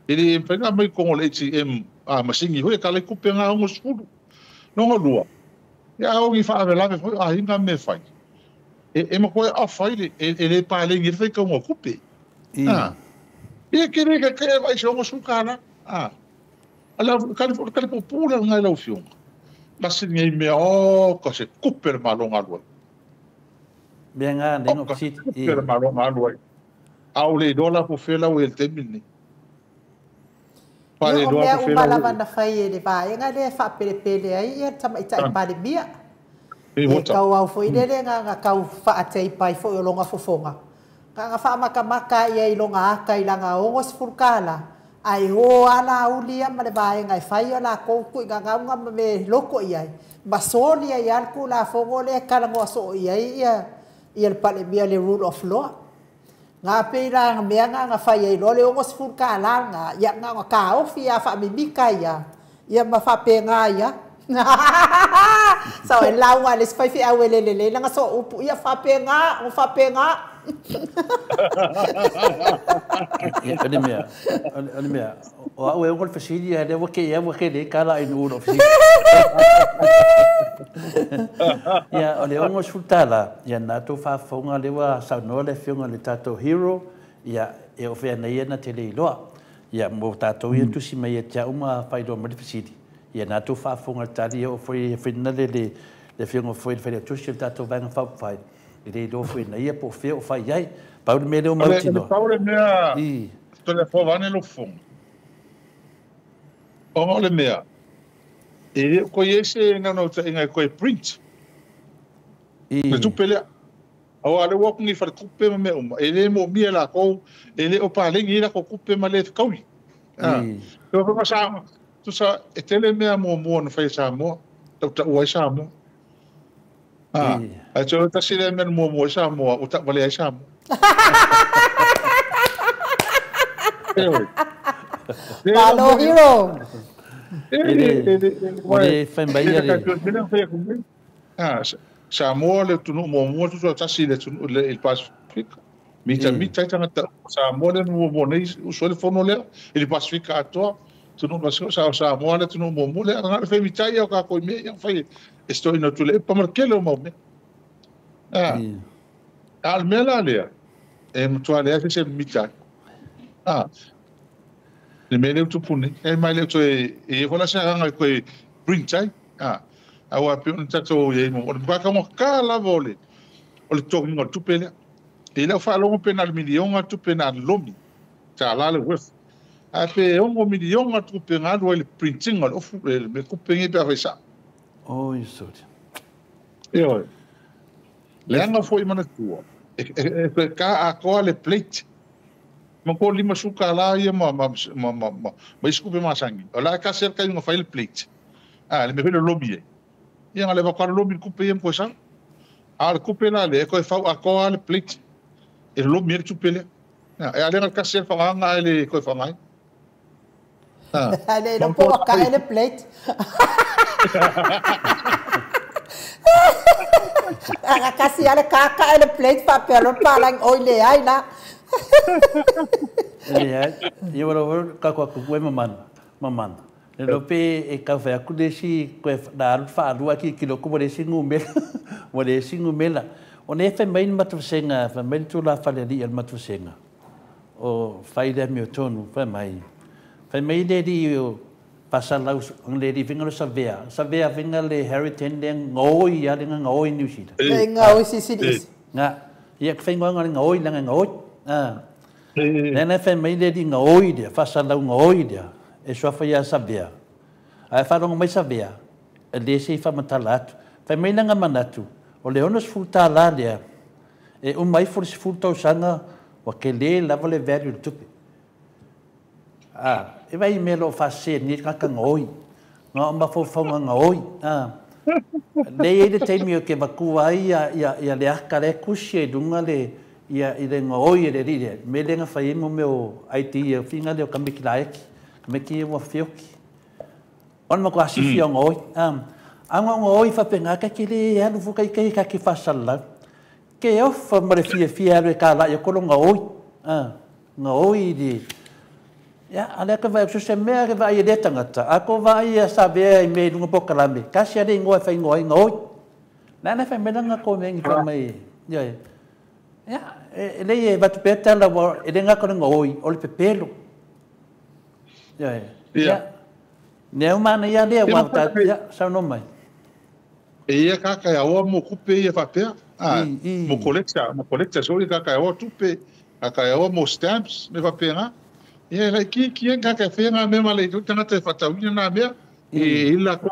E le mwhaina mai kongo le ATM masingi hoi e ka le kupi ngā ongo sukulu. Nongo lua. Ia ongi whaawelave hoi a hinga me whai. E makoe a whai le, e le pālengi e whai kaunga kupi. Ia kere ka kere vai se ongo sukala. Ala kare popula ngai lau fionga. Kasi ngai mea o ka se kupe le malonga alua. Mea ngā nengo psiti. Kupe le malonga alua. Au le idola po whela o el temil ni. Pare idola po whela o. Mea umala na whai e le vaenga le whaapelepele ai ia tamaita i palemia. E kau au fo ilele ngā kau whaatei pai fo i o longa fofonga. Ngā whaamakamaka ia i longa aka i langa ongo sifurukala. Ai o ala ulia ma le vaenga e whai o la kouku i ngā ngaunga ma me loko i ai. Ma soli ai alku la fongo le kalangoa so i ai ia le palemia le rule of law. Ngā pēra ngā mea ngā whai ai loa le ongo sifurukala ngā ia ngā ka ofi ia whaamimika ia. Ia ma whapengā ia. So e launga le sifai au e lele le nga so upu ia whapengā, o whapengā. Ia, ole mea, o au e ongo le fesili, a lea wake ia wake le kala i nuuna o fesili. Ia, o le ongo sultala, ia nā tō whaafonga lewa saunoa le whionga le tātou hero, ia, e o whea nei ana te leiloa. Ia, mō tātou ia tusi mai e tia uma whairoa mai le fesili. Ia, nā tō whaafonga le tali o whai whina le whionga whai le whaile tusi le tātou vaenga whaupawhai. E le iloa foi na ia po o fea o fai ai. Pau le mea lea o mautinoa. O le pau le mea Toleafoa vaeane lou fofoga. Ona o le mea, e le o toe i ai se naunautaiga e toe print le tupe lea. Aua o lea ua o atu nei faletupe ma mea uma, e le moomia e latou, e le o paleni ai latou tupe ma le fetaui. Tusa e tele mea muamua na fai e Samoa, tautaua ai Samoa. Ae toe o le tasi lea mea na muamua ai Samoa, ua tauvalea ai Samoa. Malo hero. O le fai mai ia le Samoa le atunuu muamua tutoatasi i le atunuu i le Pasefika. Mitamita ai tagata uma. Samoa lea na muamua nei usu ai le fono lea i le Pasefika atoa. Atunuu o le Samoa le atunuu muamua lea. Na o le fai mitai ia o kākou i mea ia na fai e si toeaina o Tuilaepa ma le tele o mau mea. A o le mea la lea, e matua leai se isi e mimita ai. Le mea lea ua tupu nei, e mai le o toe, e i ai foi la se agaga e toe print ai. Aua e pei ona tatou i ai, o le matua taugata lava o le totogiina o le tupe lea. I lau faalogo pe na o le miliona tupe na lolomi, $1 le worth. Ae pe 6 miliona tupe na alu ai i le print ina o le ofu, le tupe nei pe afai sao. Oi sori. Ioe. Leaga foi manatua, e toe ta atoa le plate. Ma ko $50 ia ma isi tupe masani. O le a tasi lava le taimi na fai ai le plate. A, le mea foi lolomi ai. Ia na leva atu lava lolomi le tupe ia ma toe sau. A o le tupe la lea, e toe fau atoa lava le plate e lolomi ai le tupe lea. E a le na o le tasi lava le faaaogaga ae le toe faaaogaina. Ae le iloa po ua tae le plate. A tasi lava le ta tae le plate faapea loa le palagi, oi leai la. Leai. Ia ua lava kako atu e mamana, mamana. Le iloa pe e tau fai atu le isi koe na alu faalua ae tilotilo atu ua leai se numera, ua leai se numera. Ona e fai mai le matou vasega, fai mai le tulafale alii o le matou vasega o fai le amiotonu, fai mai. Fai mai le alii o fasalau le alii faiga o le savea, savea faiga le Harry Ten lea gaoi lava le gaoi i Niu Sila. Le gaoi silisili ese. Nga, ia ka faingoaga o le gaoi leaga e gaoi. Lea na fai mai le alii gaoi lea, faasalau gaoi lea, e suafa ia Savea. Ae faalogo mai Savea, e le se i faamatala atu. Fai mai lana manatu, o le $60 lea, e uma ifo le 10 tausaga, ua tele lava le value o le tupe. E vaai i mea o lo o faasese nei le tagata gaoi, na o mafaufauga gaoi. Lea e i ai le taimi ou te avatua ai ia le ata lea e tusi ai i luga le ia i le gaoi e le alii lea, le mea lea na fai ai mo mea o ID o figa lea o tamaiti laiti, tamaiti ia ua feoti. O le matua silafia o gaoi. A na o gaoi faapena, ta te le alu foi ita ta te faasalalau. Ke ofa ma le fiafia e alu e talai atu lou gaoi. Gaoi i le... Ia, a lea ka vaai atu, so se mea ke vaai e lea tagata, a ko vaai ia Savea i mea i luga polokalame, tasi lava le igoa e faaigoa ai, gaoi. Lea na fai mai lana komeni fai mai, ia, ia, e lei e avatu pea tala, ua, e le gata o le gaoi, o le pepelo. Ia, ia, nea uma ana ia lea, ua ta, ia, saunoa mai. E ia kaka e aoa mo kupe ia faapea. Mo collector, mo collector sorry kaka e aoa tupe, kaka e aoa mo stamps me faapena. Ia e laitiiti ai kaka e whea ngā mea ma le tangata e whatauina nā mea, e ila ko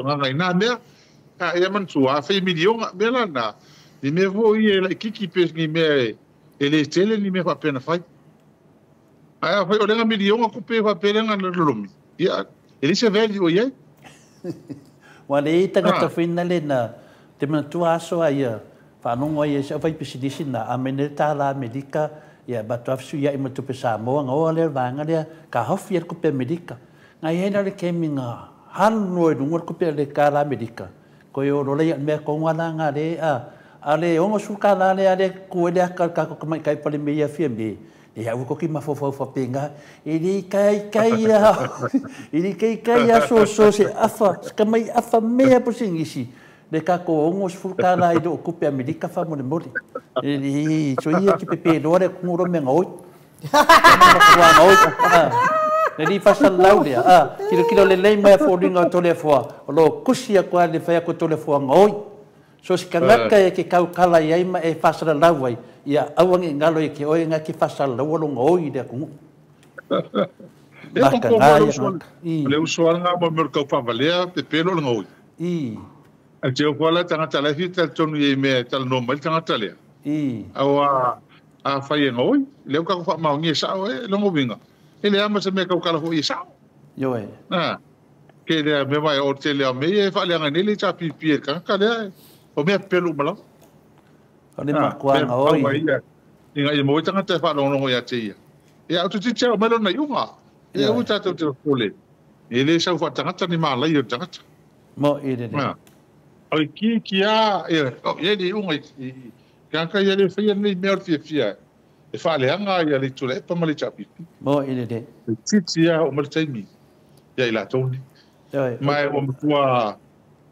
ngā nā mea. Ka e manatua, a whai milionga, mea la nā. Ni mea fo ia e laitiiti pe ni mea e le tele ni mea faapea na whai. Ai a whai o lenga milionga kupe faapea lenga na lolomi. Ia, e le se value o iai. Ua leai tagata foi na le na te manatua aso a ia faalogo ai e si aufaipisinisi na aumai nei le $1 Amerika ia avatu lava fesuiai ma le tupe Samoa ona oo lea o le vaega lea taofi ai le tupe Amerika. Na i ai la le taimi na alu loa i luga le tupe le $1 Amerika toe oo loa lea i le mea tonu lava la na le a le $60 lea lea e tu ai le ata o le tatou tamaitai Palemia ia Fiame. E aua tou te mafaufau faapena, e le taitai lava, e le taitai lava soso se afa, se tamai afa mea po o se nisi, le tatou $60 i loo tupe Amerika faamolemole. E le soia te pepeloa le atunuu loa mea gaoi. Matua gaoi. Le alii faasalalau lea, tilotilo lelei mai a foliga o Toleafoa, o lo o tusi atu lava le fai atu o Toleafoa gaoi. So se kanaka e ke kaukala i ai ma e whasalalau ai, ia awangi ngalo i ke oe ngā ke whasalalau alo ngā oi le akungu. E Maka ko ngā mo ia le uso ngaka. I, le uso nga mo mo ka pa valea pe pelo le ngoi. i, A te ko la tangata la fi tal tonu i me tal no mai tangata le. i. Awa a fai e ngoi le ka ko ma ngi sa e longo winga. E le ama se me ka kala fo i sa. Yo e. Na ke le me vai o te le me e fa le ngani le cha pi pi ka ka le o me pelo mala. O le Ah, makuanga me pau oi. mai ia. Inga i mo tangata fa longo ia te ia. Ia o te te o melo na iunga. Ia Ioe. u tātou te kole. E le sau fa tangata ni malai o tangata. Mo i le le. Ah. O ki ki a e o ia le unga i ka ka ia le fia ni mea o fia fia. E fa le anga ia le tule pa mali chapi. Mo i le le. E titi ia o mali taimi. Ia i la toni. Ioe. Mai o matua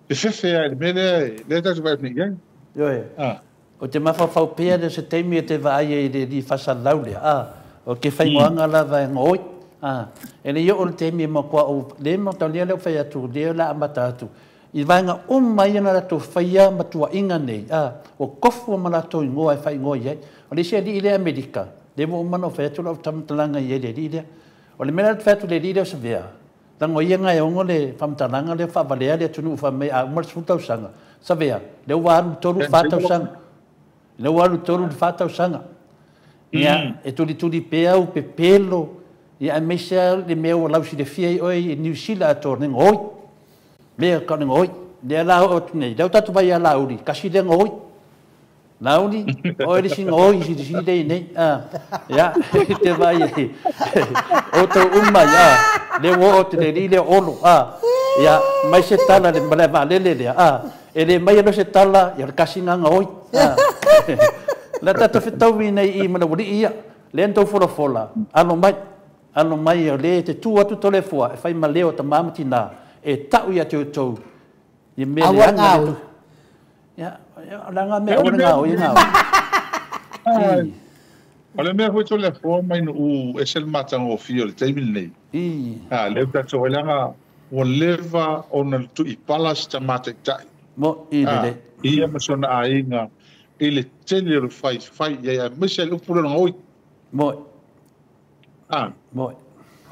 e fefe ia le mele le tātou vai ni ia. Ioe. Ah. O te mawhawhau pea le se teimi e te vaai e le li whasalau le. Ah, o ke whai moanga la vai ngoi. Ah, e le io o le teimi e makua o le mo tau lea leo whai atu, lea la amata atu. I vaenga uma ia na ratou whaia matua inga nei. Ah, o kofu o malatou ingoa e whai ngoi ai. O le isi ali i le Amerika. Le mo umana o whai atu lau tamatalanga i e le li lea. O le mea whai atu le li lea o se vea. Lango ia ngai ongo le whamtalanga le whavalea le tunu uwha mei a umar sutau sanga. Sa vea, le ua alu toru whatau sanga. Le ua alu toru whatau sanga. Ia, e tuli tuli pea u pepelo. Ia, a meisa le mea ua lausi le fia i oi i New Zealand ato ne ngoi. Mea ka ne ngoi. Lea la o tu nei. Leo tatu vai a lauri. Kasi le ngoi. Lauri, oi le si ngoi, si si le nei. Ah, ia, te vai e. O tau uma, ia. Le o o te le li le olo. Ah, ia, mai se tala le mala va le le le. Ah, e le mai lo se tala, ia le kasi ngā ngoi. Ah. La tatu whitau i nei i mana wuri ia. Le ntau fola fola. Alo mai. Alo mai o le te tū atu tole fua. E whai ma leo ta mamati nā. E tau ia te utou. I mea le Aua anga le ngāui. tu. Ia, ia, la ngā mea, aua ngā oi ngā oi. O le mea hui tole fua mai no u e sel matanga o fia o le taimi nei. I, Ah, le tātou ai langa ua leva ona le tui pala se tamata i tai. mo i le Ah, le. ia ma sona aiga i le tele o le fai fai ia ia mese le upu lona ngoi. Mo, Ah, mo.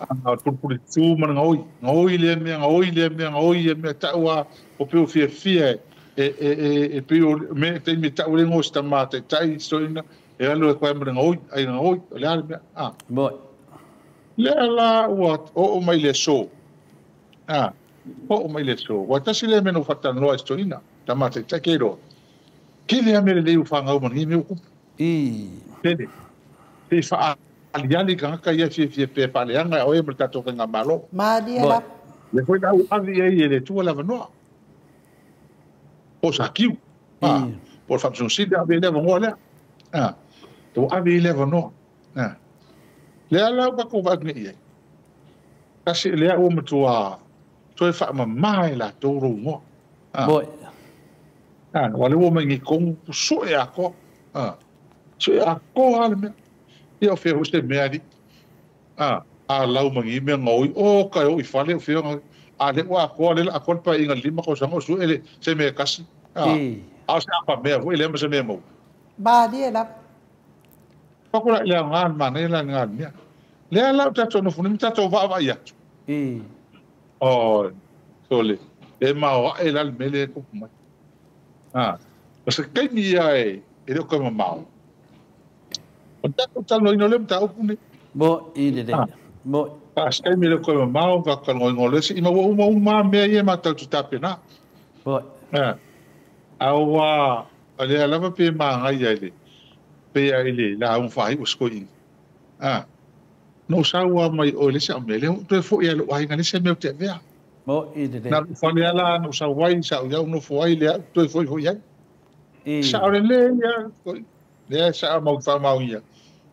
a pulpuli tū mana ngoi. Ngoi le mea, ngoi le mea, ngoi le mea taua o peo fia fia e e e e peo me te me tau le ngoi se tamata i tai soina e alo e koe mana ngoi, ai ngoi, o le ale mea. Ah, Mo, le ala ua o o mai le so. Ah, o o mai le so. Ua tasi le mea no whatanoa i stoina, tamata i tai keiro. Ke le ame le leu whangau mana ngi mea ukupu. i, Tene. Te wha aliali ka ngaka ia fia fia pe whaleanga o e ma tātou ka ngā malo. Malia Mo. la. Le koe nau avi e i le tua lava noa. O sa kiu. Ah, I. po whapsun sida avi i leva ngoa lea. Ah, to avi i leva noa. Ah. Le ala ka ko vaak ni ia. Kasi lea ua matua toe wha mai la tōru ngoa. Ah. mo, Ah, wale ua mai ngi kongu so e ako. Ah. So e ako ale mea. Ia o whia huse mea ni. Ah, a lau mangi mea ngoi. O kai o i whale o whia ngoi. A le ua ako ale la ako pa inga lima ko sango su ele se mea kasi. Ah. i, A se apa mea hui le ma se mea mau. Malia la. Pakura le ngan mana le ngan mea. Le ala o tātou no funi tātou va va ia. i. O sole. E mau e la mele ko mai. Ah. O se kai mi ia e e le ko mau. O tātou talo ino le mta upu ni. Mo i le le. Ah. Mo, A se kai mi le ko mau ka ka ngoi ngole se ima uma uma mea ia ma tau tu tape na. mo, Ah. Awa ale ala pe ma ngai ia le. Pe ia ile la un fai o skoi. Ah. No saua mai o le sa mele o te fo ia lo ai ngani se me te vea. mo i le le. Na fale ala no sa wai sa ia no fo ai le toe foi foi ai. I, Sa o le le ia le sa mau fa mau ia.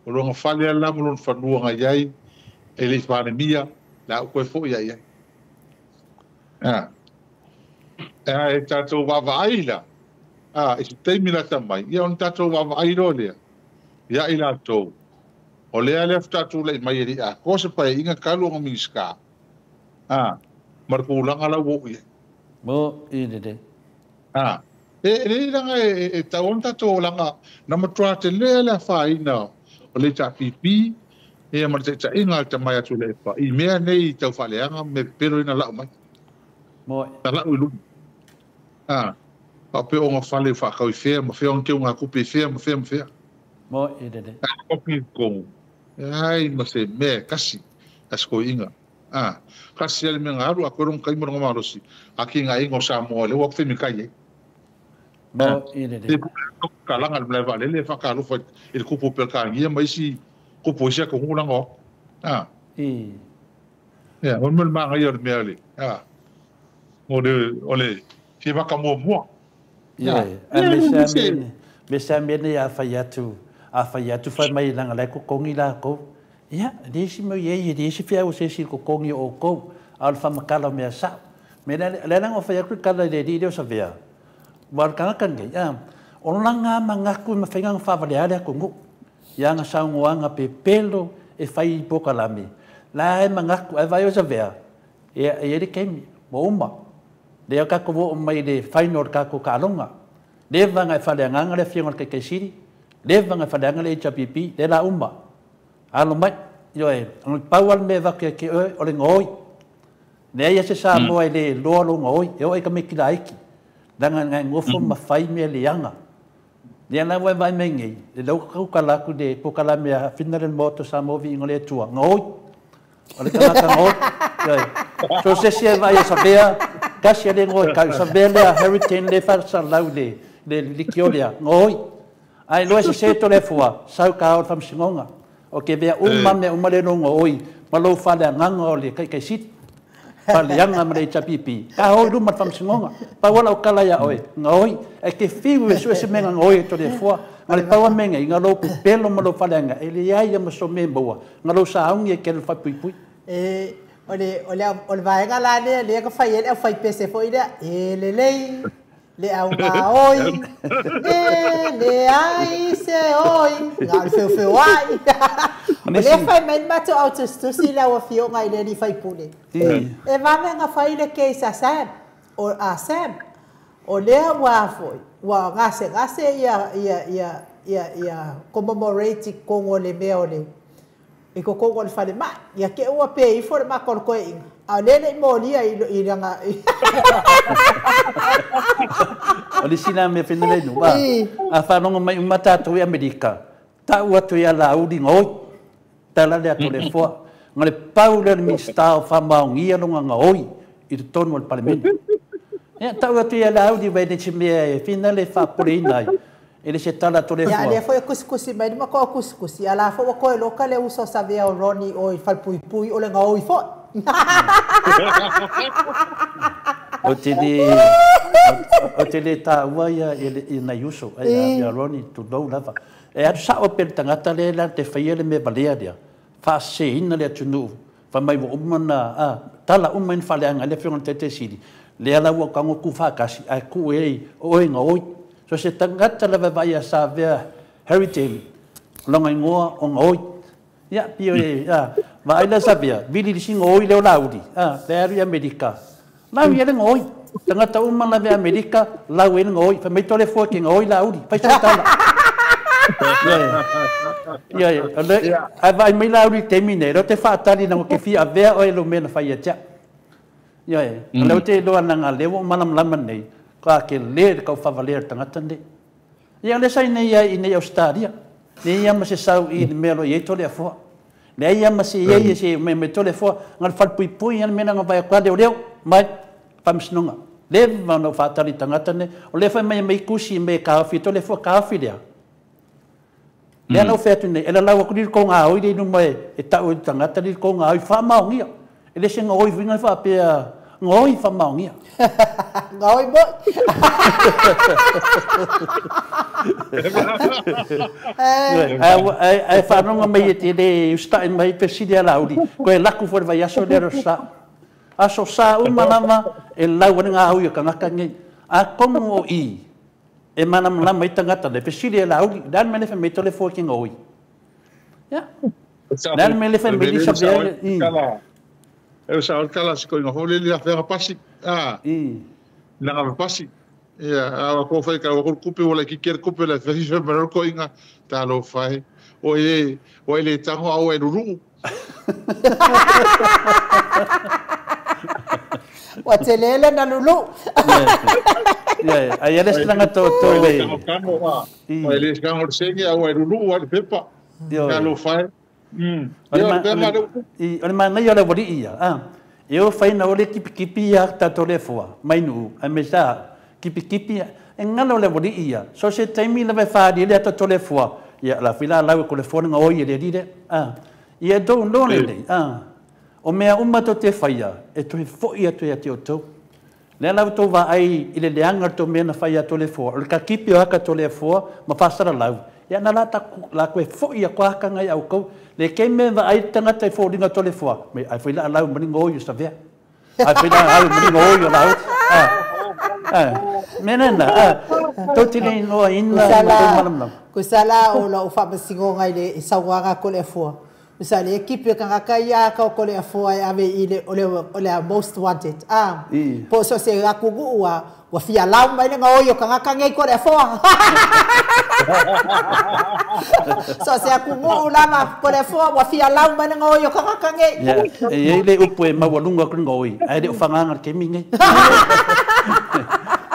O longa fale ala mo lon fanua ngai ai e le fane mia la o koe fo ia ia. Ah. E tātou wawai la. Ah, e se teimi la tamai. Ia on tātou wawai ro lea. Ia i la tau. O lea lea tātou lei mai e a ko se pai inga kalu o miska. Ah, mar ko ulanga la wo ia. mo i le le. Ah, E le langa e tau ona tatou langa na matua te le le afaina o le HRPP e ma le taitaiga a le tamai atu le epa i mea nei tau faaleaga me pepelo ina lau mai. Mo. Na lau i luma. Ah, faapea o ngafale whaakau i whea, ma whea o ngā kupe i whea, ma whea, ma whea. Mo e le. Kopi kongu. Ai, ma se mea kasi, kasi ko inga. Ah, kasi ale me ngā aru, a koe rongo kai moronga marosi. A ki ngā ingo sa moa le, wak whemi kai e. Mo e le. Te ka langa le mleva le le whakaalofa i le kupu pe ka ngia ma isi kupu isi a ko ngulanga o. Ah. I. Ia, o le manga ia o le mea le. Ah. O le, o le, fia maka mua mua. Ia, a me sa me ne a fai atu fai mai langa le kokongi la ko. Ia, le si mo ye le si fia o se si kokongi o ko, al fa makala me sa. Me le langa fai atu kala le di le sa vea. War ka kan ge. Ia, o langa mangaku ma fenga fa vale ale ko ngu. Ia nga sa ngoanga pe pelo e fai pokalame. La e mangaku e vai o sa vea. Ia e le kemi, mo uma. Le ka ko o mai le final ka ko kalonga. Le vanga e fale nganga le fionga ke siri. Le vanga e fale nganga le HPP le la uma. Alo mai yo e on pau al me va ke ke o le ngoi. Le ia se sa mo le lo lo ngoi e o e ka me kila iki. Danga ngai ngofo ma fai me le anga. Le na wa vai me ngi. Le lo ka kala ku de po kala me final moto sa mo vi ngole tua ngoi. O le kala ka ngoi. Yo e. So se se vai sa bea kasi le ngoi ka sa bea le hurricane le farsa lau le le likiolia ngoi. Ai lo se se to le fua sau ka o famsingonga. O ke vea uma me uma le no ngoi ma lo fa le nganga o le kai kai sit. Pa le anga ma le chapipi. Ka ho lu ma famsingonga. Pa wala o kala ya oi ngoi e ke fiu e so se menga ngoi to le fua. Ma le paua menga i ngalo pelo ma lo fa le anga e le ai ma so me boa. Ngalo sa aungi e ke le fa pui pui. E ole ole ole vaega la le le ka fai ele fai pese foi le e le le le au nga oi e le ai se oi nga feu feu ai le fai mai mato auto stusi la o fio ngai le ni fai pule e va me nga fai le ke sa sam o a sam o le wa foi wa ngase ngase ia ia ia ia ia commemorate kongo le me o le i ko kongo le fale ma ia ke ua pe i fo ma ko ko i a le le mo lia i langa o le sina me fenele no ba a fa longo mai uma tatou i Amerika ta ua tu ia la uri ngoi ta la le atu le foa ngale pau le minista o fa maongia longa ngoi i te tonu o le palemene ia ta ua tu ia la uri vai ne me finale fa pole inai ele se tala tole foa. Ia le foi kusikusi mai ma ko kusikusi ala fo ko loka le uso savea o Roni o i falpui pui o le ngoi fo. O te le ta ua ia i na uso ia Roni tu lou lava. E atu sa o pele tangata le la te whaia le me valea lea. Fa se ina le atunu. Fa mai wo uma na tala uma in faleanga le whionga te te siri. Le ala ua kango ku whakasi ai ku e oe ngoi. So se tangata lava vai a sa vea heritage longa ingoa o ngoi. Ia pio e va ai la sabia vili si ngoi le lauri. Ah, le aru i Amerika. Lau ia le ngoi. Tangata uma la vea Amerika lau e ngoi. Fa mai tole foa ke ngoi lauri. Fai sa tala. Ia ia. Ai vai mai lauri te mine. Ro te whaatari na ke fia vea o e lo mena fai atia. Ia ia. Leo te loa nanga lewo malam lama nei. Ka ke le ka favalea tangata nei. Ia le sai nei ia i nei Australia. Nei ia ma se sau i le mea lo i tole afoa. Le ia ma se ia se me tole afoa ngal fal pui pui ia mena nga vai kwa leo leo mai pamsnonga. Le va no fatali tangata nei. O le fa mai mai kusi me ka fi tole afoa ka fi lea. Le no fe tu nei ela lawa ku ko nga oi le no mai e tau tangata li ko nga oi fa maongia. Ele se nga oi vinga fa pe ngoi fa maongia. Ngoi bo. Ai fa nonga mai te le usta mai pe sidia lauri. Ko e laku fo vai aso le rosa. Aso sa uma lama e lau nga au ka ngaka ngi. A komo i e mana lama i tangata le pe sidia lauri. Dan me le fe me tole fo ki ngoi. Ya. Dan me le fe me li sa be. Eu sa o kala se ko ngo le le afera pasi. Ah. Nanga pasi. Ia, a ko fai ka ko kupe wala ki ker kupe la fai fai maro ko inga talo fai. O e o le tango au e ruru. Wa telele na lulu. Ia, ai ele slanga to to e. O le sanga sengi au e ruru wa pepa. Talo fai. I o le mana ia le wari ia. Ah. E o fai na ole kipi kipi ia ta tole foa. Mai nu, a me sa kipi kipi e ngalo le wari ia. So se taimi le fa di le ta tole foa. Ia la fila la ko le foa nga oi le dire. Ah. Ia do no le le. Ah. O mea uma to te whaia, e toe foi atu ia te o tau. Lea lau tau va ai i le leanga tō mea na whaia tō le foa. O le ka kipi o haka tō le foa, ma whasara lau. Ia na la taku, la koe foi a koa haka ngai au kau. Le kei mea va ai tangata i fōringa tō le foa. Me ai whaila lau maringa oio sa vea. Ai whaila lau maringa oio lau. Me nena, tau tine inoa ina malamlam. Kusala o la o whamasingo ngai le sauanga ko le foa. Misale equipe kanga ia ka ko le foa ave ile o le most wanted. Ah. Po so se akugu wa wa fia lau mai le ngoi kanga kanga ko le foa. So se akugu lama ko le foa wa fia lau mai le ngoi kanga kanga. Ya, e ile upu e maualunga ko ngoi. Ai le ufanganga ke minge.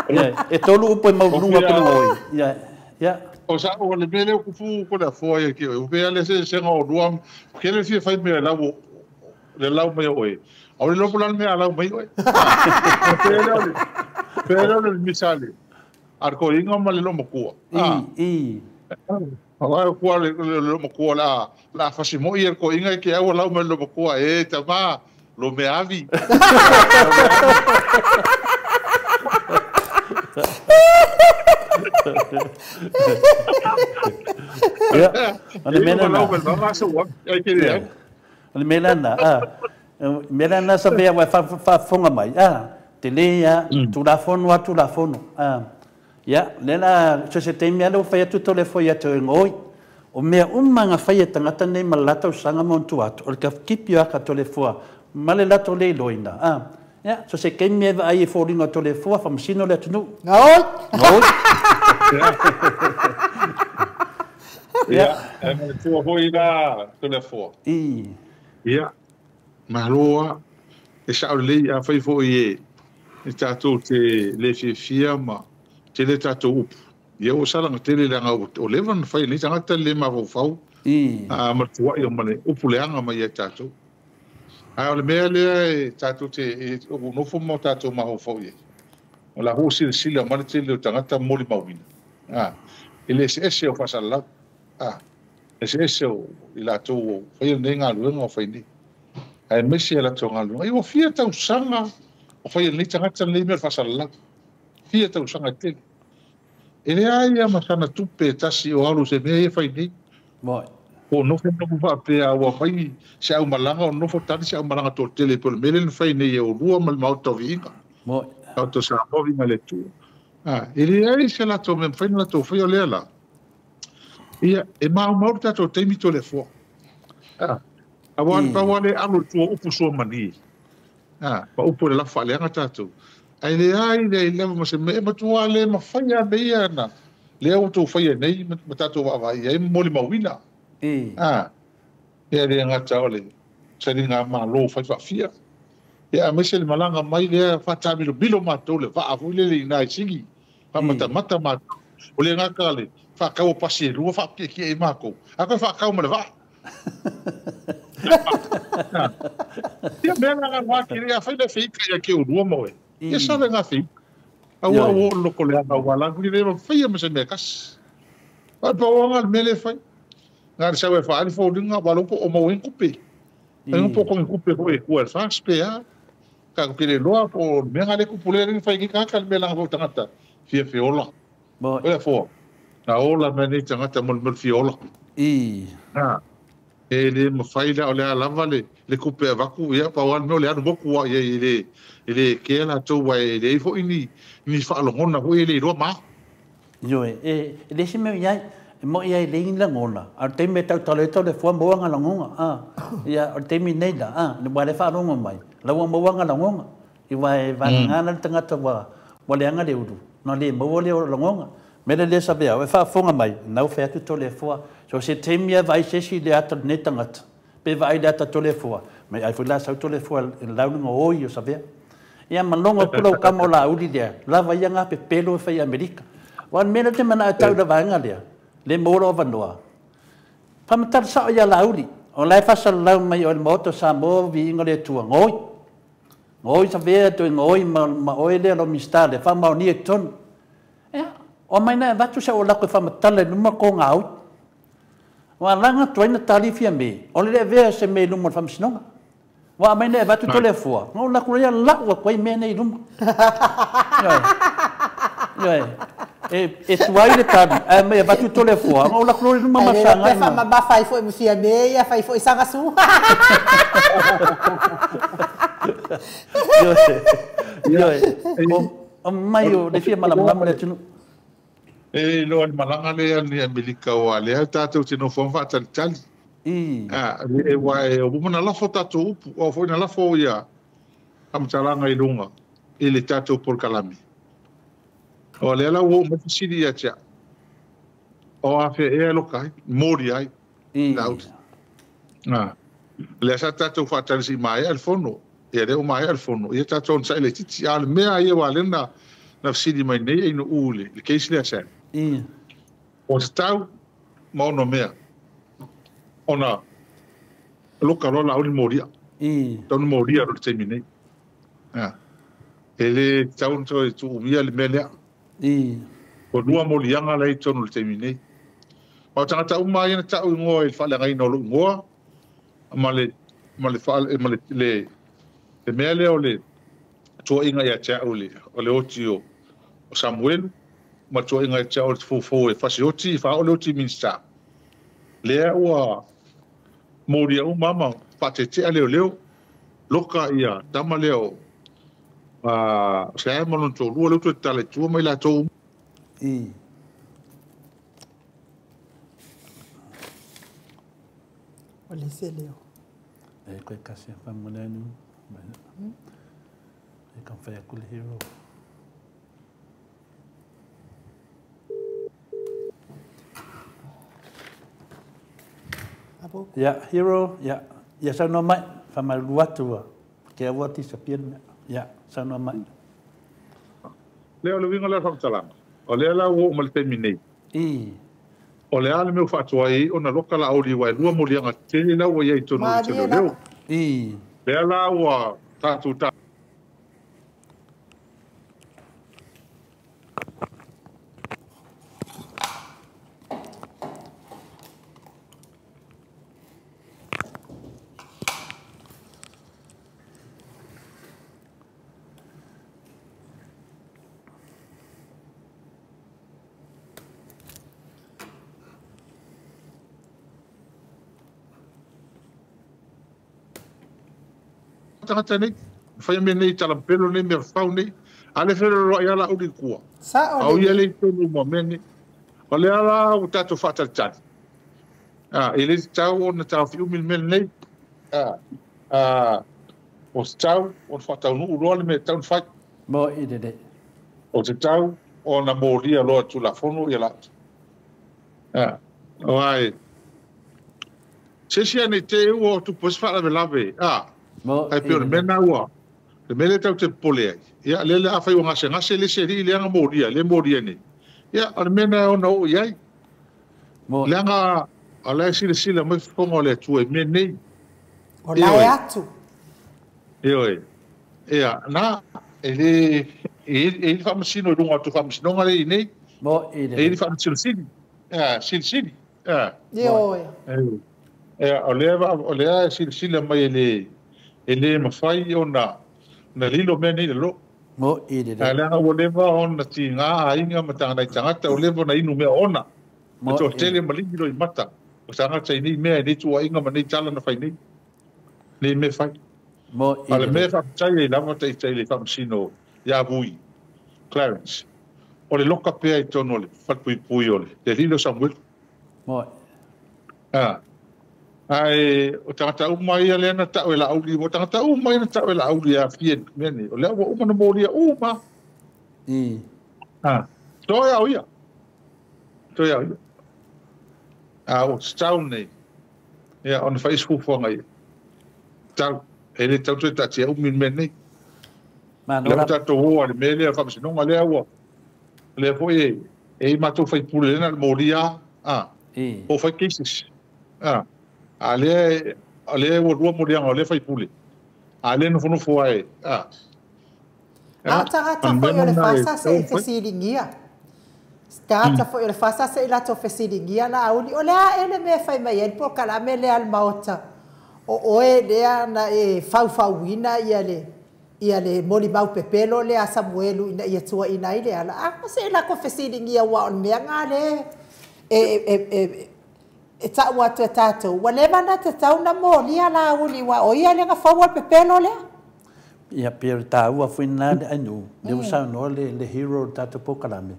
Ya, e tolu upu e maualunga ko ngoi. Ya, ya. O sa o le mele o kufu ko le foa ia ki o pe ale se se ngo ruam ke le fia fai me la le lau mai oe o le lopo lan me ala mai oe pero le misale ar ko inga ma le lomo kua i o kua le lomo kua la la fasimo i ko inga ke au lau me lomo kua e tama lo me avi. Ya, ale mena na. Ale mena na. Ah, mena na sa bea wa fa fonga mai. Ah, te le ya tu la fono tu la fono. Ah. Ya, le la so se te mea lo fa tu tole fo ya te ngoi. O mea umma nga fa ya tangata nei malata sanga montu atu. O ka kipi ka tole fo. Male la tole loina. Ah. Ya, so se ke mea ai fo ringa tole fo fa msino le tunu. Ngoi. Ngoi. Ya, e me tua hoi la tole fo. I. Ya. Maloa e sa le a fai fo i e tatou te le fia ma te le tatou upu. Ia o sala te le langa o levan fai ni tangata le ma fau. I. A ma tua i o male upu le anga mai e tatou. A o le mea lea e tatou te o nofo mo tatou ma fau i. O la ho sila ma te le tangata moli mauina. Ah, ele se ese o fasala. Ah, ese ese o i la tou fai nei ngā luenga o fai nei. Ai mesi e la tou ngā luenga. I o fia tau sanga o fai nei tangata nei mea fasala. Fia tau sanga tele. Ele ai a masana tupe tasi o alu se mea e fai nei. Moi. O nofo nofo faapea ua fai se au malaga o nofo tali se au malaga tō tele po le mele na fai nei e o lua ma le maota o viiga. Moi. Auto sa movinga le tua. Ah, ele ai se la tou me fai na tou fai o lea la. Ia, e mau mau tatou taimi tō le foa. Ah, a wa le alo tua upu sua mani. Ah, pa upu le lafa le anga tatou. Ai le ai le leva ma se me matua le ma fai a me ia na. Le au tou fai nei ma tatou wa vai ai moli mauina. I. Ah, ia le ngata o le sari ngā malo fai faafia. Ia a mese le malanga mai lea whatamilo bilo mātou le vaa fui lele i nai singi. Whamata mata mātou. O le ngaka le whakau o pasi e lua whapia ki e mākou. A koe whakau ma le vaa. Ia mea ngā wā kere a whaina whika ia ke o lua moe. Ia sale ngā whika. Aua o loko le anga wā langu ni rewa whaia ma se mea kasi. Ai pa o ngā mele whai. Ngā re sawe whaari fōringa walopo o mau enkupe. Ai po ko enkupe ko e kua fast pe a. Ka ko kere loa po mea ngā le kupule ringa whai ki kaka le mea langa fau tangata. Fia fiola. Moi. Oia fō. Nā ola mea nei tangata mo le fiola. I. Ah. E le mawhai la o le alava le kupe a vaku ia pa o mea o le anu moku wa ia i le kea la tau wa e le ifo ini ni whaalongona ho e le roa mā. Ioe, e le si mea iai, mo ia e le ingi langona. A te me tau tale tau le fua moanga langonga. Ah, ia o te mi nei la, ah, le wa le whaalongo mai. Laua moanga langonga. I wa e vangana le tangata wa le anga le uru. Na le maua lea o lagonga. Mele le sa vea, e faafofoga mai, na ua fai atu Toleafoa. So se taimi e vaai se isi i le ata o lenei tagata, pe vaai i le ata Toleafoa, mai ai foi la sau Toleafoa i le lauga o oi o Savea. Ia ma logo atu lau tama o Laauli lea, lava ia ngā pepelo e fai i Amerika. Aua o le mea lea ou te manao e tau i le vaega lea, le maua lou avanoa. Faamatala sao ia Laauli, o la e faasalalau mai oe i le Maota o Samoa, viiga o le Atua, gaoi. Gaoi Savea toe gaoi ma oe lea lau Minisita lea, faamaonia i totonu. Ia, o aumai na e avatu se aualako e faamatala i luma ko gaoi. Ua alaga atu ai Natali Fiame, o le le avea se mea i luma o le Faamasinoga. Ua aumai nei avatu Toleafoa, na ou alu atu ia lau atu ai mea nei i luma. Ioe. Ioe. E tuai le tali, ae aumai avatu Toleafoa, na ou alu atu loa i luma ma Ai le fesagai pe ma. Faamamafa ai foi ma Fiame ia, fai foi saga su. Ioe. Ioe. O mai o le fia malamalama le atunuu. E iloa le malaga lea ni Amerika aua lea tatou te nofo ma faatalitali. E ua e uma na lafo tatou upu, o foi na lafo ia faamatalaga i luga i le tatou polokalame. O lea la ua oo mai fesili ia te au, o afea ea e loka ai, moli ai, Laauli. Lea sa tatou faatali se i maea le fono, ia lea ua maea le fono, ia tatou onosai laitiiti. A o le mea ia aua lea na fesili mai nei Ainuu i le case lea Sam. Ua tatau ma ono mea ona loka loa Laauli molia. Tau na molia loa i le taimi nei. E le tatau ona toe tuumia le mea lea. Ua lua moliaga la i totonu i le taimi nei. Ma o tagata uma ia na tau igoa i le faaleagaina o lou igoa ma le ma le ma le le mea lea o le tuuaiga ia te au o le oti o Samuelu ma le tuuaiga ia te au o le foufou e fasi oti e faaoo le oti i Minisita. Lea ua molia uma ma faatetea leoleo loka ia tama lea o Sam ma lona toalua lea ua toe tatala i tua ma i latou uma. O le se leo. E koe kasi a whamone anu. E ka whai aku le hero. Ia, hero, ia. Ia saunoa mai, whamalulu atu a. Ke aua disappear le mea. Ia, saunoa mai. Lea o le uiga lea o le faamatalaga. O lea la ua oo mai le taimi nei. O le a le mea ua faatuai ai ona loka Laauli aua e lua moliaga tetele la ua i ai i totonu o le Malie leoleo. lava. Lea la ua tatou tagata nei, fai mea nei talampelo nei, mea fau nei, a le feloloai lava Laauli i tua. Sao A o ia lelei. le i totonu ma mea nei. O lea la ua tatou faatalitali. E le tatau ona taofiumi le mea lenei. O tatau ona faataunuu loa le mea e tatau ona fai. Mo i lelei. O tatau ona molia loa Tulafono ia Laauli. O ai, se isi nei te ua o tupu ai se faalavelave. Mo Ai i pei o le mea lelei. na ua, le mea lea tatou te popole ai. Ia, lea le afai ua gasegase le isi alii leaga molia, le molia nei. Ia, o le mea na ona oo i ai. Mo Leaga o la e silasila mai fofoga o le Atua i mea nei. O la e atu. Ioe. Ia, na, e le, e i le faamasino i luga o le faamasinoga lea i nei. Mo i E i le lelei. faamasino sili. Silisili. Ioe. Ia, o lea, o lea e silasila mai e le mafai ona na lilo mea nei i lalo. Mo i lelei. Leaga ua leva ona tiga aiga ma taganai tagata, ua leva ona inu mea ona. E Mo i toatele lelei. ma ligi loi mata. O tagata i nei mea, i nei tuuaiga ma nei tala na fai nei. Nei mea fai. Mo i A le mea lelei. faafetai ai lava taitai le faamasino ia Vui, Clarence. O le loka pea i totonu o le falepuipui o le alii lea o Samuelu. Mo Ae o tagata uma ia lea na tau e Laauli, o tagata uma ia na tau e Laauli e aafia i le mea nei. O lea ua uma na molia uma. Toe au ia. Toe au ia. A o tau nei. Ia, ona fai fuafuaga ia. Tau, e le tau toe taatia umi le mea nei. Malo Lea la. Ua tatou o lava i le mea lea o le faamasinoga lea ua, lea foi e i matou faipule lea na o le molia a, po o fai cases. A, a lea, o lea ua lua moliaga o lea faipule. A lea nofonofo ai, a. A o tagata foi o le FASA se i fesiligia. Tagata foi o le FASA se i latou fesiligia Laauli, o le a ea le mea e fai mai ai le polokalame lea a le Maota, o oe lea na e faufauina ia le ia le molimau pepelo lea a Samuelu ina ia tuuaina ai Leala? A, se i latou fesiligia aua o le mea lena lea e e e tau atu e tatou, ua leva ona tatau ona molia Laauli aua o ia lea na faua le pepelo lea. Ia, pei o le taua foi lena le ainuu, lea ua saunoa le hero o le tatou polokalame,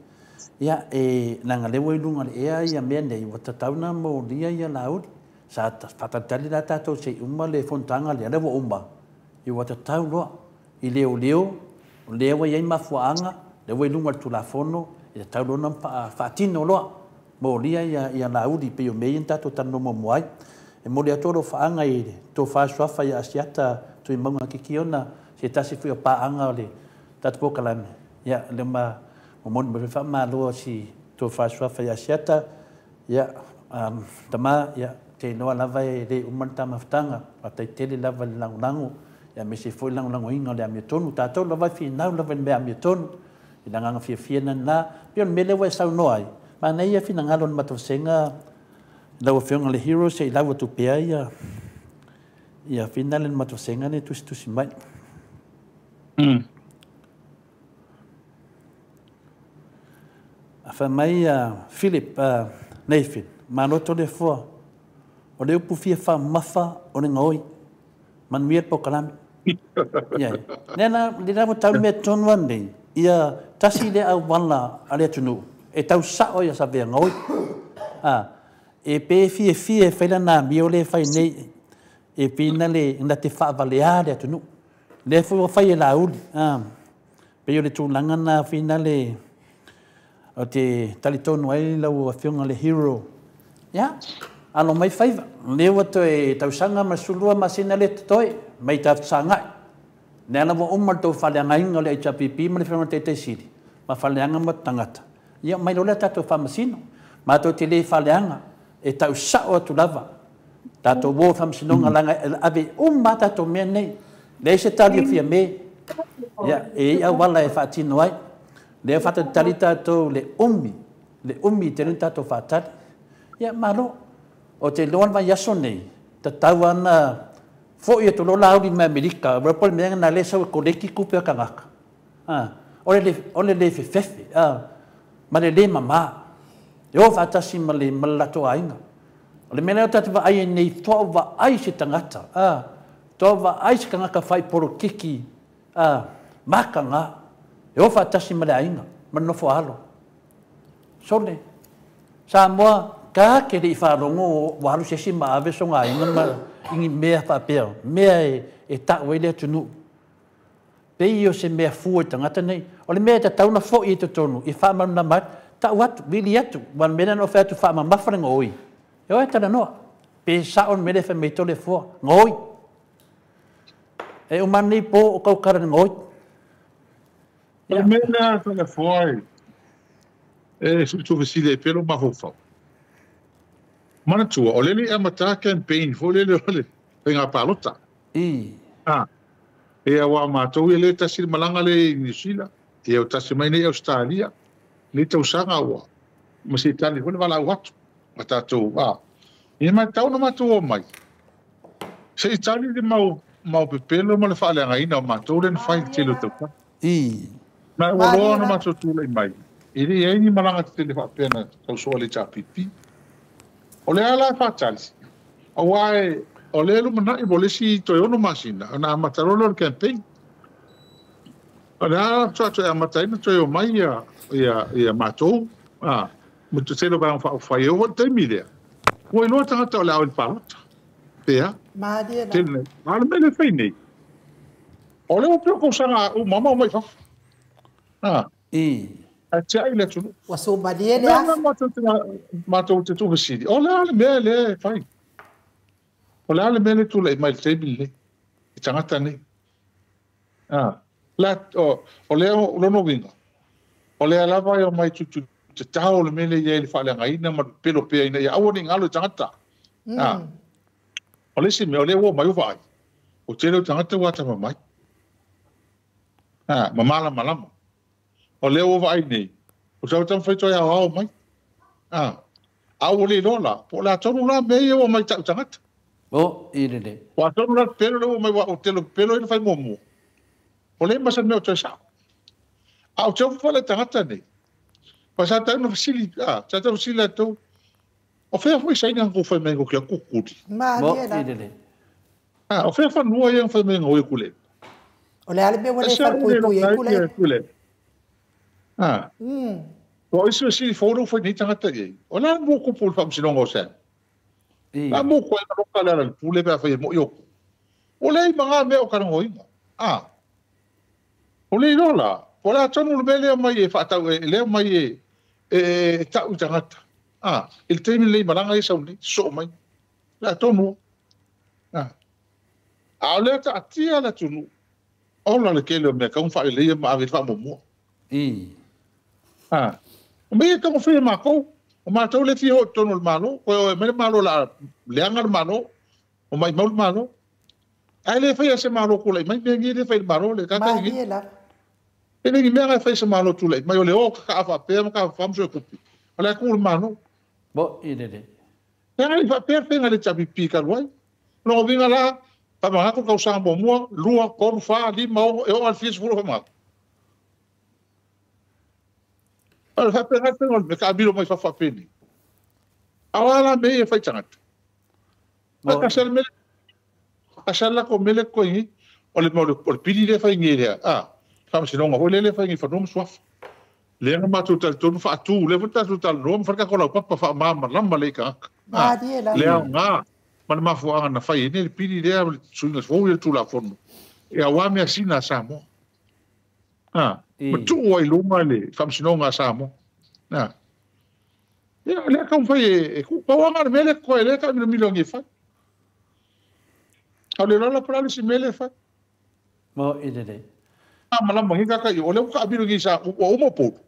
ia, e leaga o lea ua i luga o le ea ia mea nei, ua tatau ona molia ia Laauli. Sa faatalitali la tatou se i uma le fonotaga lea, lea ua uma, ia ua tatau loa i leoleo, o lea ua i ai mafuaaga, lea ua i luga o le Tulafono, e tatau loa ona faatino loa, molia ia Laauli, pei o mea ia na tatou talanoa muamua ai. E momoli atu alofaaga i le tofa suafa ia Asiata Tuimauga Kikiona, se tasi foi o paaga o le tatou polokalame. Ia, lea ma momoli mai foi le faamalo a si tofa suafa ia Asiata. Ia, tama, ia, te iloa lava e le uma le ta mafutaga. Faafetai tele lava i le lagolago, aemaise foi le lagolagoina o le amiotonu. Tatou lava e finau lava i le mea amiotonu, i le agaga fiafia lena. Pei o le mea lea ua e saunoa ai, manaia finagalo o le matou vasega lau Afioga i le Hero, se i lau atu pea ia ia finale le matou vasega lea tusitusi mai. Fai mai Philip Nathan, malo Toleafoa, o le upu fia faamamafa o le gaoi, manuia le polokalame. Ia, lea la, lea ua tau mea tonu lava nei, ia tasi lea auala a le atunuu e tau sao ia Savea gaoi. E pe fiafia e fai lana amio lea e fai nei, e pei na le na te faavalea le atunuu. Lea foi ua fai e Laauli. Pei o le tulaga na finale o te talitonu ai lau Afioga le Hero. Ia, alo mai faiva. Lea ua toe tausaga ma le 12 masina lea totoe, mai tafesagai. Lea la ua uma le tou faaleagaina o le HRPP ma le Afioga i le Taitai Sili, ma faaleaga ma tagata. Ia, mai loa lea tatou faamasino. Matou te le faaleaga, e tau sao atu lava. Tatou o i faamasinoga leaga e ave uma lava tatou mea nei. Leai se tali o Fiame. Ia, e i ai auala e faatino ai. Lea faatalitali tatou le umi, le umi tele ona tatou faatali. Ia, malo. Ou te iloa le vaiaso nei, tatau lava ona foi atu loa Laauli mai Amerika, aua po o le mea lena lea e sau e koleki tupe a tagata. O le o le le fefefe, ma le le mama. E o faatasi ma le ma le latou aiga. O le mea lea tatou te vaai ai nei, faatoa ou vaai i se tagata, faatoa ou vaai i se tagata fai polokiki, mataga, e o faatasi ma le aiga, ma le nofo a alo. Sole, Samoa, ta te le i faalogo ua alu se isi ma ave sona aiga ma i ni mea faapea, mea e tau ai le atunuu. Pei o se mea fua i tagata nei. O le mea e tatau ona foi i totonu, i faamalamalama atu, tau atu, vili atu, aua o le mea lea na ou fai atu, faamamafa le gaoi. E o e talanoa, pe sao le mea lea e fai mai ai Toleafoa, gaoi. E uma nei po o tautala i le gaoi. O le mea lea Toleafoa e tuufesili ai pea lou mafaufau. Manatua, o lea e le i amata campaign foi lele o le faiga palota. Ia, aua o matou ia lea e tasi le malaga lea i Niu Sila, ia ua tasi mai nei i Ausetalia, lenei tausaga ua ma Sietani foi le valaau atu a tatou, a. Ia ma e tatau ona matou omai se i tali le mau mau pepelo ma le faaleagaina o matou lea na fai i le tele o tausaga. Ma ua loa ona matou tulai mai, e le i ai ni malaga tetele faapea na tausoa i le HRPP. O le a la e faatali, aua e o lea e lumanai mo le isi toe 6 masina ona amata loa lea o le campaign. O le a la faatoa toe amata ai ona toe omai ia, ia, ia matou, a, ma te tele o vaega faaupufai. E oo foi i le taimi lea, ua iloa tagata o le a o i le palota. Pe a? Malie la. Tele nei. A o le mea lea e fai nei, o lea ua pei o tausaga uma ma omai i fafo. A. Ae tiai le atunuu. Ua sumalie le afi. Matou te tuufesili, o le a le mea lea e fai? O le a le mea lea e tulai mai i le taimi lenei i tagata nei? A, la, o, o lea o lona uiga, o lea lava e omai tutu tatao le mea lea i ai le faaleagaina ma le pepelo pea ina ia aua ne i galo i tagata. A, o le isi mea, o lea ua omai ua vaai, o tele o tagata ua atamamai. A, ma malamalama. O lea ua vaai nei, ua tau taumafai toe aoao mai. A, a ua le iloa la, po o le a tonu la mea ia ua omai tau tagata. O, i lelei. Ua atonu la le pepelo lea ua omai, ua tele o pepelo ia na fai muamua. Ua leai ma se mea o toe sao. A ou te ofo foi le tagata nei, pa sa tau na fesili, a, sa tau fesili latou, o fea foi saina na kou fai mai ko ke kukuli. Mo, i lelei. A, o fea fanua ia na fai mai ngoi kule. O le a le mea ua le falepuipui ai Tuilaepa? A. O isi fesili fou lea ua fai nei tagata i ai, o le a le mea ua tupu i le faamasinoga o Sam? O le a le mea ua tuai ona loka le Lealailepule pe afai e moni o tupu? Ua leai ma na mea o talanoaina. A. O le iloa la, po o le a tonu le mea lea mai e faatau, lea mai e tau i tagata. A. I le taimi lenei i malaga ia sau nei, sosoo mai. O le a tonu. A. A o lea taatia le atunuu, ola le tele o mea tau faaleleia ma ave i le faamuamua. A, o mea ia e taumafai e matou, o matou lea e fia o i totonu o le Malo, toe o e aumai le Malo o le a leaga le Malo, o maimau le Malo. Ae le faia e se Malo tulai mai mea nei lea e fai e le Malo le tata i nei. E le ni mea na e fai e se Malo tulai mai, o le o kakaa faapea ma kafafa ma suetupe, o le a tuu le Malo. Mo i lele. E ai faapea le faiga a le HRPP talu ai. O lona uiga la, faamanatu le tausaga muamua, 2, 3, 4, 5, 6, e oo lava i le fia sefulu o faamanatu. O le faapena le faiga o le mea, taamilo mai fafo faapenei. A o a la mea ia e fai i tagata? Tasi lava le mea, tasi lava le latou mea lea e totoe nei, o le mea o le pili lea e fai nei i le Faamasinoga foi lea e fai nei i Fanua ma Suafa. Lea na matou talitonu faatu, lea foi na tatou talanoa ma fai le tatou laupapa faamalamalama lelei i tagata. Le aoga ma le mafuaaga na fai ai nei le pili lea, le suiga fou ia o le Tulafono, e aua measina a Samoa. Ma tuu ai i luga le Faamasinoga a Samoa. Ia, lea taumafai e tuu. Pau lava na o le mea lea e totoe, lea e taamilomilo agi e fai. A o le iloa la po o le a le isi mea lea e fai. Mo i lelei. Malamalama nei tagata i o, lea ua taamilo nei sa, ua uma Upolu.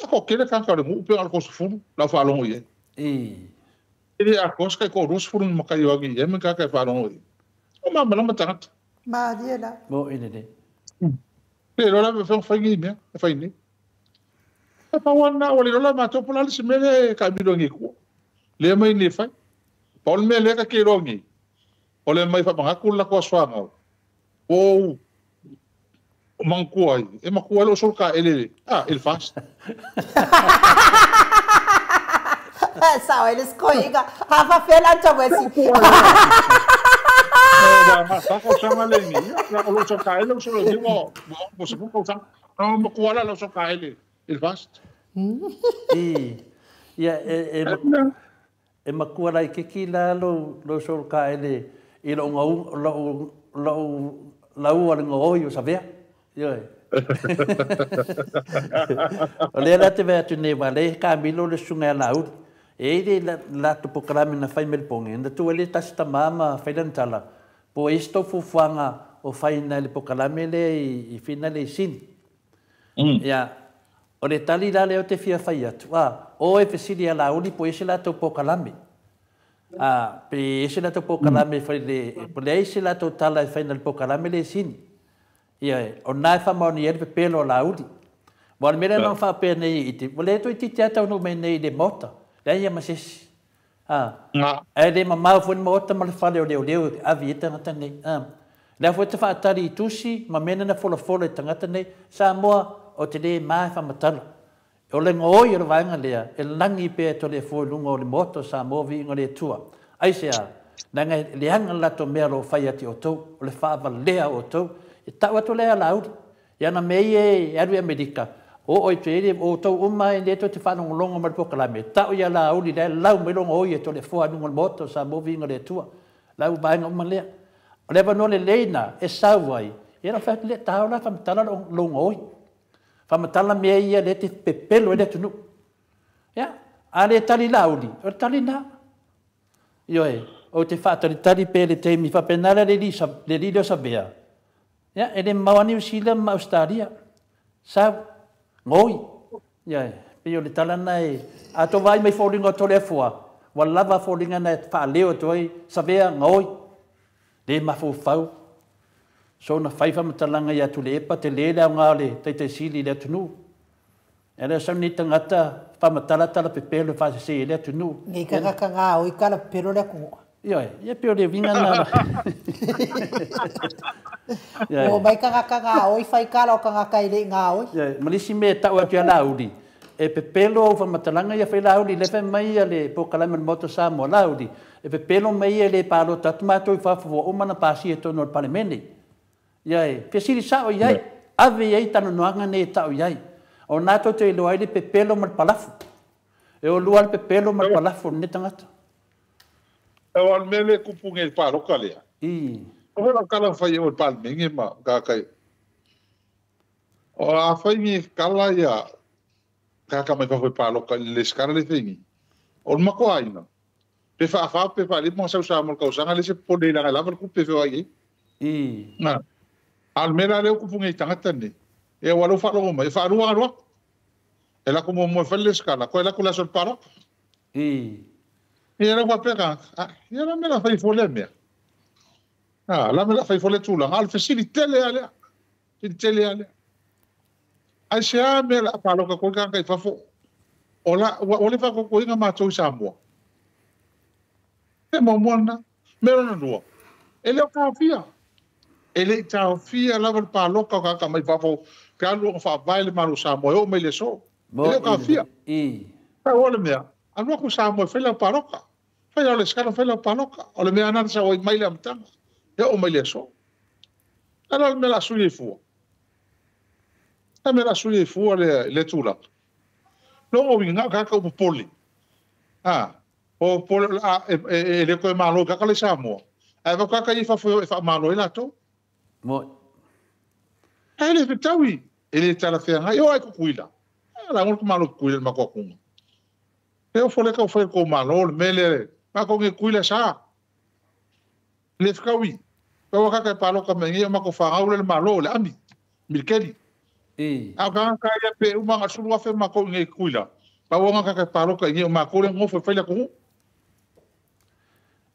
A toatele tagata o le nuu pe na o le 30 lau faalogo i ai. E le atoa se tai toa-20 ni matai o agi i ai ma ni tagata e faalogo i ai. Ua malamalama tagata. Malie la. Mo i lelei. Le iloa la pe faapefea ona fai nei mea e fai nei. E pau lava lena, ua le iloa la matou po o le a le isi mea lea e taamilo agi i tua. Lea mai nei e fai. Pau le mea lea ta te iloa nei, o le mai faamanatu le latou aso fanau. Ua ou manatua ai, e matua ai lou solo taele i le FAST. Sao ai le sikoiga. A faapefea la tau esi. Sa tausaga le ni. O lou solo taele, o solo ni ua ua sefulu tausaga. Na matua la lou solo taele i le FAST. Ia, e E matua laititi la lou solo taele i lou gau, lou, lou laua le gaoi o Savea. Ioe. O lea la te vaai atu nei, aua o lea e taamilo le susuga ia Laauli. E i ai le latou polokalame na fai mai le poge, na tuu ai le tasi tama ma fai lana tala, po o i ai se tou fuafuaga o fai nai le polokalame lea i Fina lea i Sini. Ia, o le tali la lea ou te fia fai atu, a, o e fesili ia Laauli po o i ai se latou polokalame. A, pe i ai se latou polokalame e fai le, po leai se latou tala e fai na le polokalame lea i Sini. Ia, o lena e faamaonia ai le pepelo a Laauli. Aua o le mea lea na faapea nei i te, ua le toeitiiti lava taunuu mai nei i le Maota, leai lava ma se isi. A, ae le mamao foi le maota ma le fale o leoleo e ave i ai tagata nei. A, lea foi te faatali i tusi ma mea na folafola i tagata nei, Samoa, ou te le ma e faamatala. O le gaoi o le vaega lea, e lagi pea e Toleafoa i luga o le maota o Samoa viiga o le Atua. Aisea? Leaga e leaga le latou mea o lo o fai ia te outou, o le faavalea o outou. E tau atu lea ia Laauli, I ana mea ia e alu i Amerika, o oi te iri, o outou uma e le toe te faalogologo mai le polokalame, tau ia Laauli la e lau mai lona oi e Toleafoa i luga o le maota o Samoa viiga o le Atua. Lau vaega uma lea. O le avanoa lelei na e sau ai, ia na fai atu lea, taola faamatala lou gaoi. Faamatala mea ia lea e te pepelo ai le atunuu. Ia, a le tali Laauli, o le tali lena. Ioe, ou te faatalitali pea i le taimi faapena la le alii lea o Savea, ia, e le mamao lava Niu Sila ma Ausetalia. Sau, gaoi. Ioe, pei o le tala lena e, a outou vaai mai i foliga o Toleafoa, ua lava foliga na e faaleo atu ai, Savea, gaoi. Le mafaufau, soona fai faamatalaga ia Tuilaepa, tele le aoga o le Taitaisili i le atunuu. E le o sau nei tagata faamatala tala pepelo e faasese ai le atunuu. Nei tagata gaoi tala pepelo le atunuu. Ioe, ia pei o le uiga lena. Ioe. Omai tagata gaoi fai tala o tagata e le i gaoi. Ioe, ma le isi mea e tau atu ia Laauli, e pepelo au faamatalaga ia fai Laauli, lea fai mai le polokalame a le Maota o Samoa, Laauli, e pepelo mai ia e le palota atu matou i fafo ua uma ona pasia i totonu o le Palemene. Ia e fesili sao i ai, ave i ai talanoaga nei e tau i ai. O lena tou te iloa ai le pepelo ma le palafu. E o lua le pepelo ma le palafu o lenei tagata. Aua o le mea lea e tupu nei i le palota lea. O foi lau tala na fai i o i le Palemene ma tagata ia. O afai ni tala ia tagata mai fafo i palota i le lesitala lea e fai nei, o le matou aiga, pe faafa pe faalima ona sau Samoa i le tausaga, leai se popole leaga e lava le tupe e feoai ai. Na. A o le mea la lea ua tupu nei i tagata nei, ia aua o lea ua faalogo mai, e faalua alu atu. E alu atu muamua e fai le lesitala, toe alu atu i le aso o le palota. Ia lea ua faapea tagata, a, ia o le a le mea o le a fai ai fua lea mea? A, o le a le mea o le a fai ai fua lea tulaga? A o le fesili tele lava lea. Fesili tele lava lea. Aisea mea o le a palota atu ai tagata i fafo? O la, ua, ua le faatoatoina matou i Samoa. Mea muamua lena. Mea lona lua, e le o taofia. E le i taofia lava le palota o tagata mai fafo talu ona faavae le Malo o Samoa e oo mai i le aso. E le o taofia. Pau o le mea, alu atu i Samoa e fai lau palota. Fai lau lesitala, fai lau palota. O le mea lena na sau ai mai le amataga e oo mai i le aso. A o le mea o le a sui ai fua? O le a le mea o le a sui ai fua lea tulaga? Lona uiga, na o tagata ua popole. O popole o le a, e le toe malo i tagata la i Samoa, ae avatu tagata ia i fafo e o e faamalo ai latou. Moni. Ae le fetaui, e le talafeagai. E oo lava i Tutuila, a lagona le malo i Tutuila i le matou atuga. E ofo lea taufai o le tou malo le mea lea, matou nei Tutuila sa. Le fetaui, pau a tagata e palota mai nei o matou fanau lea i le malo, le ami, militeli. A o tagata ia pe uma na o le 10,000 matou i nei i Tutuila, pau lava tagata e palota i nei o matou lea e nonofo e fai le atunuu.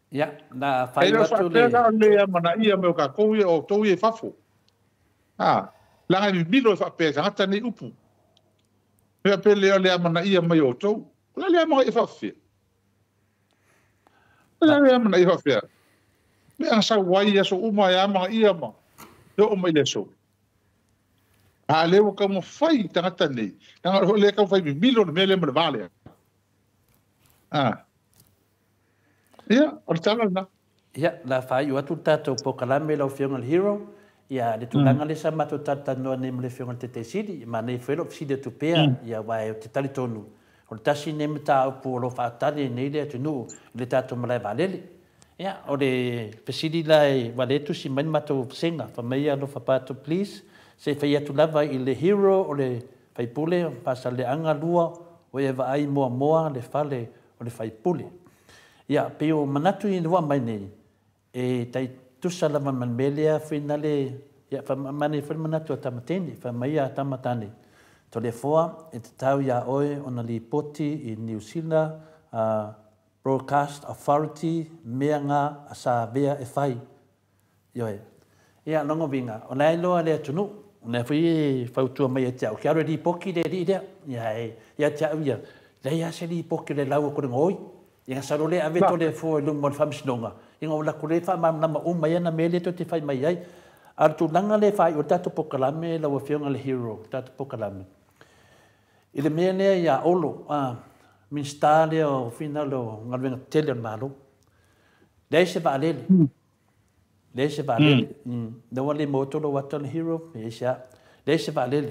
Ia, na E le faaiu o atu faapea le. la o le amanaia mai o tatou ia, o outou ia i fafo. A, leaga e mimilo e faapea e tagata nei upu. E faapea le o le amanaia mai o outou. O le a le amanaia faapefea? O le a le amanaia faapefea? Mea na sau ai i aso uma e amanaia ma e oo mai i le aso. A lea ua taumafai i tagata nei, leaga o lea e taumafai mimilo le mea lea ma le va lea. A, ia, o le tala lena. Ia, o le a faaiu atu le tatou polokalame lau Afioga i le Hero. Ia, le tulaga lea sa matou talatalanoa nei ma le Afioga i le Taitaisili, e manaia foi lou fesili atu pea, ia, aua ou te talitonu, o le tasi lenei mataupu o lo o faatali ai nei le atunuu i le tatou malae vaalele. Ia, o le fesili la aua o lea e tusi mai le matou vasega, fai mai alofa Pato please, se i fai atu lava i le Hero o le faipule o Faasaleleaga 2, o e vaai muamua le fale o le faipule. Ia, pei o manatu ia ua aumai nei, e tai tusa lava ma le mea lea finale, ia, manaia foi le manatu a Tamateni, fai mai a Tamatane, Toleafoa, e tatau iā oe ona lipoti i Niu Sila Broadcast Authority mea nga a sa avea e fai. Ioe. Ia, lona uiga, o la e iloa e le atunuu, o lea foi e fautua mai ia te au, ke alu e lipoti le alii lea. Ia, e, ia te au ia, leai lava se lipoti o le lau atu le gaoi. Ia, masalo lea e ave Toleafoa i luma o le Faamasinoga, ina ua latou le faamalamalama uma ai ana mea lea tou te fai mai ai. A o le tulaga lea e faaiu ai le tatou polokalame lau Afioga i le Hero, le tatou polokalame, i le mea lea ia Olo, a, Minisita lea o finale o Galuega Tetele a le Malo, leai se vaalele, leai se vaalele. Lea ua le maua atu lou ata le Hero, e aisea, leai se vaalele.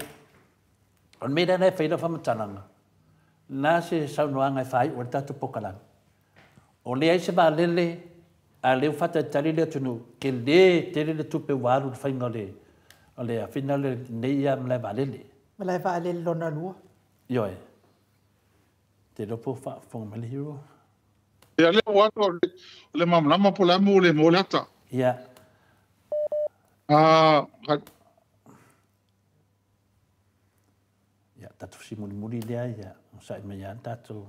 O le mea lea e fai lau faamatalaga, na se saunoaga e faaiu ai le tatou polokalame. O leai se vaalele, a lea ua faatalitali le atunuu, tele tele le tupe ua alu i le faiga o le, o le finale lenei ia malae vaalele. Malae vaalele lona lua. Ioe. Te iloa po o faafofoga mai le hero. Ia lea ua atu o le malamalama po o le a mo le mo le ata. Ia. Ah, Ia, tatou simulimuli lea, ia, onosai mai lava le tatou.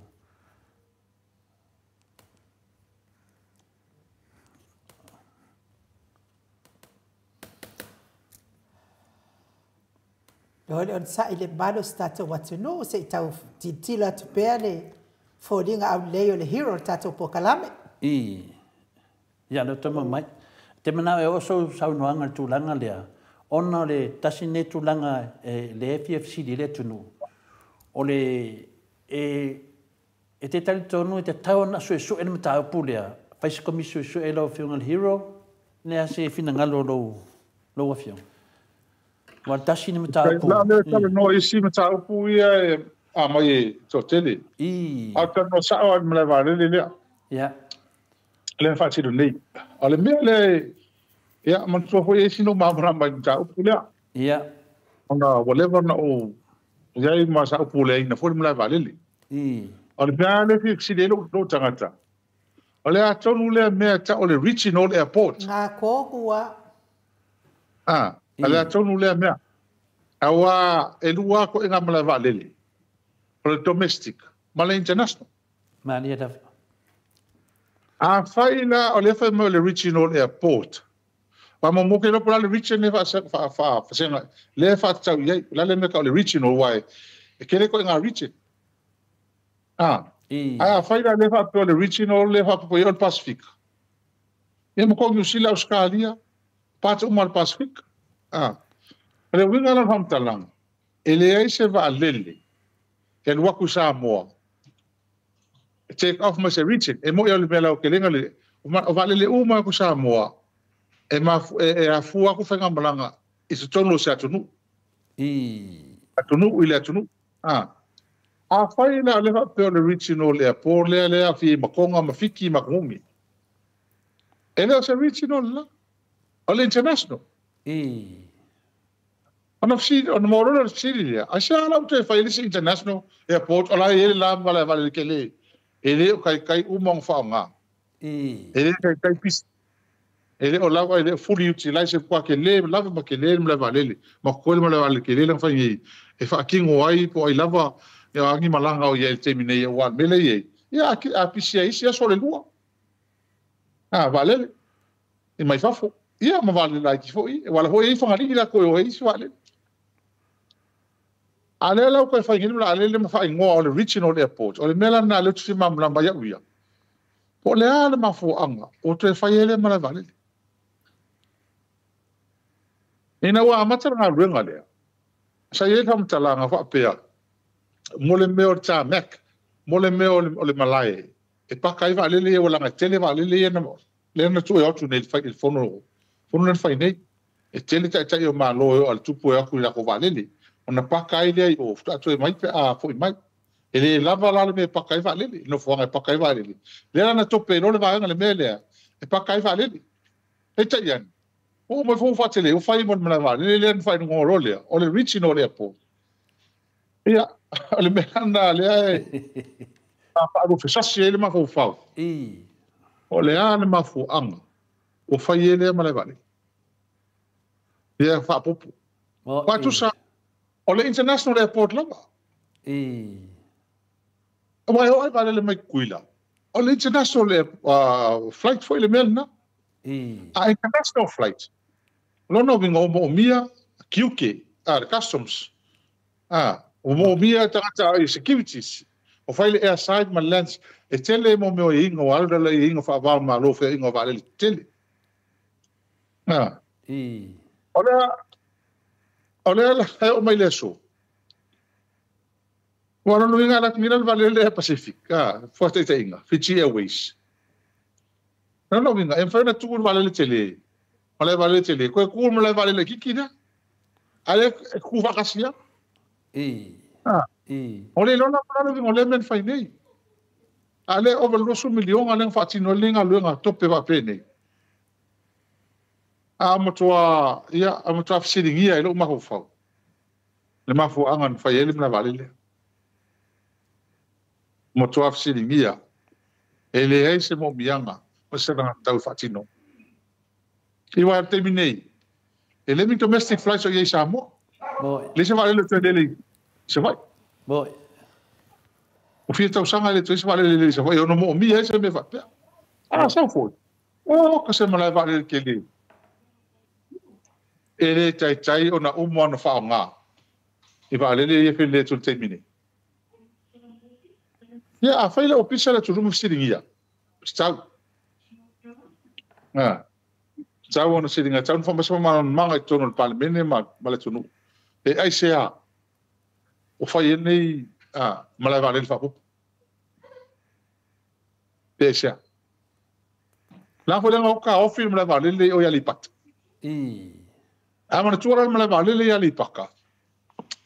Loa le onosai le mamalu o si tatou atunuu se i tau tilotilo atu pea le foliga aulelei o le hero o le tatou polokalame. I. Ia, lea ou te maua mai. Te manao e oo sou saunoaga i le tulaga lea, ona o le tasi lenei tulaga e lea e fia fesili ai le atunuu, o le e e te talitonu e tatau ona suesue le mataupu lea, fai se komisi suesue lau Afioga i le Hero, o le a se finagalo o lou lau Afioga? Aua o le tasi lenei mataupu. La le talanoa i isi mataupu ia e aumai e toatele. I. A o le talanoa sao lava i le malae vaalele lea. Ia. Lea na faatino nei. O le mea lea, ia, manatua foi e isi na ou malamalama i le mataupu lea. Ia. Ona ua leva ona ou i ai ma sa ou puleaina foi le malae vaalele. I. O le mea lea e fia fesili ai lou tagata, o le a tonu lea mea e tau o le regional airport? Ngā kōkua. A, o le a tonu lea mea? Aua e lua lava koe ngā malae vaalele, o le domestic ma le international. Malie lava. Afai la o lea fai mai o le regional airport, aua muamua ke iloa po o le a le region lea faasega lea e faatatau i ai, o le a le mea e tau o le regional aua e tele koe ngā region. A, ae afai la lea faapea o le regional lea faaopoopo i ai o le Pasefika, ia ma kou Niu Sila, Ausetalia, parts uma o le Pasefika. A, o le uiga la o le faamatalaga, e leai se vaalele e alu atu i Samoa e take off mai se region. E moni o le mea laotelega le, o vaalele uma atu i Samoa, e e afua atu faigamalaga i totonu o se atunuu. Atunuu i le atunuu. A, afai la o lea faapea o le regional airport lea lea aafia i Makoga ma Fiti ma atunuu e le o se regional la, o le international. Ona fesili, ona maua loa lea o le fesili lea, aisea la ua toe fai ai le isi international airport o la e i ai le la malae vaalele tele e le o taitai uma ona faaaoga. E le taitai pisi. E le o lava, e le o fully utilize, e matua tele lava ma tele le malae vaalele. Ma totoe le malae vaalele tele lea na fai nei e faatino ai po o ai lava a ni malaga o i ai i le taimi nei aua o le mea lea e i ai, ia a pisi ai isi aso o le lua, a vaalele e mai fafo, ia ma vaalele laiti foi, aua o la foi e i ai Fagalii latou e o ai isi vaalele. A lea la ua toe fai nei le vaalele ma faaigoa o le Regional Airport, o le mea la lena lea ou te fia malamalama ai au ia, po o le a le mafuaaga ua toe fai ai lea malae vaalele. Ina ua amata le galuega lea, sa i ai le faamatalaga faapea, mo le mea o le tarmac, mo le mea o le malae e paka ai vaalele ia ua laga e tele vaalele ia na, lea na tuu atu nei i le fono, fono lea na fai nei. E tele taitai o Malo e oo a le tupu e o atu i lako vaalele, ona paka ai lea i o, faatoa toe mai pe a foi mai. E le lava la le mea e paka ai vaalele, nofoaga e paka ai vaalele. Lea la na tope ai loa le vaega le mea lea e paka ai vaalele. Peitai ane, ua oo mai foi ua faatele, ua fai mo le malae vaalele lea na faailoga loa lea, o le regional airport. Ia, o le mea lena lea e faaluafesasi ai le mafaufau. O le a le mafuaaga ua fai ai lea malae vaalele? Ia faaopoopo. Aua tusa, o le international airport lava. Aua e oo lava i vaalele mai Tutuila, o le international flight foi le mea lena. A international flight, o lona uiga ua moomia tiute, le customs, ua moomia tagata i securities, ua fai le airside ma le landside. E tele mo mea o aiaiga, ua alu lala i aiaiga faava o Malo, feoaiga o vaalele tetele. O lea, o lea la e oo mai le aso, ua lona uiga e alu atu nei la le vaalele lea Pacific, faataitaiga, Fiji Airways. O lona uiga, e mafai ona tuu le vaalele tele, malae vaalele tele, toe tuu le malae vaalele laitiiti lea, a lea e tutu faatasi lava. O le iloa la po o le a le uiga o lea mea na fai nei. A lea e ova i le 20 miliona lea na faatino ai lenei galuega tope faapenei. A matua, ia, a matua fesiligia e lou mafaufau. Le mafuaaga na fai ai le malae vaalele. Matua fesiligia e leai se moomiaga ma se alagatatau e faatino. I aua o le taimi nei, e le ni domestic flights o i ai i Samoa. Leai se vaalele o toe lele i Savaii. Ua fia tausaga e le toe i se vaalele e lele i Savaii ona moomia ai se mea faapea. A sau foi, oka se malae vaalele tele. E le taitai ona uma ona faaaoga i vaalele ia e felelei atu i le taimi nei. Ia, afai le Ofisa o le atunuu ma fesiligia, tatau. A, tatau ona siliga, tatau ona fai mai se faamalamalamaga i totonu o le Palemene ma le atunuu. E aisea ua fai ai lenei malae vaalele faaopoopo? Pe aisea? La foi lea o taofi le malae vaalele i o i Aleipata. A manatua la le malae vaalele i Aleipata,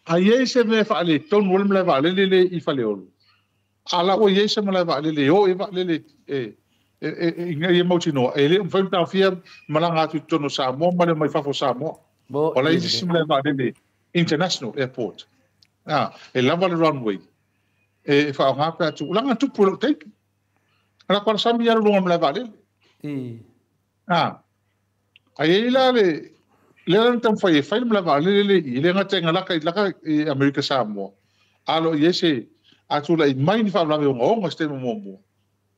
a i ai se mea e faaletonu ai le malae vaalele lea i Faleolo, a la ua i ai se malae vaalele e o i ai vaalele ina ia mautinoa e le o mafai ona taofia malaga atu i totonu o Samoa ma le omai fafo o Samoa. O la e i ai se isi malae vaalele international airport. E lava le runway e faaaoga pe a tuu. Leaga na tupu i lou taimi. Na latou alasami lava luga o le malae vaalele. Ae i ai la le lea la na taumafai e fai le malae vaalele le i, e le gata ina laka i laka i Amerika Samoa, a o lo o i ai se a tulai mai ni faalavelave ogaoga i se taimi muamua,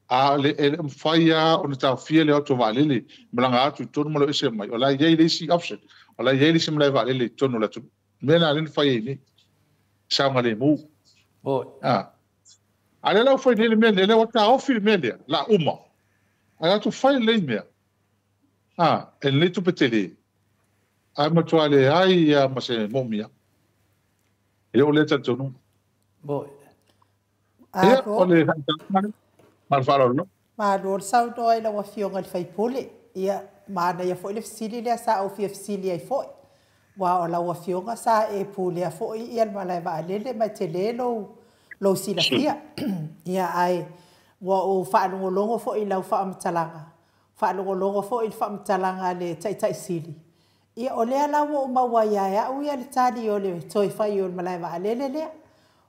a le e le mafai lava ona taofia le o atu o vaalele malaga atu i totonu ma le o ese mai. O la e i ai le isi option, o la e i ai le isi malae vaalele i totonu o le atunuu. O le mea lena lea na fai ai nei, saogalemu. A lea la ua fai nei le mea lea, lea ua taofi le mea lea, la uma. Ae atu fai lelei mea. E lelei tupe tele. Ae matua leai lava ma se moomia. E le o lea talitonuga. Ia, o le faamatalaga lea. Ma le faaaloalo lava. Malo le saunoa i lau Afioga i le sui usufono. Ia, manaia foi le fesili lea sa ou fia fesili ai foi, aua o lau Afioga sa e pulea foi le malae vaalele ma e tele lou, lou silafia. Ia, ae ua ou faalogologo foi i lau faamatalaga, faalogologo foi i le faamatalaga a le Taitai Sili, ia o lea la ua ou maua ia e au ia le tali o le toe fai o le malae vaalele lea.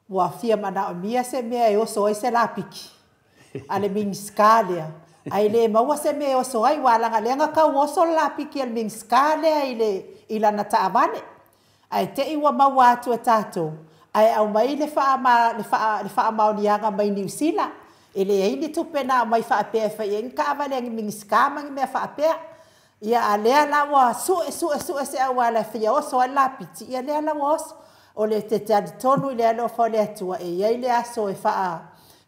Ua fia manaomia se mea e oso ai se lapiki a le Minisita lea, ae le maua se mea e oso ai, aua leaga lea na tau oso le lapiki a le Minisita lea i le i lana taavale. Ae te i ua maua atu e tatou, ae aumai le le faamaoniaga mai Niu Sila, e leai ni tupe na aumai faapea e fai ai ni taavale a ni Minisita ma ni mea faapea. Ia, a lea la ua sue, sue, sue se auala e fia oso ai le lapiti, ia lea la ua oso. O le te talitonu i le alofa o le Atua e i ai le aso e faa,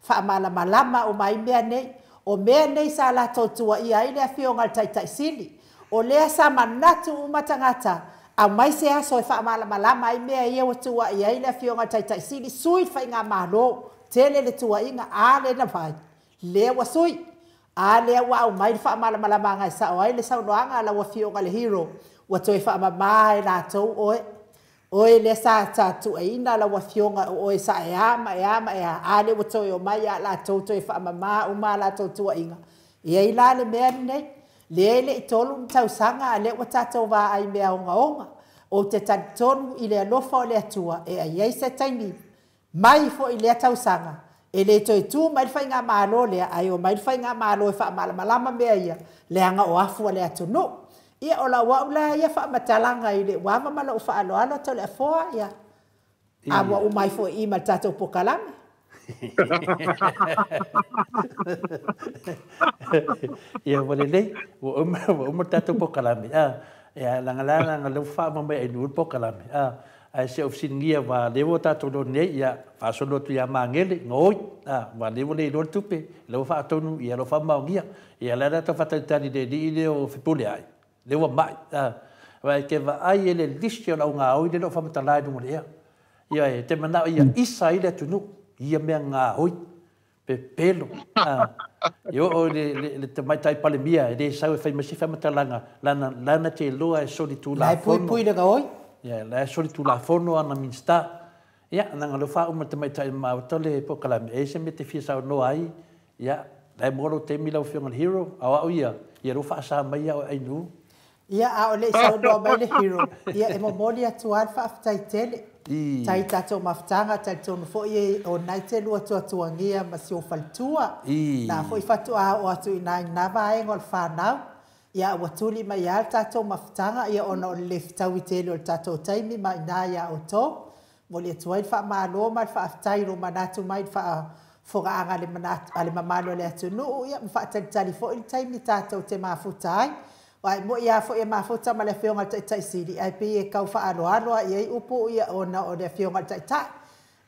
faamalamalama uma ai mea nei. O mea nei sa latou tuuaia ai le Afioga i le Taitai Sili. O lea sa manatu uma tagata, aumai se aso e faamalamalama ai mea ia ua tuuai ai le Afioga i le Taitai Sili, sui le Faigamalo, tele le tuuaiga, a lea na fai, lea ua sui. A lea ua aumai le faamalamalamaga e sao ai le saunoaga a lau Afioga le Hero, ua toe faamama e latou oe. Oe lea sa sa tuuaiina lau Afioga o oe sa e a ma e a ma e a, a lea ua toe omai ia latou toe faamama uma a latou tuuaiga. E ai la le mea lenei, lea e le i 3 ni tausaga a lea ua tatou vaai i mea ogaoga. Ou te talitonu i le alofa o le Atua e ai ai se taimi Mai foi i lea tausaga, e le toe tu mai le faigamalo lea, ae omai le faigamalo e faamalamalama mea ia, leaga o afu a le atunuu. Ia, o lau au la ia faamatalaga i le ava ma lou faaaloalo Toleafoa, ia, a ua uma ai foi i i ma le tatou pokalame. Ia, ua lelei, ua uma, ua uma le tatou pokalame. Ia, leaga la, leaga lea ua faauma mai e Ainuu le pokalame. Ae se i ou fesiligia aua lea ua tatou iloa nei, ia, faasolo atu ia Magele, gaoi, a, aua lea ua le iloa le tupe, lea ua faatonu, ia, o lo o faamaonia. Ia, o le a le tatou faatalitali i le alii lea o Fepuleai, lea ua mai, a. Aua e te vaai e le lisi o le au gaoi lea e le o faamatala i luga o le ea. Ioe, e te manao ia isa ai le atunuu i ia mea gaoi. Pepelo. E oo i le Tamaitai Palemia, e le sau e fai mai se faamatalaga, lana, lana te iloa e solitulafono. La e puipui le gaoi. Ia, la e solitulafono ana Minisita. Ia, leaga o lea ua faauma e le Tamaitai Maota le polokalame, e i ai se mea e te fia saunoa ai, ia, la e maua lou taimi lau Afioga i le Hero, a o au ia, ia lea ua faasa mai au e Ainuu. Ia, a o le i saunoa mai le Hero, ia e momoli atu lava le faafetai tele. Tai tatou mafutaga, talitonu foi e o lena e te lua tuatuagia ma si ou faletua. Na foi faatoa oo atu i ina i lena vaega o le fanau. Ia, ua tuli mai lava le tatou mafutaga, ia ona o le le fetaui tele o le tatou taimi ma ina ia outou. Momoli atu ai le faamalo ma le faafetai i lou manatu mai i le faafofogaaga a le mamalu o le atunuu, ia ma faatalitali foi le taimi tatou te mafuta ai. Aua e moni lava foi e mafuta ma le Afioga i le Taitai Sili, ae pei e tau faaaloalo lava i ai upu ona o le Afioga i le Taitai.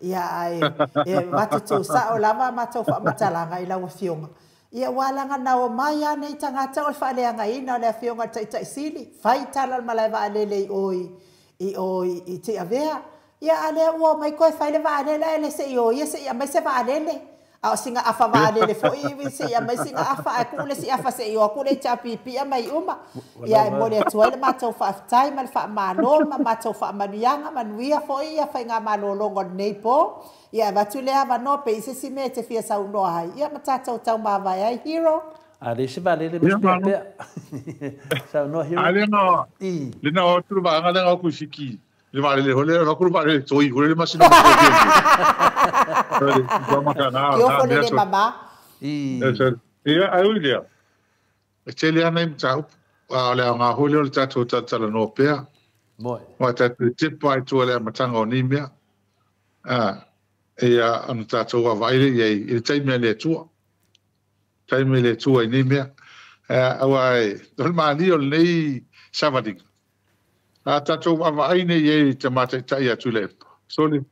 Ia, ae e avatu tuusao lava a matou faamatalaga i lau Afioga. Ia, ua alaga na omai lava nei tagata o le faaleagaina o le Afioga i le Taitai Sili, fai tala o le malae vaalele i o i Tiavea. Ia, a lea ua omai toe fai le vaalele, ae le se i o ia se i aumai se vaalele. A o sina afa vaalele foi se i aumai sina afa, ae tuu le isi afa se i o atu le HRPP aumai uma. Ia, e momoli atu ai le matou faafetai ma le faamalo ma matou faamanuiaga, manuia foi ia faigamalologa o lenei po. Ia, e avatu le avanoa pe i se isi mea e te fia saunoa ai, ia ma tatou taumavae ai, Hero. A leai se vaalele ma se peapea. Saunoa Hero. A lea na o atu le vaega lea na o atu i Fiti. Le vaalele foi lea, avatu le vaalele toi foi le masina ma toi. Kiofo le le mama. Ia, ai ui lea. E tele ana i mataupu. A o le aoga foi lea o le tatou talatalanoa pea. Ua tatou tepa ai tua le amataga o nei mea. Ia, ona tatou vaavaai lea i ai i le taimi a le Atua. Taimi le Atua i nei mea. Aua e, o le malie o lenei savaliga. A tatou vaavaai nei i ai i te mataitai atu i le epa. Sole,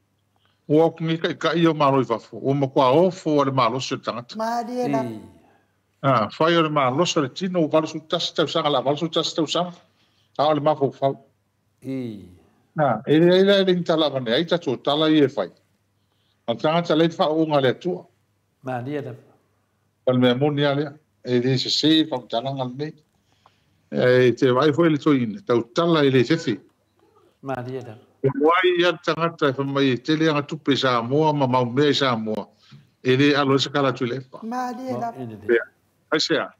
ua o atu nei taitai o malo i fafo. Ua matua ofo a le malosi o le tagata. Malie lava. Fai o le malosi o le tino, ua 81 tausaga, la 81 tausaga. A o le mafaufau. E leai la e le ni tala avane ai tatou tala ia e fai. A le tagata lea i le faaooga a le Atua. Malie lava. O le mea moni lava lea. E le sese le faamatalaga lenei. E te vaai foi le toeaina, tautala e le fefe. Malie lava. E muai ia le tagata e fai mai e tele ana tupe i Samoa ma mau mea i Samoa, e le alo ai se kala atu i le epa. Malie lava. Ai se a?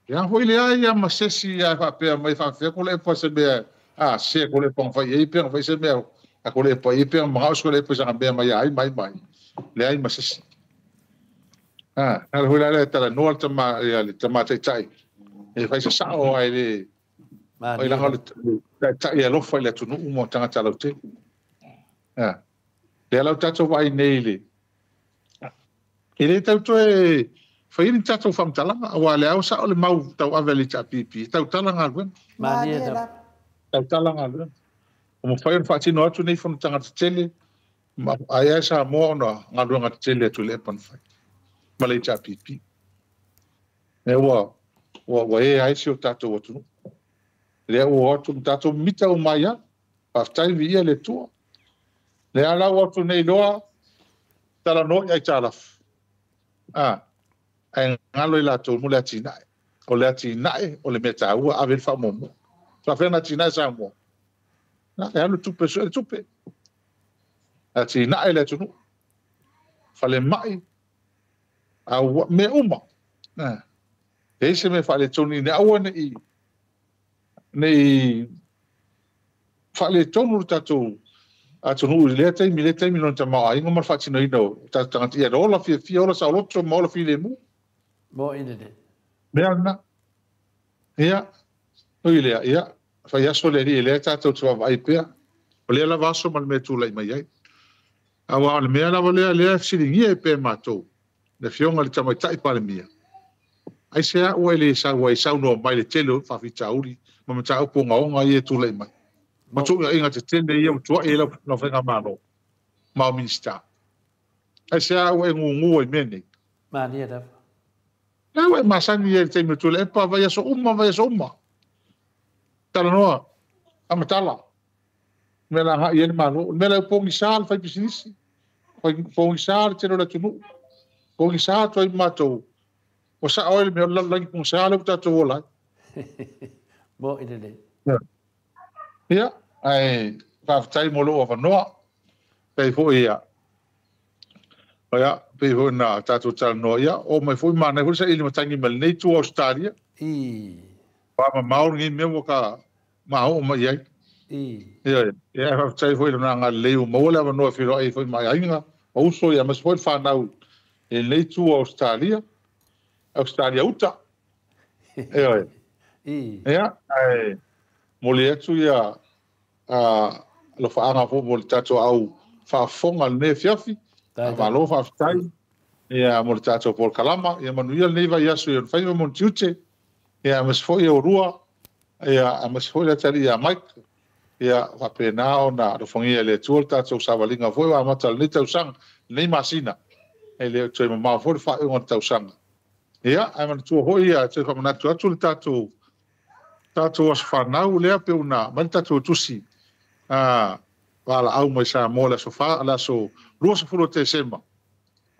Ia foi le ai ia ma sesi ia faapea mai faafefea ko le epa se mea, a se ko le epa fai ei pea fai se mea, a ko le epa ei pea mangao se ko le epa sanga mea mai ai mai mai. Le ai ma sesi. A, na le hoi la tala noa le tama ia le tama taitai. E fai sa sao ai le ai langa le taitai alofa i le atunuu mo tagata lautele. A, le lau tatou vaai nei le e le tau toe fai ni tatou faamatalaga, aua le ao sao le mau tau ave le HRPP, tautala galuega. Malie lava. Tautala galuega. O mafai ona faatino atu nei fonotaga tetele, ma ai ai Samoa ona galuega tetele atu i le epa na fai ma le HRPP. E ua e ai si o tatou atunuu. Lea ua atu tatou mita o mai a, faafetai viia le Atua. Lea la ua atu nei loa, talanoa i aitalafu. Ae galo i latou mo le atinae. O le atinae o le mea taua ave le faamuamua. Faafetai na atinae Samoa. Na e alu tupe sue le tupe. Atinae le atunuu. Falemai a ua mea uma. E se mea faaletonu ina aua nei faaletonu le tatou atunuu i lea taimi lona tamaoaiga ma le faatinoina o tatou tagata. Ia ola fiafia, ola saoloto ma ola filemu. Mo ine le. Mea lena. Ia, oi lea, ia, fai aso le alii e lea tatou te vaavaai pea. O lea lava aso ma le mea tulai mai ai. Aua o le mea lava lea, lea fesiligia e pea matou, le Afioga i le Tamaitai Palemia. Ai se a ua e le sau ai saunoa mai le tele o faafitauli ma mataupu ogaoga ia e tulai mai. Ma tuuaiga tetele ia ua tuai ai lau faigamalo ma o Minisita. Ai se a ua e gugu ai mea nei. Malie lava. La ua e masani ia i le taimi o Tuilaepa, vai aso uma, vai aso uma. Talanoa, amatala. Mea la agai ai le Malo. O le mea la e pogisa le fai pisinisi. Pogisa le tele o le atunuu. Pogisa atu ai matou. O sao ai le mea o le lalolagi pogisa le ua tatou ola ai. Mo i lelei. Ia, ae faafetai mo lou avanoa. Pei foi ia. Ia, pei foi na tatou talanoa ia, o mai foi manai foi saili matangi ma lenei tu Australia. Faamamao lenei mea ua ta maoo mai ai. Ioe. Ia, ae faafetai foi i lona agalelei ua maua le avanoa e feiloai ai foi ma aiga ma uso, aemaise foi le fanau i lenei itu o Ausetalia, Ausetalia uta. Ioe. Ia, ae momoli atu ia alofaaga foi mo le tatou au faafofoga i lenei afiafi. Faamalo faafetai ia mo le tatou polokalama. Ia manuia lenei vaiaso i ona faiva ma ona tiute. Ia, aemaise foi oulua, ia, aemaise foi le atalii ia Mike. Ia faapena ona alofagia e le Atua le tatou savaliga foi ua amata lenei tausaga, lenei masina. E le o toe mamao foi le faaiuga o le tausaga. Ia, ae manatua foi, ia, toe faamanatu atu le tatou aso fanau lea pe una mai le tatou tusi valaau mai Samoa le aso 4, le aso 20 o Tesema.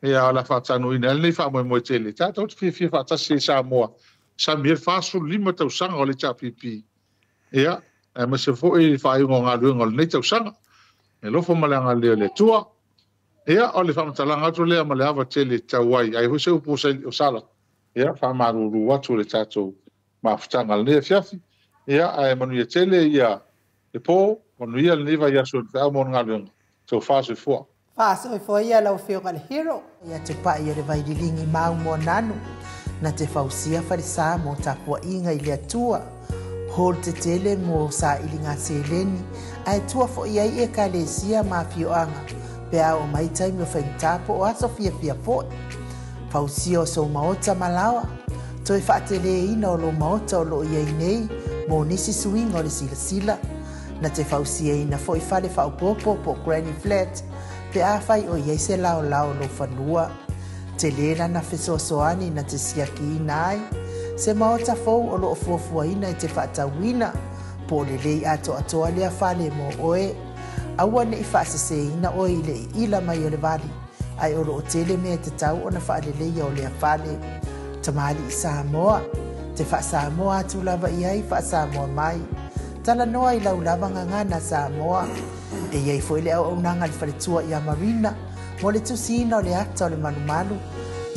Ia, o le a faataunuuina ai lenei faamoemoe tele. Tatou te fiafia faatasi i Samoa, sami ai le 45 tausaga o le HRPP. Ia, aemaise foi le faaiuga o galuega o lenei tausaga. E alofa ma le agalelei o le Atua. Ia, o le faamatalaga atu lea ma le ava tele tau ai. Ai foi se upu o Sala. Ia, faamalulu atu le tatou mafutaga lenei afiafi. Ia, ae manuia tele ia le po, manuia lenei vaiaso i le feau mo le galuega. Tofa soifua. Faasoifua ia lau Afioga i le Hero. Ia te pai o le vaililigi mau mo nanu, na te fausia falesa mo tapuaiga i le Atua. Hall tetele mo sailiga seleni, ae tua foi ai ekalesia ma afioaga, pe a oo mai taimi o faigata po o aso fiafia foi. Fausia o sou maota ma laoa, toe faateleina o lou maota o loo i ai nei mo nisi suiga o le silasila. Na te fausiaina foi fale faaopoopo po o granny flat, pe afai o i ai se laolao o lou fanua. Tele lana fesoasoani na te siakiina ai se maota fou o loo fuafuaina e te faatauina, po o lelei atoatoa lea fale mo oe. Aua nei faaseseina oe i le iila mai o le vali, ae o loo tele mea e tatau ona faaleleia o lea fale. Tamalii Samoa, te faasamoa atu lava i ai faasamoa mai. Talanoa i lau lava gagana Samoa. E i ai foi le auaunaga a le faletua ia Marina mo le tusiina o le ata o le malumalu.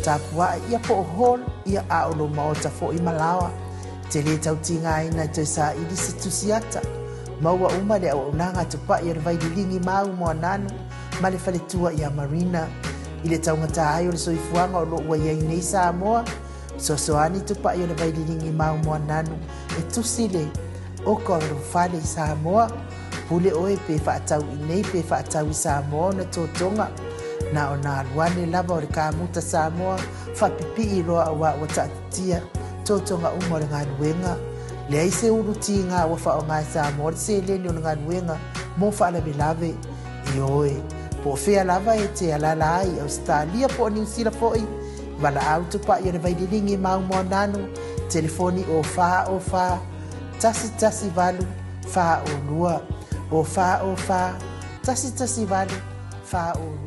Tapuai ia po o hall ia a o lou maota foi ma laoa. Te lē tautigaina e toe saili se tusi ata. Maua uma le auaunaga a tupai o le vaililigi mau mo Ananu ma le faletua ia Marina. I le taugata ai o le soifuaga o loo ua i ai nei Samoa, fesoasoani tupai o le vaililigi mau mo Ananu e tusi le oka o lou fale i Samoa. Pule oe pe faatau i nei pe faatau i Samoa ona totoga. Na ona alu ane lava o le kamuta Samoa faapipii loa auā ua taatitia totoga uma o le galuega. Leai se ulu tiga ua faaaoga e Samoa le seleni o le galuega mo faalavelave. Ioe, po o fea lava e te alaala ai i Ausetalia po o Niu Sila foi, valaau tupai o le vaililigi mau mo Ananu, telefoni o 4 o 4 1 1 8 4 o 2, o 4 o 4 1 1 8 4 o